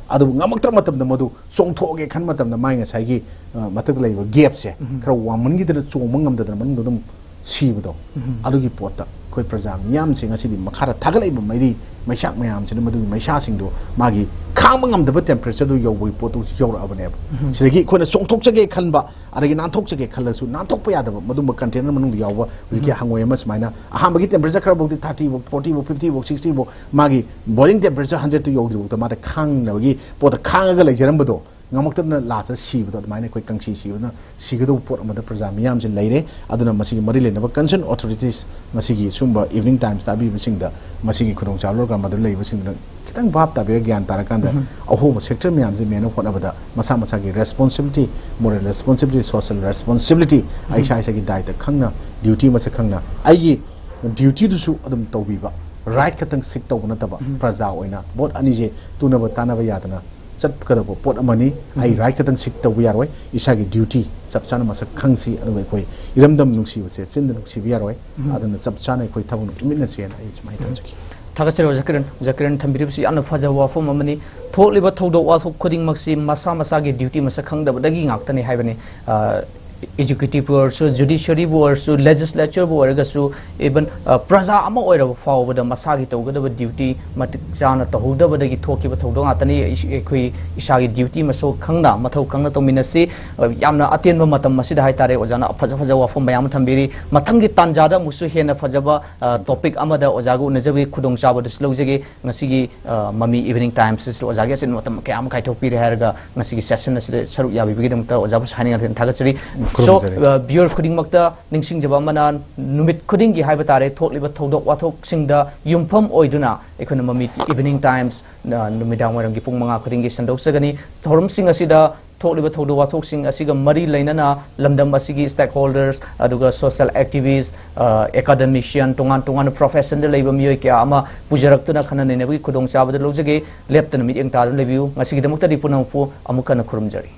ꯑꯗꯨꯕꯨ ꯉꯝꯃꯛꯇ꯭ꯔ ꯃꯇꯝꯗ ꯃꯗꯨ ꯆꯣꯡꯊꯣꯛꯑꯒꯦ ꯈꯟꯕ ꯃꯇꯝꯗ ꯃꯥꯒꯤ ꯉꯁꯥꯏꯒꯤ, ꯑ, ꯃꯊꯛꯇ ꯂꯩꯕ ꯒꯦꯞꯁꯦ ꯈꯔ ꯋꯥꯡꯃꯟꯈꯤꯗꯅ ꯆꯣꯡꯕ ꯉꯝꯗꯗꯅ ꯃꯅꯨꯡꯗ ꯑꯗꯨꯝ ꯁꯤꯕꯗꯣ, ꯑꯗꯨꯒꯤ ꯄꯣꯠꯇ ꯑꯩꯈꯣꯏ ꯄ꯭ꯔꯖꯥ ꯃꯤꯌꯥꯝꯁꯦ ꯉꯁꯤꯗꯤ ꯃꯈꯥꯗ ꯊꯥꯒꯠꯂꯛꯏꯕ ꯃꯩꯔꯤ ꯃꯩꯁꯥꯛ ꯃꯌꯥꯝꯁꯤꯅ ꯃꯗꯨꯒꯤ ꯃꯩꯁꯥꯁꯤꯡꯗꯣ ꯃꯥꯒꯤ ꯈꯥꯡꯕ ꯉꯝꯗꯕ temperature ꯗꯨ ꯌꯧꯕꯒꯤ ꯄꯣꯠꯇꯨ ꯌꯧꯔꯛꯑꯕꯅꯦꯕ꯫ ꯁꯤꯗꯒꯤ ꯑꯩꯈꯣꯏꯅ ꯆꯣꯡꯊꯣꯛꯆꯒꯦ ꯈꯟꯕ, ꯑꯗꯒꯤ ꯅꯥꯟꯊꯣꯛꯆꯒꯦ ꯈꯜꯂꯁꯨ ꯅꯥꯟꯊꯣꯛꯄ ꯌꯥꯗꯕ, ꯃꯗꯨꯝꯕ container ꯃꯅꯨꯡꯗ ꯌꯥꯎꯕ ꯍꯧꯖꯤꯛꯀꯤ ꯍꯪꯉꯣꯏ ꯑꯃ ꯁꯨꯃꯥꯏꯅ ꯑꯍꯥꯟꯕꯒꯤ temperature ꯈꯔꯐꯥꯎꯗꯤ thirty ꯐꯥꯎ, forty ꯐꯥꯎ, fifty ꯐꯥꯎ, sixty ꯐꯥꯎ ꯃꯥꯒꯤ boiling temperature hundred ꯇꯨ ꯌꯧꯗ꯭ꯔꯤꯐꯥꯎꯗ ꯃꯥꯗ ꯈꯥꯡꯅꯕꯒꯤ ꯄꯣꯠꯇ ꯈꯥꯡꯉꯒ ꯂꯩꯖꯔꯝꯕꯗꯣ ꯉꯝꯃꯛꯇꯗꯅ ꯂꯥꯁꯇ ꯁꯤꯕꯗꯣ, ꯑꯗꯨꯃꯥꯏꯅ ꯑꯩꯈꯣꯏ ꯀꯪꯁꯤ ꯁꯤꯕꯅ ꯁꯤꯒꯗꯧꯕ ꯄꯣꯠ ꯑꯃꯗ ꯄ꯭ꯔꯖꯥ ꯃꯤꯌꯥꯝꯁꯦ ꯂꯩꯔꯦ꯫ ꯑꯗꯨꯅ ꯃꯁꯤꯒꯤ ꯃꯔꯤ ꯂꯩꯅꯕ concern authorities, ꯃꯁꯤꯒꯤ ꯁꯨꯝꯕ Evening Times ꯇꯥꯕꯤꯕꯁꯤꯡꯗ ꯃꯁꯤꯒꯤ ꯈꯨꯗꯣꯡꯆꯥꯕ ꯂꯧꯔꯒ ꯃꯗꯨ ꯂꯩꯕꯁꯤꯡꯗꯨꯅ ꯈꯤꯇꯪ ꯚꯥꯞ ꯇꯥꯕꯤꯔꯒ ꯒ꯭ꯌꯥꯟ ꯇꯥꯔꯀꯥꯟꯗ ꯑꯍꯣꯕ sector ꯃꯌꯥꯝꯁꯦ ꯃꯦꯟꯅꯕ ꯍꯣꯠꯅꯕꯗ ꯃꯁꯥ ꯃꯁꯥꯒꯤ responsibility, moral responsibility, social responsibility, ꯑꯩ ꯏꯁꯥ ꯏꯁꯥꯒꯤ ꯗꯥꯏꯇ ꯈꯪꯅ, duty ꯃꯁꯛ ꯈꯪꯅ ꯑꯩꯒꯤ duty ꯗꯨꯁꯨ ꯑꯗꯨꯝ ꯇꯧꯕꯤꯕ, right ꯈꯛꯇꯪ seek ꯇꯧꯕ ꯅꯠꯇꯕ ꯄ꯭ꯔꯖꯥ ꯑꯣꯏꯅ ꯚꯣꯠ ꯑꯅꯤꯁꯦ ꯇꯨꯅꯕ ꯇꯥꯅꯕ ꯌꯥꯗꯅ ꯆꯠꯀꯗꯕ ꯄꯣꯠ ꯑꯃꯅꯤ꯫ ꯑꯩ right ꯈꯛꯇꯪ seek ꯇꯧꯕ ꯌꯥꯔꯣꯏ, ꯏꯁꯥꯒꯤ duty ꯆꯞ ꯆꯥꯅ ꯃꯁꯛ ꯈꯪꯁꯤ, ꯑꯗꯨꯒ ꯑꯩꯈꯣꯏ ꯏꯔꯝꯗꯝ ꯅꯨꯡꯁꯤꯕꯁꯦ ꯆꯤꯟꯗ ꯅꯨꯡꯁꯤꯕ ꯌꯥꯔꯣꯏ꯫ ꯑꯗꯨꯅ ꯆꯞ ꯆꯥꯅ ꯑꯩꯈꯣꯏ ꯊꯕꯛ ꯏꯃꯤꯠꯅꯁꯦꯅ ꯑꯩ ꯁꯨꯃꯥꯏꯅ ꯊꯝꯖꯒꯦ꯫ ꯊꯥꯒꯠꯆꯔꯤ ꯑꯣꯖꯥ ꯀꯤꯔꯟ꯫ ꯑꯣꯖꯥ ꯀꯤꯔꯟ ꯊꯝꯕꯤꯔꯤꯕꯁꯤ ꯌꯥꯝꯅ ꯐꯖꯕ ꯋꯥꯐꯝ ꯑꯃꯅꯤ꯫ ꯊꯣꯛꯂꯤꯕ ꯊꯧꯗꯣꯛ ꯋꯥꯊꯣꯛ ꯈꯨꯗꯤꯡꯃꯛꯁꯤ ꯃꯁꯥ ꯃꯁꯥꯒꯤ duty ꯃꯁꯛ ꯈꯪꯗꯕꯗꯒꯤ ꯉꯥꯛꯇꯅꯤ ꯍꯥꯏꯕꯅꯤ꯫ ꯑ, executive ꯕꯨ ꯑꯣꯏꯔꯁꯨ, judiciary ꯕꯨ ꯑꯣꯏꯔꯁꯨ, legislature ꯕꯨ ꯑꯣꯏꯔꯒꯁꯨ, even, ꯑ, ꯄ꯭ꯔꯖꯥ ꯑꯃ ꯑꯣꯏꯔꯕ ꯐꯥꯎꯕꯗ ꯃꯁꯥꯒꯤ ꯇꯧꯒꯗꯕ duty ꯃꯇꯤꯛ ꯆꯥꯅ ꯇꯧꯍꯧꯗꯕꯗꯒꯤ ꯊꯣꯛꯈꯤꯕ ꯊꯧꯗꯣꯛ ꯉꯥꯛꯇꯅꯤ꯫ ꯑꯩ-, ꯑꯩꯈꯣꯏ ꯏꯁꯥꯒꯤ duty ꯃꯁꯛ ꯈꯪꯅ, ꯃꯊꯧ ꯈꯪꯅ ꯇꯧꯃꯤꯟꯅꯁꯤ꯫ ꯑ, ꯌꯥꯝꯅ ꯑꯇꯦꯟꯕ ꯃꯇꯝ ꯑꯁꯤꯗ ꯍꯥꯏꯇꯥꯔꯦ, ꯑꯣꯖꯥꯅ ꯐꯖ ꯐꯖꯕ ꯋꯥꯐꯝ ꯃꯌꯥꯝ ꯑꯃ ꯊꯝꯕꯤꯔꯤ꯫ ꯃꯊꯪꯒꯤ ꯇꯥꯟꯖꯥꯗ ꯑꯃꯨꯛꯁꯨ ꯍꯦꯟꯅ ꯐꯖꯕ, ꯑ, topic ꯑꯃꯗ ꯑꯣꯖꯥꯒ ꯎꯅꯖꯕꯒꯤ ꯈꯨꯗꯣꯡꯆꯥꯕꯗꯨꯁꯨ ꯂꯧꯖꯒꯦ꯫ ꯉꯁꯤꯒꯤ, ꯑ, ꯃꯃꯤ Evening Times ꯑꯁꯤꯗ ꯑꯣꯖꯥꯒꯤ ꯑꯆꯤꯟꯕ ꯃꯇꯝ ꯀꯌꯥ ꯑꯃ ꯀꯥꯏꯊꯣꯛꯄꯤꯔꯦ ꯍꯥꯏꯔꯒ ꯉꯁꯤꯒꯤ session ꯑꯁꯤꯗ ꯁꯔꯨꯛ ꯌꯥꯕꯤꯕꯒꯤꯗꯃꯛꯇ ꯑꯣꯖꯥꯕꯨꯁꯨ ꯍꯥꯏꯅꯤꯡꯉꯥꯏ ꯊꯥꯒꯠꯆꯔꯤ꯫ So, ꯈꯨꯔꯨꯝꯖꯔꯤ꯫ ꯑ, viewer ꯈꯨꯗꯤꯡꯃꯛꯇ ꯅꯤꯡꯁꯤꯡꯖꯕ ꯑꯃꯅ, ꯅꯨꯃꯤꯠ ꯈꯨꯗꯤꯡꯒꯤ ꯍꯥꯏꯕ ꯇꯥꯔꯦ, ꯊꯣꯛꯂꯤꯕ ꯊꯧꯗꯣꯛ ꯋꯥꯊꯣꯛꯁꯤꯡꯗ ꯌꯨꯝꯐꯝ ꯑꯣꯏꯗꯨꯅ ꯑꯩꯈꯣꯏꯅ ꯃꯃꯤ Evening Times, ꯑ, ꯅꯨꯃꯤꯗꯥꯡ ꯋꯥꯏꯔꯝꯒꯤ ꯄꯨꯡ ꯃꯉꯥ ꯈꯨꯗꯤꯡꯒꯤ ꯁꯟꯗꯣꯛꯆꯒꯅꯤ꯫ ꯊꯧꯔꯝꯁꯤꯡ ꯑꯁꯤꯗ ꯊꯣꯛꯂꯤꯕ ꯊꯧꯗꯣꯛ ꯋꯥꯊꯣꯛꯁꯤꯡ ꯑꯁꯤꯒ ꯃꯔꯤ ꯂꯩꯅꯅ ꯂꯝꯗꯝ ꯑꯁꯤꯒꯤ stakeholders, ꯑꯗꯨꯒ social activist, ꯑ, academician, ꯇꯣꯉꯥꯟ ꯇꯣꯉꯥꯟꯕ profession ꯗ ꯂꯩꯕ ꯃꯤꯑꯣꯏ ꯀꯌꯥ ꯑꯃ ꯄꯨꯖꯔꯛꯇꯨꯅ ꯈꯟꯅ ꯅꯩꯅꯕꯒꯤ ꯈꯨꯗꯣꯡꯆꯥꯕꯗ ꯂꯧꯖꯒꯦ꯫ ꯂꯦꯞꯇꯅ ꯃꯤꯠꯌꯦꯡ ꯇꯥꯗꯨꯅ ꯂꯩꯕꯤꯌꯨ꯫ ꯉꯁꯤꯒꯤꯗꯃꯛꯇꯗꯤ ꯄꯨꯝꯅꯃꯛꯄꯨ ꯑꯃꯨꯛ ꯍꯟꯅ ꯈꯨꯔꯨꯝꯖꯔꯤ꯫